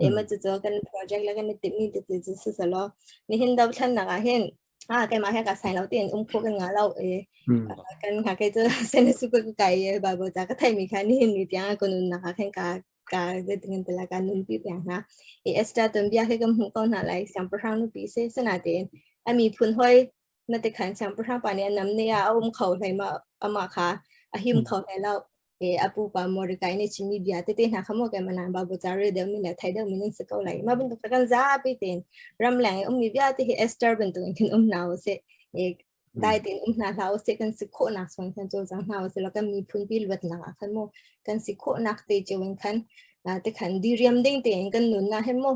e ma cu cu kan project le kan timhmi te cu si selaw nihin dothlennak ah hin ah keimah he ka sai lo tiin um kho kan nga lo e kan nga ke cu sene su ka kai e bible ca ka thai mi kha nihin ni tiang ka nun nak ah khan ka ka zeitin tala ka nun pi piang hna e Esther ton bia he kan hmuh ko hna lai siangpahrang nupi se sana tein ami phun hoi na te khan siangpahrang pa nih a nam ne ah a um kho hlei ma amah kha a him kho hlei lo e a pupa Mordecai nih chimmi bia tete hna kha maw keimah nan Bible ca rel deuhmi le thei deuhmi nan si ko lai. Mah bantuk kan zapi tein ramleng i ummi vialte hi Esther bantuk in khin um hna usih. E dai tein um hna hlah usih kan si khawhnak chung khan cawlcang hna usih law kan miphun pi luatnak ah khan mu kan si khawhnak te cio in khan te khan diriam ding tein kan nunnak he mu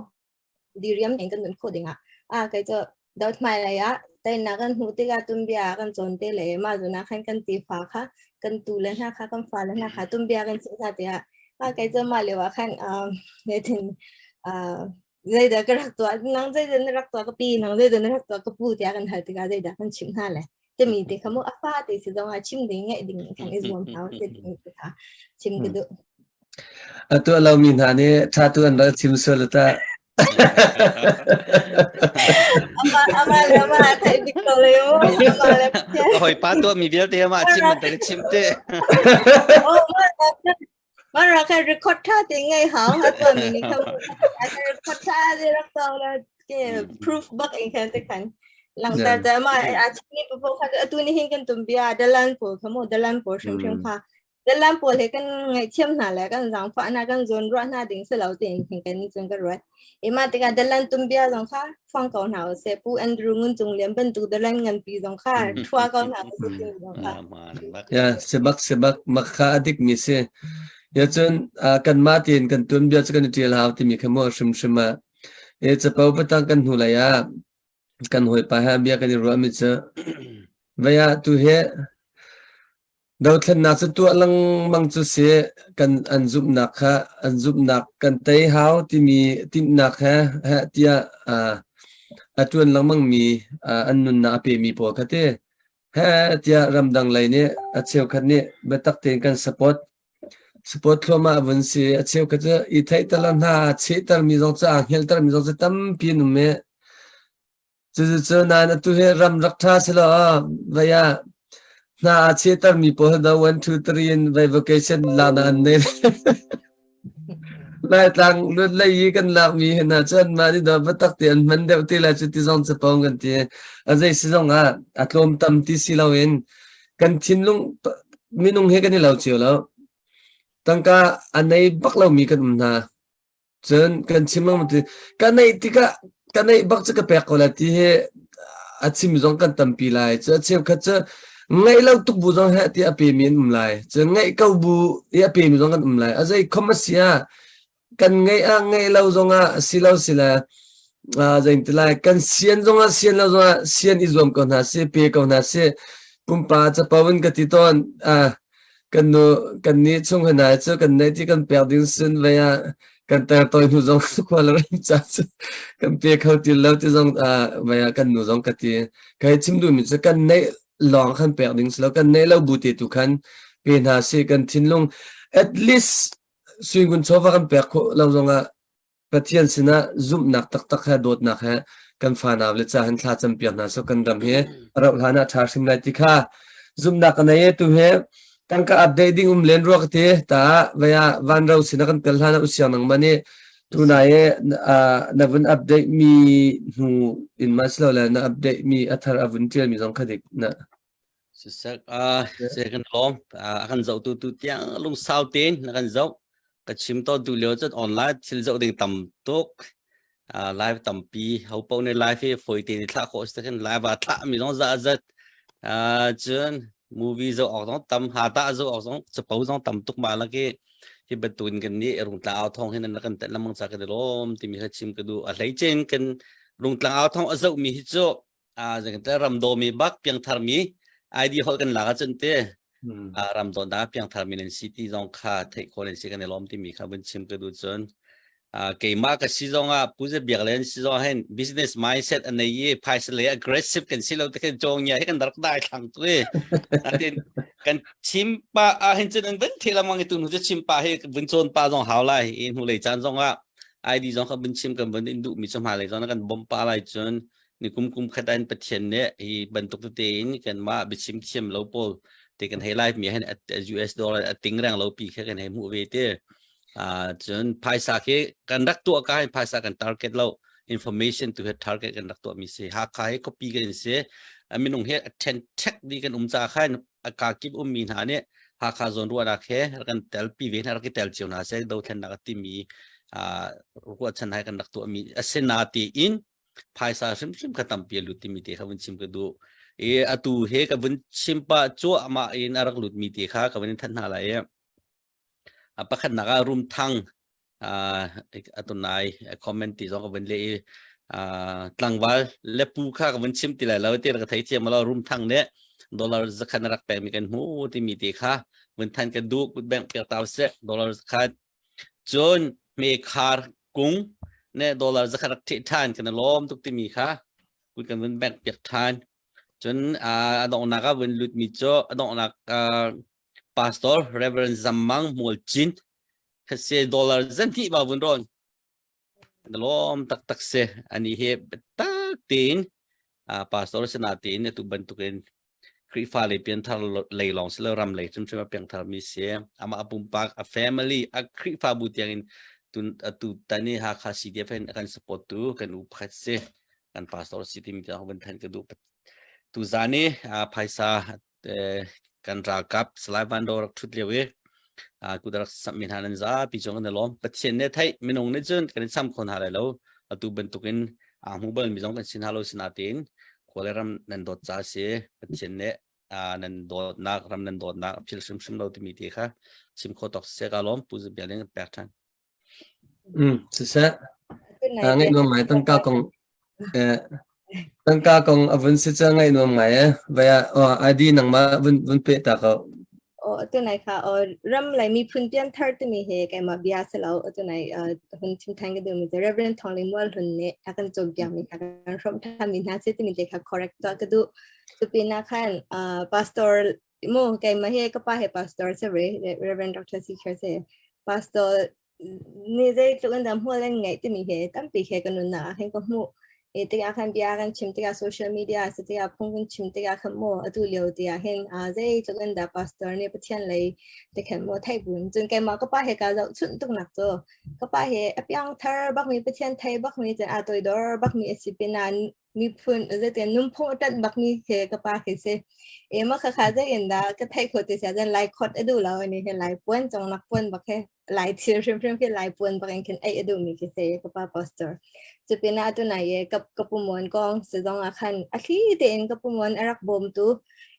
diriam in kan nun khawh dingah ah kei cu dot hmailei ah teinak kan hmuh tikah tumbia kan cawn te le mah zun ah khan kan tefa kha kan tu le hna kha kan fa le hna kha tumbia kan chimh hna tiah ah kei cu mah lio ah khan zeitin zeidah ka rak tuah nang zeidah na rak tuah ka pi nang zeidah na rak tuah ka pu tiah kan hal tikah zeidah kan chimh hna le timi te kha mu a fa te si zong ah chim ding ngaih ding kan i zuam hna te te kha chim ka duh A tuah lomi hna nih ṭha tu an rak chim sual ta. Ama ama le ama thai bik ko le o. Ama le. Hoi pa tuah mi vialte ama chim man ta chim te. Oh ma ma ra ka record tha te ngai hau ha tuah mi ni kha record tha te rak to la ke proof bak in khan te khan langter te ma a chimi po kha atu ni hin kan tum bia dalan po kha mo dalan po hrim hrim kha Dalam pawl he kan ngaihthiam hna le kan zaangfah hna kan zawnruah hna ding si lo tiin hin kan cun ka ruat. Ima tikah dalan tumbia zong kha fang ko hna usih. Pu Andrew Ngun Cung Lian bantuk dalan nganpi zong kha thua ko hna usih timi zong kha. Ya, sebak sebak mak kha adik mi si. Ya cun kanmah tiin kan tuanbia cu kan i ṭial hau timi kha mu hrimhrim ah. E capo patang kan hnu lei ah kan hawipa he bia kan i ruah mi cu vei ah tu hi Dothlennak cu tuah lengmang cu si kan an zumhnak kha an zumhnak kan tei hau timi tinhnak he heh tiah uh, a ṭuan lengmangmi uh, an nunnak a pemi pawl kha ti heh tiah ramdang lei nih a cheukhat nih biatak tein kan support support thluahmah a vun si a cheukhat cu i theihter hna chehtermi zong cu aa hngeltermi zong cu tampi an um i Cucu nain atu hi ram rak ṭha selaw vei ah hna aa chehtermi pawl do 1 2 3 in vei vacation laknak an nei. Laitlang lut lei i kan lakmi hi hna cu anmah nih dawh biatak te an hman deuh te lai cu ti zong capong kan ti. A zei si zong ah a tlawm tam ti si loin kan thinlung minung he kan i lo cio lo. Tangka a nei bak lomi kan um hna. Cun kan chim lengmang ti ka neih tikah ka neih bak cu ka pek ko lai ti hi a chim zong kan tampi lai. Cu a cheukhat cu ngeih lo tuk bu zong heh ti a pemi an um lai. Cun ngeih ko bu i a pemi zong kan um lai. A zei khom a si ah kan ngeih ah ngeih lo zong ah si lo si le zei ti lai kan sian zong ah sian lo zong ah sian i zuam ko hna si pe ko hna si pumpa capo in ka ti tawn kan nu kan nih chung hna cu kan nei ti kan pek ding sin vei ah kan ter toi hnu zong khua le ram ca cu kan pe kho ti lo ti zong vei ah kan nu zong ka ti kai chim duh mi cu kan neih lawng khan pek ding si lo kan neih lo bu te tu khan pe hna si kan thinlung at least suingun chawva kan pek khawh lo zong ah Pathian sinah zumhnak taktak he dawtnak he kan fanau le ca hin thla campiak hna so kan ram hi rauh hlan ah ṭha hrim lai ti kha zumhnak ka nei tu he. Tangka update ding um len rua ka ti. Ta vaya van ro sin kan tel hlan usiang nang mani tunai e na vun update mi hnu in ma silo le na update mi athar avun tial mi zong khadik na. Sisek se kan lawm a kan zoh tu tu tiang lungsau tein na kan zoh ka chim tawn tu lio cun online thil zoh ding tam tuk live tampi ho po ne live hi foi te ni thlah khawh si khin live a thlah mi zong za zat cun movie zoh awk zong tam ha ta zoh awk zong capo zong tam tuk ma laki hi bantuin kan nih rungtlang au thong hin an kan tet lamang cha ka lom timi kha chim ka du a hlei chen kan rungtlang au thong a zoh mi hi cu ram do mi bak piangthar mi ID hol kan lak ahcun te ram do da piangthar mi nan si ti zong kha theih khawh nan si kan i lawm timi kha vun chim ka duh cun keimah ka si zong ah pu biak len si zong hin business mindset a nei i phaisa le aggressive kan si lo te khan chong nya hi kan rak dai thlang tu i atin kan chim pa a hin cun an van the lamang i tu nu chu chim pa hi vun chon pa zong hau lai i hnu lei caan zong ah ID zong kha vun chim kan vun in duh mi chu hma lei zong kan bom pa lai cun ni kum kum khat an Pathian nih hi bantuk tete in kanmah biachim thiam lo pawl te kan hei live mi hin US dollar a ting reng lo pi kha kan hei hmuh ve te cun phaisa khi kan rak tuah ka hin phaisa kan target lo information tu he target kan rak tuah mi si Hakha he copy kan si minung he attend check di kan um ca khan ka kip um mi hna nih Hakha zawn ruahnak he kan tel pi ve hna rak i tel cio hna se dothlennak a timi ruahchan hai kan rak tuah mi asina ti in phaisa hrimhrim kha tampi a lut timi te kha vun chim ka duh. I atu he ka vun chim pah cuahmah in a rak lutmi te kha ka vun in thanh hna lai i a pakhatnak ah Rumthang atunai comment ti zong ka vun leh i tlangval le pu kha ka vun chim ti lai lo ti ka thei thiam lo Rumthang nih dollar zakhat na rak pekmi kan hmu timi te kha vun than ka duh bank piak tau seh dollar zakhat Cun mekhar kung ne dollar zakhat rak ṭheh ṭhan kan i lawm tuk timi kha kut kan vun bank piak ṭhan. Cun a donghnak ah vun lutmi cu a donghnak pastor Reverend Zammang Mual Cin kha si dollar zan hnih ba vun rawn. Kan i lawm taktak si. Ani hi biatak tein pastor sinah tein atu bantukin Khrihfa lei pianthar lei lawng si lo ram lei hrimhrim a piangthar mi si. Amah a pumpak, a family, a Khrihfabu tiangin tun atu tan i Hakha CDF hin a kan support tu kan u pakhat si. Kan pastor si timi tiang vun thanh ka duh. Tuzan i phaisa kan ralkap Salai Van Do rak ṭhut lio i kut rak samh mi hna nan zapi cung kan i lawm. Pathian nih theih minung nih cun kan i sam kho hna lai lo. Atu bantukin aa hmu bal mi zong kan si hna lo sinain khua le ram nan dawt ca si. Pathian nih nan dawtnak ram nan dawtnak a philh hrimhrim lo timi ti kha chim kho tawk siseh ka lawm. Pu Zubia nih pek ṭhan. Siseh ngaih nuam ngai tangka kong tangka kong a vun si cu ngaih nuam ngai e vaya ID nangmah vun vun pe ta ko. O tunai kha o ram lai miphun pian thar timi he keimah bia si lo tunai hun chim than ka duh mi Reverend Thong Ling Mual Hlun nih a kan cawnpiak mi kha kan hrawm than mi hna si timi te kha correct tuah ka duh. Cupin ah khan pastor mu keimah hi ka pa he pastor si ve Reverend Dr. C. se pastor Ni zeitluk in dah hmual an ngeih timi hi tampi he ka nunnak ah khin ka hmuh. I tikah khan bia kan chim tikah social media a si tikah phung kan chim tikah khan maw atu lio ti ah hin zeitluk in dah pastor nih Pathian lei te khan maw theih buin cun keimah ka pa he kaa zohchunh tuknak cu ka pa he a piangthar bakmi Pathian thei bakmi cun aa toidor bakmi a si pinah miphun zeitin nunphung a ṭanh bakmi he ka pa khi si. E ma kha kha zei in dah ka theih khawh ti sia lai khot a duh lo ani he lai puan cong nak puan bak he lai thil hrimhrim khi lai puan bak in khin ei a duh mi khi se ka pa pastor. Cupin ah tu nai ye ka ka pumuan kong se zong ah khan a thli tein ka pumuan a rak bawm tu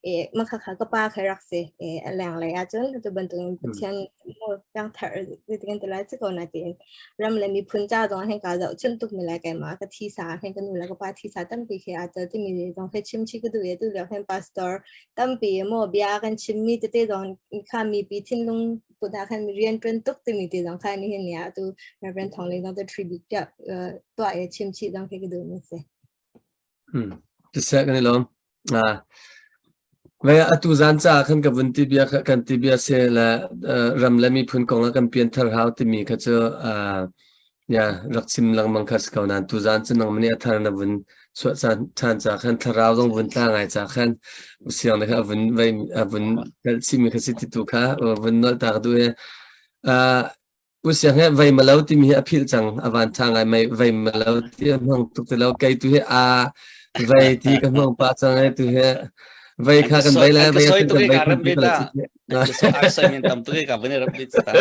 e ma kha kha ka pa kha rak si e a leng lei ah cun tu bantukin Pathian mo piang thar zeitin ti lai si ko na tiin ram le miphun ca zong hin ka zoh chun tuk mi lai keimah ka thi sa hin ka nu le ka pa thi sa tampi khi aa tel timi zong khi chim chi ka duh ye tu lio hin pastor tampi mo bia kan chim mi tete zong kha mi pi thinlung put ah khan rian ṭuan tuk timi te zong kha ni hin ya tu Reverend Thong Ling zong te tribute pia tuah ye chim chi zong khi ka duh mi si. Siseh kan i lawm. Vei atu zan caah khan ka vun ti bia kan ti bia si le ram le miphun kong ah kan pianthar hau timi kha cu. Ya rak chim lengmang kha si ko nain tuzaan cu nangmah nih a thar na vun chuah caan ṭhan ca khan thlarau zong vun tla ngai ca khan usiang ne kha a vun vei a vun telh chihmi kha si ti tu kha vun nolh ta ka duh i usiang he vei malo timi hi a philh cang a van ṭha ngai mei vei malo ti a hmang tuk ti lo kei tu hi a vei ti ka hmang pah cang ai tu hi vei kha kan vei lai vei kan vei kan vei soi men tam tu ka vei rap lit ta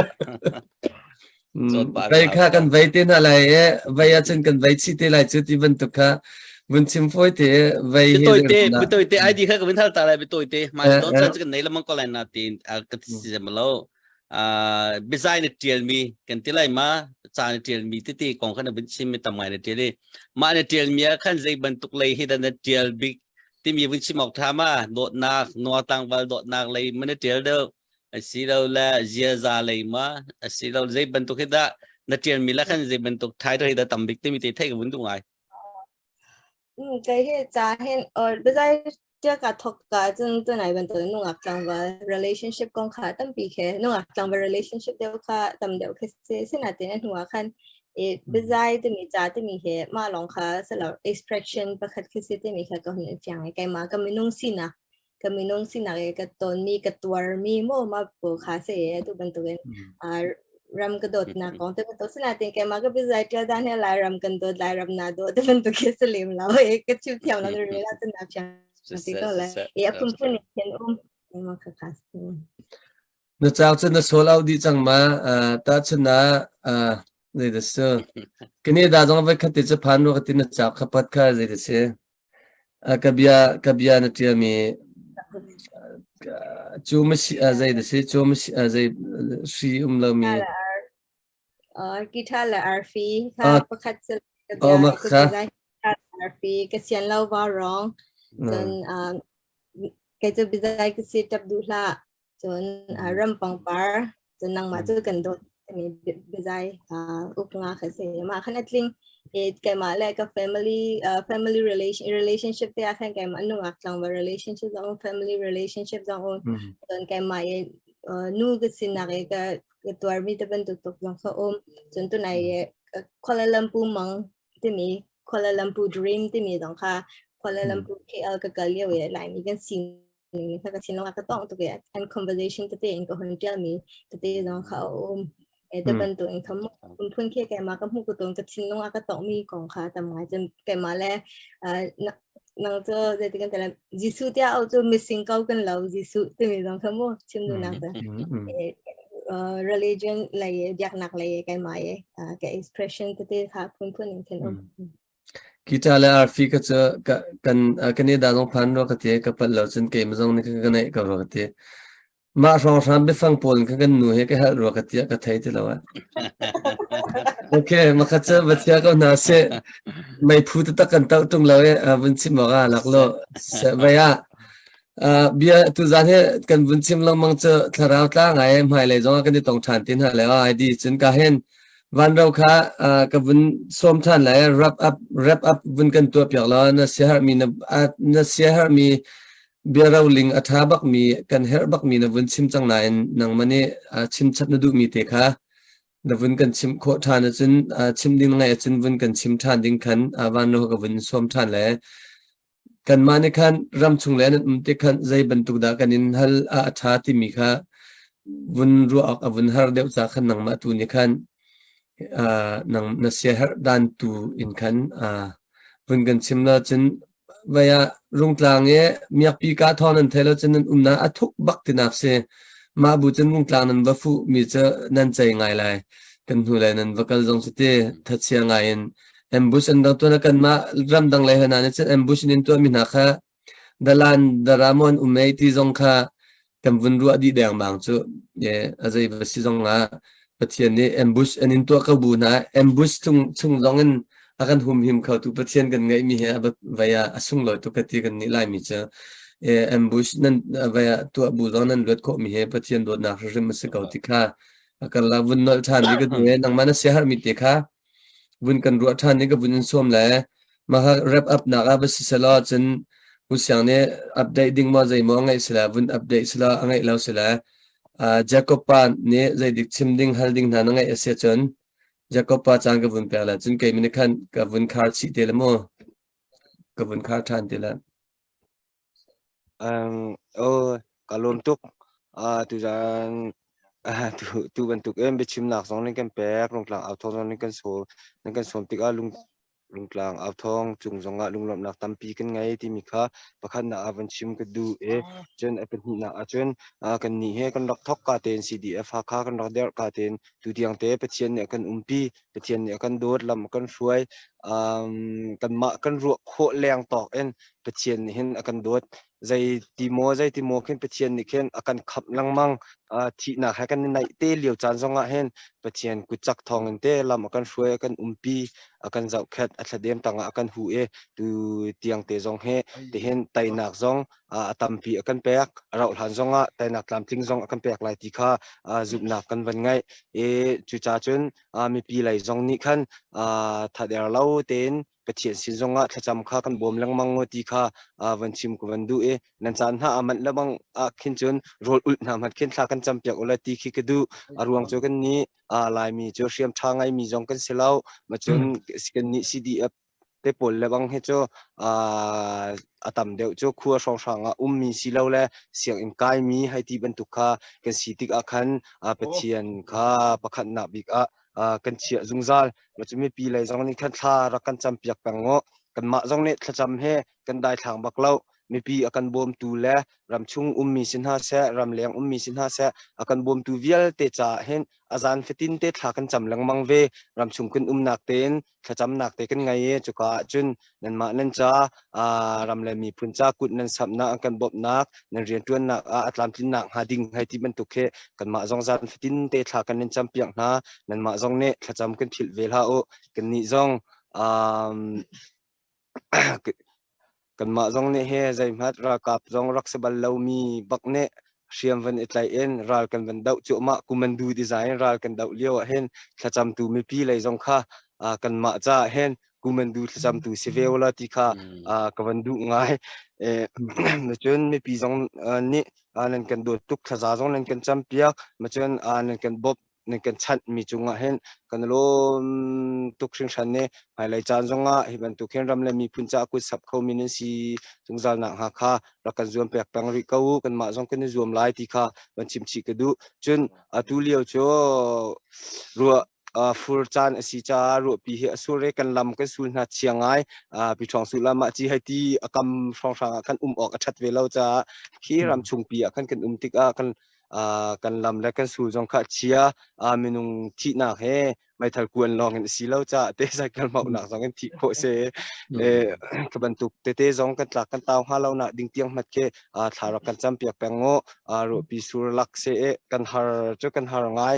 Vei kha kan vei te hna lai i vei ahcun kan vei chih te lai cu ti bantuk kha vun chim fawi te vei hi Bitoite bitoite ID kha ka vun hal ta lai bitoite ma don chan kan nei lamang ko lai na tin ka ti si lo bizai na tial mi kan ti lai ma cha na tial mi tete kong khan vun chim mi tam ngai na tial i ma na tial mi ah khan zei bantuk lei hi dan na tial bik timi vun chim awk tha ma dawtnak nuwa tangval dawtnak lei ma na tial deuh asilole ziaza lei ma asilo zei bantuk hi dah na ṭialmi la khan zei bantuk title hi dah tam bik timi te theih ka vun duh ngai. Kei hi ca hin or biazai tia ka thok ka cun tunai bantuk nungak tlangval relationship kong kha tampi khe nungak tlangval relationship deuh kha tam deuh khe si sinatin a hnu ah khan i biazai timi ca timi he mah lawng kha salo expression pakhat khi si timi kha ka hun in fiang i keimah ka minung sinak ka minung sinak i ka tonmi ka tuarmi maw mah pawl kha si i atu bantukin ram ka dawtnak kong te bantuk sinain keimah ka biazai ṭial dan he Lairam kan dawt Lairam na dawt te bantuk khi si lem lo i ka chim thiam lo na rel ahcun na fiang ti ko le i a phunphun in khin um keimah kha kha si. Na cauk cu na sold out dih cang ma? Tahchun ah zei dah si? Canada zong voi khat te cu phan rua ka ti na cauk kha pat kha zei dah si? Ka bia ka bia na ṭialmi cu masi zei na si cu masi zei hri um lomi Guitar le arfi kha pakhat cu ka bia mah kha arfi ka sian lo va rong cun kei cu biazai ka si ṭap duh hlah Cun ram pangpar cun nangmah cu kan dawt timi biazai uk nga kha si. Mah khan a tling. I keimah le ka family family relation relationship te ah khan keimah nungak tlangval relationship zong um family relationship zong um cun keimah i nu ka sinak i ka ka tuarmi te bantuk tuk zong kha um. Cun tunai i Kuala Lumpur mang timi Kuala Lumpur dream timi zong kha Kuala Lumpur KL ka kal lio i Laimi kan si ning kha ka thinlung ah ka tongh tuk i an conversation tete in ka hun ṭialmi tete zong kha a um. E te bantuk in kha phunphun khi keimah ka hmuh ko tawn ka thinlung ah ka tongmi kong kha tam ngai cun keimah le nang cu zeiti kan ti lai Jesuh tiah au cu mising ko kan lo Jesuh timi zong kha mu chim duhnak cu religion lei biaknak lei keimah i ka expression tete kha phunphun in khin um. Guitar le arfi ka cu ka kan kan i dah zong phan rua ka ti ka palh lo cun keimah zong nih ka neih ko rua ka ti. Mah hrawnghrang biafang pawl in khan kan nu he ka helh rua ka ti ka thei ti lo ah. Okay, makhat cu va thia ko hna sih. Meiphu taktak kan toh ṭung lo i vun chim awk ah lak lo. Vei ah bia tuzaan hi kan vun chim lengmang cu thlarau tla ngai hmailei zong ah kan i tong ṭhan ti hna le ai di cun ka hin Vanro kha ka vun sawm ṭhan lai wrap up wrap up vun kan tuah piak law na siaherhmi na na siaherhmi biaroling a ṭha bakmi kan herh bakmi na vun chim cang nain nangmah nih chim chap na duhmi te kha na vun kan chim khawh ṭhan ahcun chim ding na ngaih ahcun vun kan chim ṭhan ding khan vanro ka vun sawm ṭhan le Kanmah nih khan ramchung le nan um tik khan zei bantuk dah kan in hal ah a ṭha timi kha vun ruah awk a vun har deuh ca khan nangmah tu nih khan nang na siaherh dan tu in khan vun kan chim la cun vai ah Rungtlang i miakpi ka thawng nan thei lo cun nan umnak a thuk bak tinak si. Mah bu cun Rungtlang nan va fuh mi cu nan cei ngai lai. Kan hnu le nan va kal zong cu ti thachia ngai in Ambush an rak tuah kanmah ramdang lei hna nih cun ambush in tuahmi hna kha dalan daramon um ei ti zong kha kan vun ruah dih dengmang cu a zei va si zong ah Pathian nih ambush an in tuah ko bu hna ambush chung chung zong in a kan humhim kho tu Pathian kan ngeihmi he vai ah a sunglawi tuk ka ti kan nih laimi cu ambush nan vai ah tuah bu zong nan luat khawhmi he Pathian dawtnak hrim a si ko ti kha a kan la vun nolh ṭhan i ka duh e nangmah na siaherhmi te kha vun kan ruah ṭhan i ka vun in sawm le mah wrap up nak ah va si selaw cun U Siang nih update ding maw zei maw a ngeih sila vun update sila a ngeih lo sila Jacob pa nih zeidik chim ding hal ding hna na ngeih a si cun. Jacob pa caan ka vun pek la cun kei min khan ka vun khar chih te la mu ka vun khar ṭhan te la. Um, oh, ka lawm tuk. Uh, tuzan uh, tu, tu bantuk in biachimnak zong ning kan pek, rungtlang au thawng zong ning kan sawm, nan kan sawm tikah lung Rungtlang authawng cung zongah lunglawmhnak tampi kan ngei timi kha pakhatnak ah van chim ka duh i cun a pahnihnak ahcun kannih he kan rak thawk ka tein CDF Hakha kan rak derh ka tein tutiang te Pathian nih a kan umpi, Pathian nih a kan dawt, lam a kan hruai, kanmah kan ruah khawh leng tawk in Pathian nih hin a kan dawt. Zei ti maw zei ti maw khin Pathian nih khin a kan khamh lengmang. Thihnak he kan i naih te lio caan zongah hin Pathian kutcak thawngin te lam a kan hruai, a kan umpi, a kan zohkhenh, a thladem tangah a kan hu i tu tiang te zong hi tihin teinak zong a tampi a kan pek. A rauh hlan zongah teinak tlamtling zong a kan pek lai ti kha zumhnak kan van ngeih. I cucaah cun mipi lei zong nih khan thader lo tein Pathian sin zongah thlacam kha kan bawm lengmang ngo ti kha van chim ka van duh i nan caan hna a manh lebang ah khin cun rawl ulh hna hmanh khin thla kan cam piak ula ti khi ka duh. A ruang cu kan nih Laimi cu hriam ṭha ngaimi zong kan si lo ma cun kan nih CDF te pawl lebang hi cu a tam deuh cu khua hrawnghrang ah ummi si lo le sianginn kaimi hei ti bantuk kha kan si tik ah khan Pathian kha pakhatnak bik ah kan chiah zungzal. Cu mipi lei zong nih khan thla rak kan campiak peng u. Kanmah zong nih thlacam he kan daithlang bak lo. Mipi a kan bawmtu le ramchung ummi si hna seh, ramleng ummi si hna seh, a kan bawmtu vialte caah hin a zan fatin te thla kan cam lengmang ve. Ramchung kan umnak tein thlacamnak te kan ngei i cuka ah cun nanmah nan ca ram le miphun ca kut nan samhnak an kan bawmhnak nan rianṭuannak ah a tlamtlinnak hnga ding hei ti bantuk khi kanmah zong zan fatin te thla kan in campiak hna. Nanmah zong nih thlacam kan philh ve hlah u. Kannih zong um, Kanmah zong nih hi zeihmanh ralkap zong rak si bal lomi bak nih hriam van i tlaih in ral kan van doh cuahmah kumandu design ral kan doh lio ah hin thlacamtu mipi lei zong kha kanmah caah hin kumandu thlacamtu si ve ula ti kha ka van duh ngai. Cun mipi zong nih nan kan dawt tuk thlaza zong nan kan campiak macun nan kan bawmh nan kan chanhmi cungah hin kan lawm tuk hringhran ne. Hmailei caan zongah hi bantuk hin ram le miphun caah kut sap khomi nan si zungzal nak hnga kha rak kan zuam pek peng rih ko u. Kanmah zong kan i zuam lai ti kha van chim chih ka duh. Cun atu lio cu ruah fur caan a si caah ruahpi hi a sur i kan lam kan sul hna chia ngai. Piṭhawng sul ah mah ci hei ti a kam hrawnghrang ah khan um awk a ṭhat ve lo caah khi ram chungpi ah khan kan um tikah kan kan lam le kan sul zong kha chia minung thihnak he meithal kuan lawng in si lo ca te cycle mauhnak zong in thih khawh se ka bantuk tete zong kan tlak kan tau hnga lo nak ding tiang hmat ke thla rak kan cam piak peng ngo ruahpi sur lak se kan har cu kan har ngai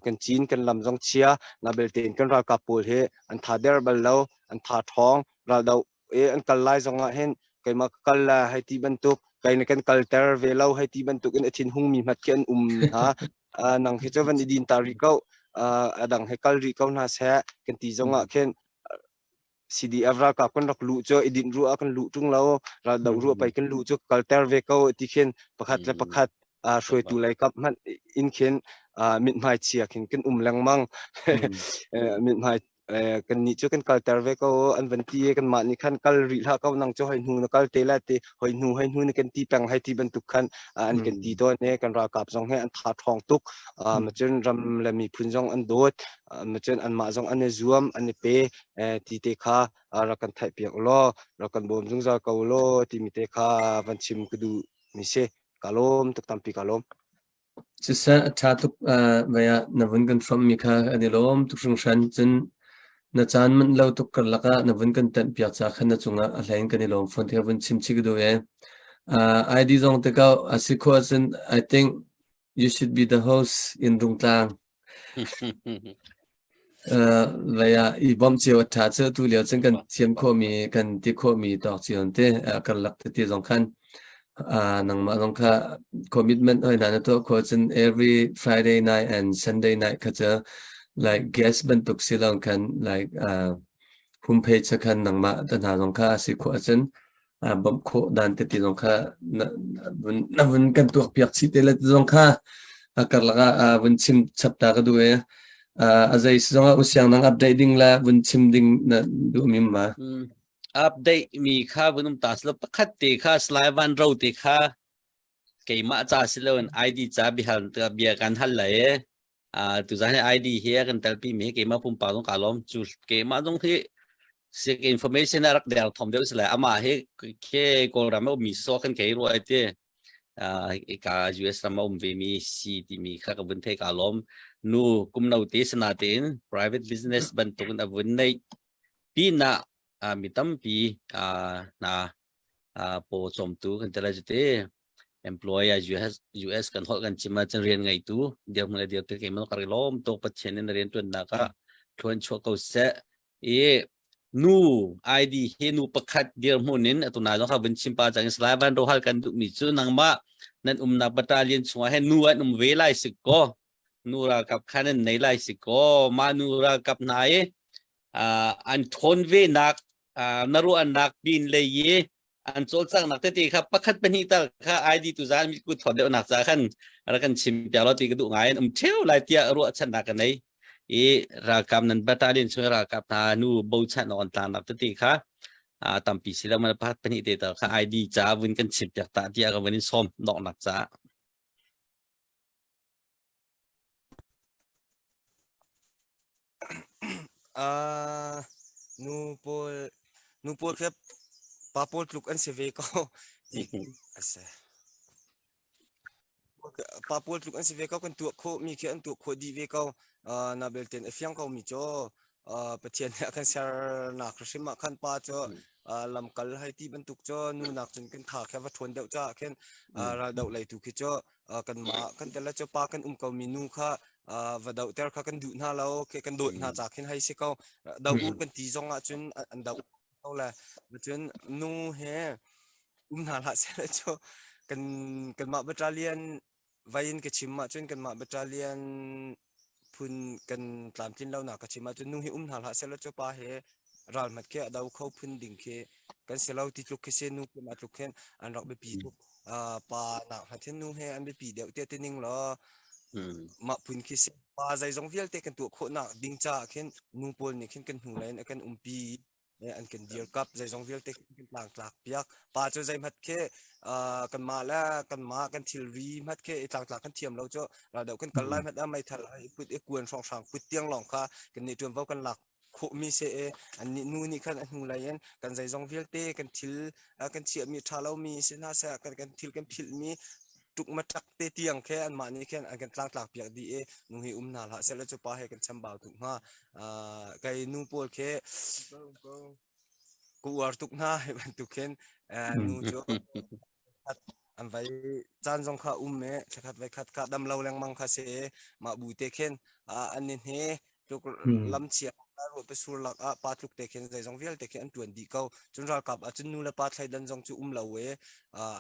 kan cin kan lam zong chia na belte kan ralkap pawl he an tha der bal lo an tha ṭhawng raldo e an kal lai zong ah hin keimah ka kal la hei ti bantuk kai na kan kalter ve lo hei ti bantuk in a thin hung mi hmat khi an um hna nang hi cu van i din ta rih ko a dang he kal rih ko hna seh kan ti zong ah khin CDF ralkap kan rak luh cu i dinh ruah kan luh ṭung lo raldo ruah pei kan luh cu kalter ve ko ti khin pakhat le pakhat hruaitu lei kap hmanh in khin mithmai chia khin kan um lengmang mithmai kannih cu kan kalter ve ko an van ti i kanmah nih khan kal rih hlah ko nang cu hoi hnu na kal te lai ti hoi hnu hoi hnu na kan ti peng hei ti bantuk khan an kan ti tawn i kan ralkap zong he an tha ṭhawng tuk macun ram le miphun zong an dawt macun anmah zong an i zuam an i pe ti te kha rak kan theih piak ulaw rak kan bawm zungzal ko ulaw timi te kha van chim ka duh mi si ka lawm tuk tampi ka lawm. Siseh a ṭha tuk vai ah na vun kan hrawmhmi kha kan i lawm tuk hringhran. Cun na caan manh lo tuk karlak ah na vun kan tenhpiak ca khan na cungah a hlei in kan i lawm fawn ti kha vun chim chih ka duh ee. ID zong te ko a si khawh ahcun I think you should be the host in Rungtlang. Lei ah i bawmh cio a ṭha cu atu lio cun kan thiam khawhmi kan ti khawhmi tawk cio an ti karlak tete zong khan nangmah zong kha commitment hoi hna na tuah khawh cun every Friday night and Sunday night kha cu like guest bantuk si lo khan like homepage khan nangmah te hna zong kha a si khawh ahcun bawmh khawh dan tete zong kha na vun kan tuak piak chih te le zong kha karlak ah vun chim chap ta ka duh e. A zei si zongah usiang nang update ding le vun chim ding na duh mi ma? Update mi kha vun um ta silo pakhat te kha slai van ro te kha keimah ca si loin ID ca bihal bia kan hal lai e. Tuzan hi ID hi a kan telpi mi hi keimah pumpak zong ka lawm cu keimah zong hi sik information a rak der thom deuh si lai amah hi ke Kawlram a ummi so kan kei ruai ti ka US ram a um ve mi si timi kha ka vun thei ka lawm nu kum no te sana tein private business bantukin a vun nei pinah mi tampi na paw cawmtu kan ti lai cu te employee US US kan holh kan chim ahcun rian ngeitu dirhmun le dirpi keimah ka ri lawm tuk Pathian in rian ṭuannak ah thluan chuah ko seh i nu ID hi nu pakhat dirhmun in atu na zong kha vun chim pa cang Salai Van Rohal kan duhmi cu nangmah nan umnak battalion chungah hin nu an um ve lai si ko nu ralkap khan an nei lai si ko mah nu ralkap hna i an ṭhawn ve nak na ruahnak pin lei i an cawlcanghnak tete kha pakhat pahnih tal kha ID tu zan mit kut thawt deuhnak ca khan rak kan chim piak lo ti ka duh ngai an um theu lai tiah ruahchannak ka nei i ralkap nan battalion chung ralkap hna nu bochan on tlanak tete kha tampi si lo man pakhat pahnih te tal kha ID ca vun kan chim piak ta tiah ka vun in sawm noknak ca. Uh, nu pawl nu pawl khi pa pawl tluk an si ve ko ti a si. Pa pawl tluk an si ve ko kan tuah khawh mi khi an tuah khawh dih ve ko. Uh, na belte a fiang ko mi cu uh, Pathian nih a kan sernak hrim ah khan pa cu uh, lamkal hei ti bantuk cu nu nak cun kan tha khe va ṭhawn deuh caah khin uh, ral doh lei tu khi cu kanmah kan tel cu pa kan um ko mi nu kha va dohter kha kan duh hna lo ke kan dawt hna ca khin hei si ko do u kan ti zong ah cun an do ko le cun nu he um hna hlah seh cu kan kanmah battalion vai in ka chim ah cun kanmah battalion phun kan tlamtlin lo nak ka chim ahcun nu hi um hna hlah seh law cu pa he ral hmat khi a do kho phun ding khi kan si lo ti tluk khi si nu khi ma tluk khin an rak biapi tuk pa nak hmat hin nu he an biapi deuh te ti ning law mah phun khi si pa zeizong vialte kan tuah khawh nak ding caah khin nu pawl nih khin kan hnu lei in a kan umpi an kan dirkap zeizong vialte kan tlangtlak piak pa cu zeihmat khi kanmah le kanmah kan thilri hmat khi i tlangtlak kan thiam lo cu raldoh kan kal lai hmat ah meithal i put i kuan hrawnghrang put tiang lawng kha kan nih ṭuanvo kan lak khawhmi se e an nih nu nih khan a hnu lei in kan zeizong vialte kan thil kan chiahmi ṭha lomi si hna seh kan kan thil kan philhmi tuk matak te tiang khe anmah nih khin an kan tlangtlak piak dih i nu hi um hna hlah seh cu pa he kan chambau tuk hnga kai nu pawl khi ka uar tuk hna hi bantuk khin nu cu an vai caan zong kha um e thlakhat vai khat kha dam lo lengmang kha se mah bu te khin an ni hne tluk lamchia ruah pe sur lak ah pa tluk te khin zeizong vialte khi an tuan dih ko cun ralkap ah cun nu le pa thleidan zong cu um lo e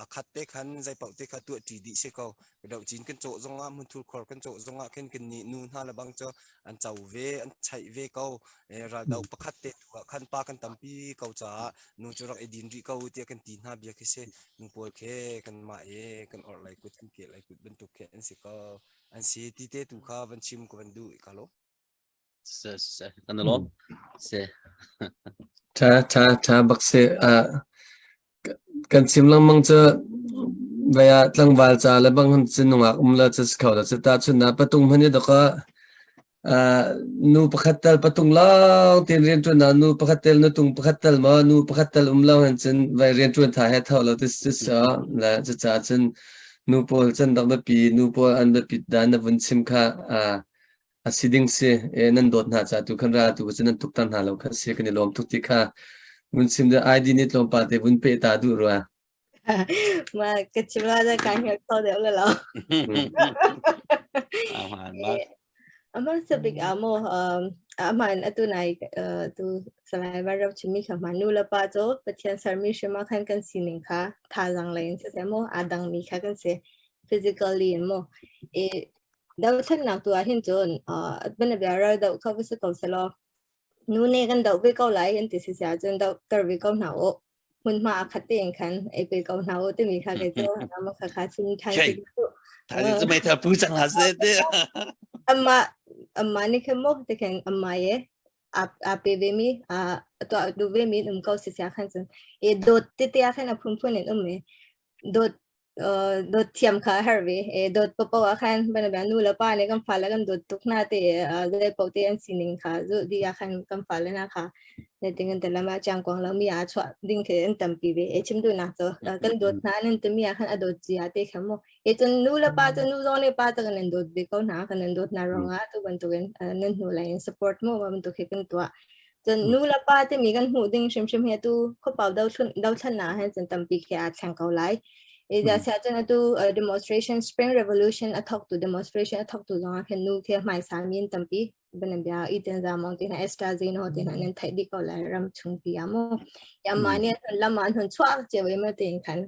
a khat te khan zei paoh te kha tuah ṭi dih si ko doh cin kan cawh zong ah hmunthur khor kan cawh zong ah khin kan nih nu hna le bang cu an co ve an chaih ve ko raldo pakhat te tu ah khan pa kan tampi ko caah nu cu rak i din rih ko tiah kan ti hna bia khi si nu pawl khi kan mah e kan orh lei kut kan ke lei kut bantuk khi an si ko an si ti te tu kha van chim ka van duh ka lo Se se kan lom se Tha tha tha bak se kan chim lengmang cu vaya tlangval ca le bang hun cin nungak um la chu kho la chu ta chun na patung hmani doka nu pakhat tal patung lawng tin rian ṭuan na nu pakhat tel nu tung pakhat tal ma nu pakhat tal um lo han cun vai rian ṭuan tha he tho lo ti si so la cu ca cun nu pawl can rak biapi nu pawl an biapit dan na vun chim kha a si ding si e nan dawt hna ca tu khan ra tu cu nan tuktar hna lo kha si kan i lawm tuk ti kha vun chim de ID nih tlawmpal te vun pe ta duh rua. Ma ka chim la da kan hial kho deuh le lo. Ama sabik amo aman atu nai tu salai var rap chimi kha ma nu la pa cho Pathian sermi hrima khan kan sining kha thazang lein se se mo adang mi kha kan se physically mo e dothlennak tu ah hin cun bana bia ral do kha va se ko selo nu ne kan doh ve ko lai an ti si sia cun doh ter ve ko hna u hmunhma a khat tein khan ei pe ko hna u timi kha kei cu ama kha kha chim than si Thai cu meithal pu cang hlah seh te. Ama. Amah nih khin maw tikhin amah ye aa pe ve mi aa tuah duh ve mi in um ko si sia khan cun i dawt tete ah khan a phunphun in um i dawt dawt thiam kha a herh ve. E dawt paohpaoh ah khan bana nu le pa nih kan fale kan dawt tuk hna te zei paoh te an sining kha zulh dih ah khan kan fale hna kha zeitin kan ti lam ah chiangkuang lo mi ah chuah ding khi an tampi ve. E chim duhnak cu kan dawt hna nan timi ah khan a dawt cia te kha mu. E cun nu le pa cu nu zong nih pa cu kan in dawt ve ko hna kan in dawt hna ruangah tu bantukin nan hnu lei in support mu bantuk hi kan tuah. Cun nu le pa timi kan hmuh ding hrimhrim hi atu khuapau dothlannak hin cun tampi khi aa thleng ko lai. I da sia cun atu demonstration Spring Revolution a thawktu demonstration a thawktu zong ah khin nu khi hmaisa mi in tampi banan bia i ten za mong te hna Esther Zeno te hna nan theih dih ko lai ram chung pi ah mu. Ya ma ni lam ah hun chuak cheu i ma tin khan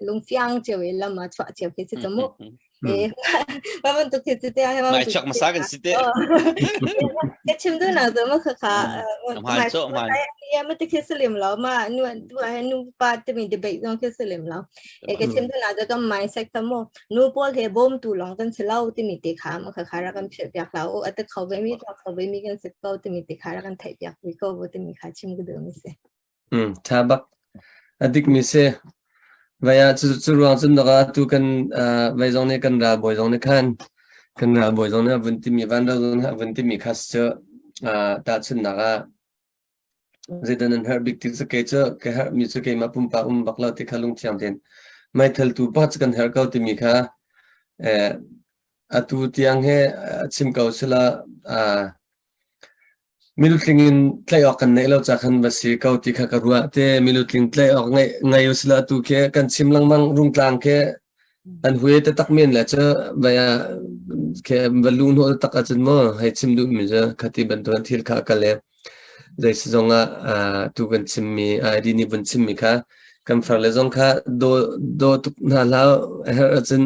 lungfiang cheu i lam ah chuah cheu khi si chu mu. Eh, ma bantuk khi si te ah Mai chuak masa kan si te. Ka chim du na zo ma kha kha Man cho man. Ya ma te khi salim lo ma nu tu ah nu pa te mi debate zong khi salim lo. E ka chim du na zo kan mindset ta mo nu pawl he bom tu long kan si lo ti mi te kha ma kha kha ra kan phil piak lo ate kho ve mi to kho ve mi kan si ko ti mi te kha ra kan theih piak vi ko ti mi kha chim ka du mi si. Ṭha bak. A dikmi si. Vai ah cu, cu ruang cun dawk ah atu kan vai zong nih kan ralbawi zong nih khan kan ralbawi zong nih a vun timi vanro zong nih a vun timi kha cu tahchunhnak ah zeidah nan herh bik ti cu kei cu ka herhmi cu keimah pumpak um bak lo ti kha lungthiang tein meithal tu pakhat cu kan herh ko timi kha atu tiang he chim ko sila Milutling in tlaih awk kan neih lo ca khan va si ko ti kha ka ruah te. Milutling tlaih awk ngeih ngei usila atu khi kan chim lengmang rungtlang khi an hui taktak men le cu vai ah khi va lu hnawh taktak ahcun maw hei chim duhmi cu khati bantuk thil kha a kal i zei si zong ah tu kan chimmi ID nih vun chimmi kha kan far le zong kha daw daw tuk hna hlah a herh ahcun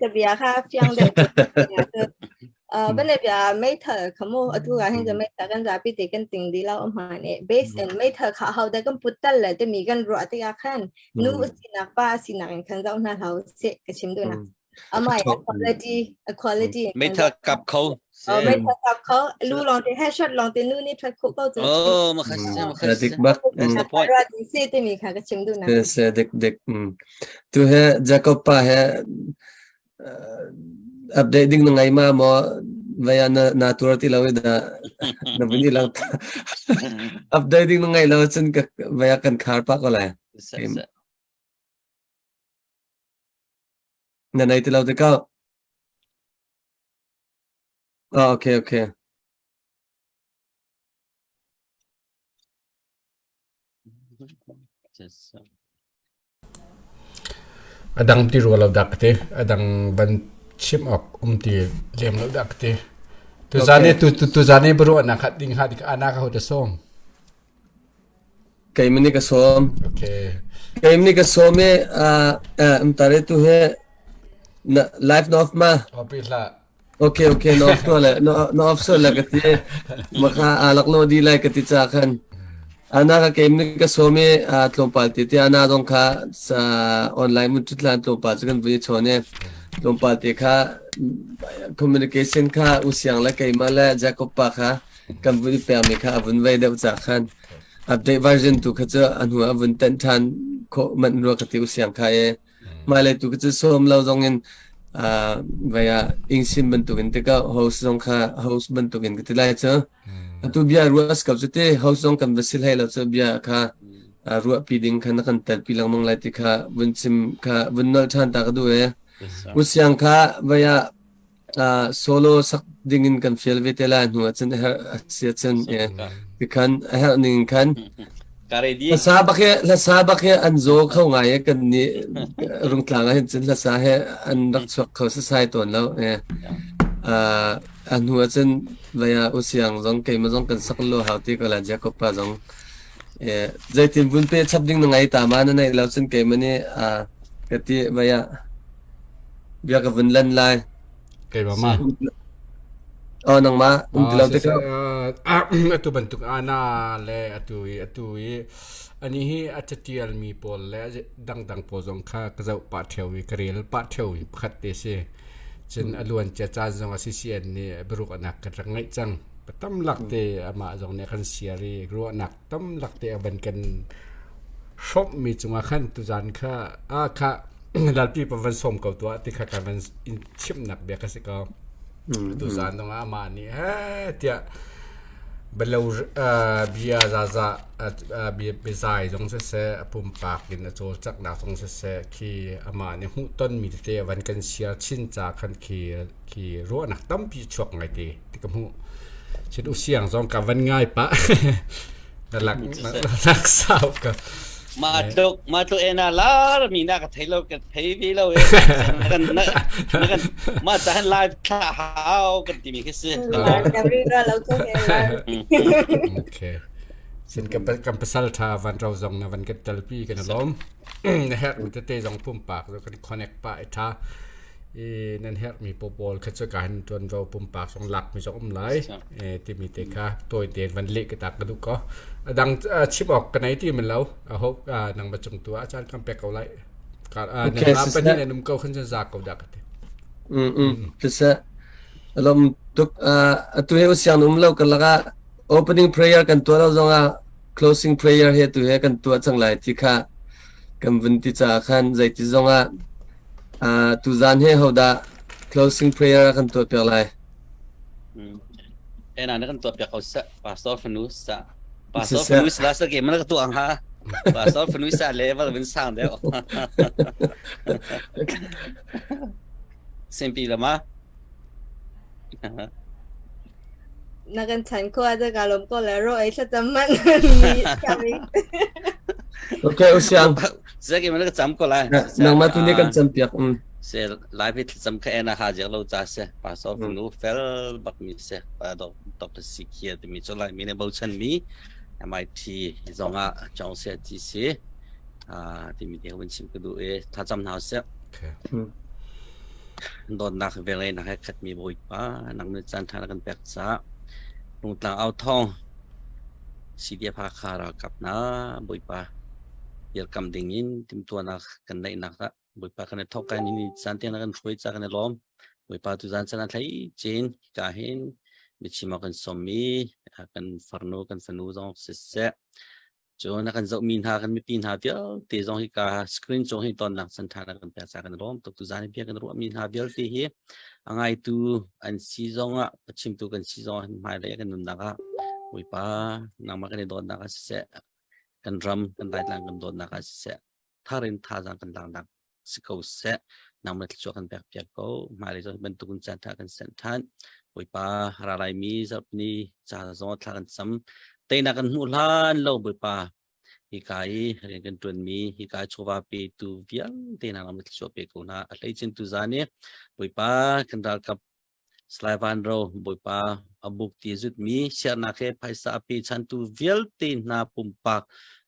Ka bia kha fiang deuh. Bane bia meithal khamu atu ah hin meithal kan zapi te kan ting di lo hman e based in meithal kha ho da kan put tal le te mi kan ruah te ah khan nu sinak pa sinak in khan zau hna hlau se ka chim du na amai quality quality meithal kap kho meithal kap kho lu long te headshot long te nu ni that kho ko chu oh ma khas ma khas dik bak that's the point se te mi kha ka chim du na se dik dik tu he Jacob pa he Update ding na ngai ma maw vai ah na na tuar ti lo i dah na vun i lang update ding na ngai lo cun ka vai ah kan khar pah ko lai. Na nei ti lo te kau. Oh, okay, okay. A dang ti rua lo dah ka ti. A dang van chim awk um ti lem lo dah ka ti. Tuzan i tuzan i biaruahnak kha ding hnga dik ana ka ho ta sawm. Keimah nih ka sawm. Okay. Keimah nih ka sawm i um tare tu he na live na off ma? Off hlah. Okay, okay, na off tuah le na off sual le ka ti. Maka alak lo di lai ka ti ca khan. Ana ka kem ni ka sawm i tlawmpal ti ti ana zong kha sa online mun ṭhutlan tlawmpal cu kan vui chawn i tlawmpal te kha communication kha usiang le keimah le Jacob pa kha kan vun i pekmi kha a vun vei deuh ca khan update version tu kha cu a hnu ah vun tenh ṭhan khawh manh rua ka ti usiang kha i Hmailei tu cu sawm lo zong in vai ah ingsin bantukin te ka host zong kha host bantukin ka ti lai cu. Atu bia ruah ko cu te host zong kan va si hlei lo cu bia kha ruah pi ding kha na kan tel pi lengmang lai ti kha vun chim kha vun nolh ṭhan ta ka duh e. Usiang kha vai ah solo sak ding in kan fial ve te lai hnu ah cun a herh a si ahcun tikhan a herh ning khan hlasa bak hi hlasa bak hi an zaw kho ngai i kan nih rungtlang ah hin cun hlasa he an rak chuak kho sasai tawn lo a hnu ah cun vaya usiang zong keimah zong kan sak lo hau ti ko la Jacob pa zong zeitin vun pe chap ding na ngai ta ma na nei lo cun keimah nih ka ti vaya Bia ka vun lan lai. Keimah ma. Oh nangmah um ti lo te ko. Atu bantuk ana le atu i atu i ani hi a catial mi pawl le dangdang pawl zong kha ka zoh pah theo i ka rel pah theo i pakhat te si. Cun a luan cia caan zong ah CCN nih biaruahnak kan rak ngeih cang. Tam lak te amah zong nih a kan share i ruahnak tam lak te a van kan hrawmhmi cungah khan tuzan kha ah kha lalpi pa van sawm ko tuah ti kha kan van in chimhnak bia ka si ko. Tuzan zong ah amah nih he tiah belo bia zaza bia biazai zong siseh a pumpak in a cawlcanghnak zong siseh khi amah nih hmuhtonmi tete a van kan share chin ca khan khi khi ruahnak tampi chuak ngai te ti ka hmuh. Chin usiang zong ka van ngai pah. Na lak lak sau ka. Ma tluk ma tluk ena lar mi na ka thei lo ka thei vi lo e kan na kan ma ta han live thla hau kan ti mi khi si. Okay. Sin kan kan pasal tha van ro zong na van kan telpi kan lom. Na herh mi tete zong pumpak zo kan connect pa i tha. I nan herhmi pawl kha cu ka han ṭuanvo pumpak zong lakmi zong um lai timi te kha tawi tein van leh ka tak ka duh ko. A dang chim awk ka nei ti men lo. A hope nang ba cung tu ah caan kan pek ko lai. Ka Okay, nan siseh. pahnih nan um ko khan cun za ko dah ka ti. Mm mm. Siseh. Alom tuk atu he usiang um lo karlak ah opening prayer kan tuah lo zongah closing prayer he tu he kan tuah cang lai ti kha kan vun ti caah khan zeiti zongah uh, tuzan he hodah closing prayer kan tuah piak lai? Ena na kan tuah piak ko sa pastor fanu sa pastor fanu sa sa ke mana ka tuang ha pastor fanu sa level vin sang deuh simpi lama Na kan chan ko ada kalom ko le ro ei thlacam man mi kami. Okay, usiang. Zaki mana ka cam ko lai. Nangmah tu nih kan cam piak. Um. Se lai bi thlacam kha ena ha jek lo cha se pastor fanu fel bak mi se pa Dr. Sikia ti mi chu lai mi ne bochan mi MIT zong ah chong se ti si ti mi te hun chim ka du e thlacam hna se. Okay. Dawtnak velngeihnak he khatmi Bawipa, nang nih caan ṭha na kan pek caah Rungtlang au thawng CDF Hakha ralkap hna Bawipa dirkamh dingin timhtuahnak kan neihnak ah Bawipa kan i thawk kai ni caan tiang na kan hruai ca kan i lawm. Bawipa tuzaan caan ah thlei cin hika hin biachim ah kan sawmmi kan farnu kan fanu zong siseh Cun a kan zohmi hna kan mipi hna vialte zong hika screen cung hi tonnak chan ṭha kan pek caah kan lawm tuk. Tuzaan hi bia kan ruahmi hna vialte hi a ngaitu an si zongah a chimtu kan si zongah hmailei kan nunnak ah Bawipa nangmah kan i dawtnak ah siseh kan ram kan Laitlang kan dawtnak ah siseh thar in thazaang kan laknak si ko seh. Nangmah thluachuah kan pek piak ko. Hmailei zong bantuk in caan ṭha kan senh ṭhan. Bawipa ra laimi zarhpini ca zong thla kan cam. Teinak kan hmuh hlan lo Bawipa hika i rian kan ṭuanmi hika i chawva petu vialte hna nangmah thluachuah pe ko hna. A hleicin tuzaan i Bawipa kan ralkap Salai Van Ro, Bawipa a buk ti zutmi siarnak he phaisa a pe chantu vialte hna pumpak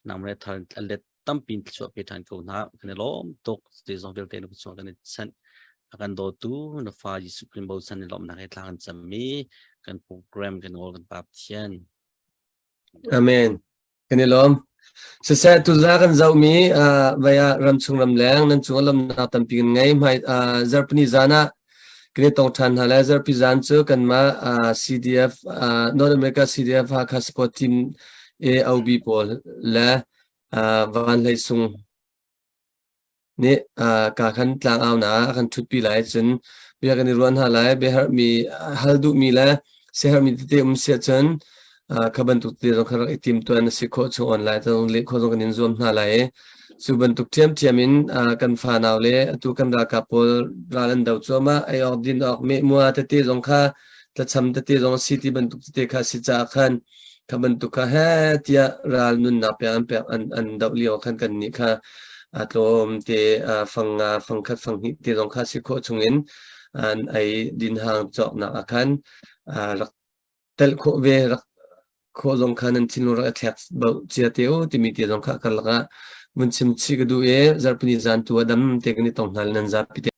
nangmah le thar a let tampi in thluachuah pe ṭhan ko hna. Kan i lawm tuk. Zeizong vialte na kut kan i chanh. A kan dawtu na fa Jesuh Khrih bochan i lawmhnak he thla kan cammi kan program kan ngol kan Pa Pathian. Amen. Kan i lawm. Siseh tuza kan zohmi uh, vai ah ramchung ramleng nan cung lawmnak tampi kan ngei. Hmai uh, zarpini zan ah kan i tong ṭhan hna lai. Zarpi zan cu kanmah uh, CDF uh, North America CDF Hakha Sport Team AOB pawl le uh, Van Hlei Sung nih ka khan tlangaunak ah a kan ṭhutpi lai cun bia kan i ruah hna lai. Biaherhmi hal duhmi le siaherhmi tete um si ahcun kha bantuk tete zong kha rak i timtuan a si khawh chung online zong leh khawh zong kan in zuam hna lai i cu bantuk ṭhiamṭhiam in kan fanau le atu kan ralkap pawl ral an do cuahmah ei awk din awk mehmua tete zong kha tlacham tete zong a si ti bantuk tete kha si caah khan Kha bantuk kha heh tiah ral nunnak pek an pek an an doh lio khan kannih kha a tlawm te fang nga fang khat fang hnih te zong kha si khawh chungin an ei din hang cawknak ah khan rak telh khawh ve rak khawh zong kha nan thinlung rak i thlek bauh cia te u timi te zong kha karlak ah vun chim chih ka duh i zarhpini zan tu ah dam te kan i tong hna le nan zapi te.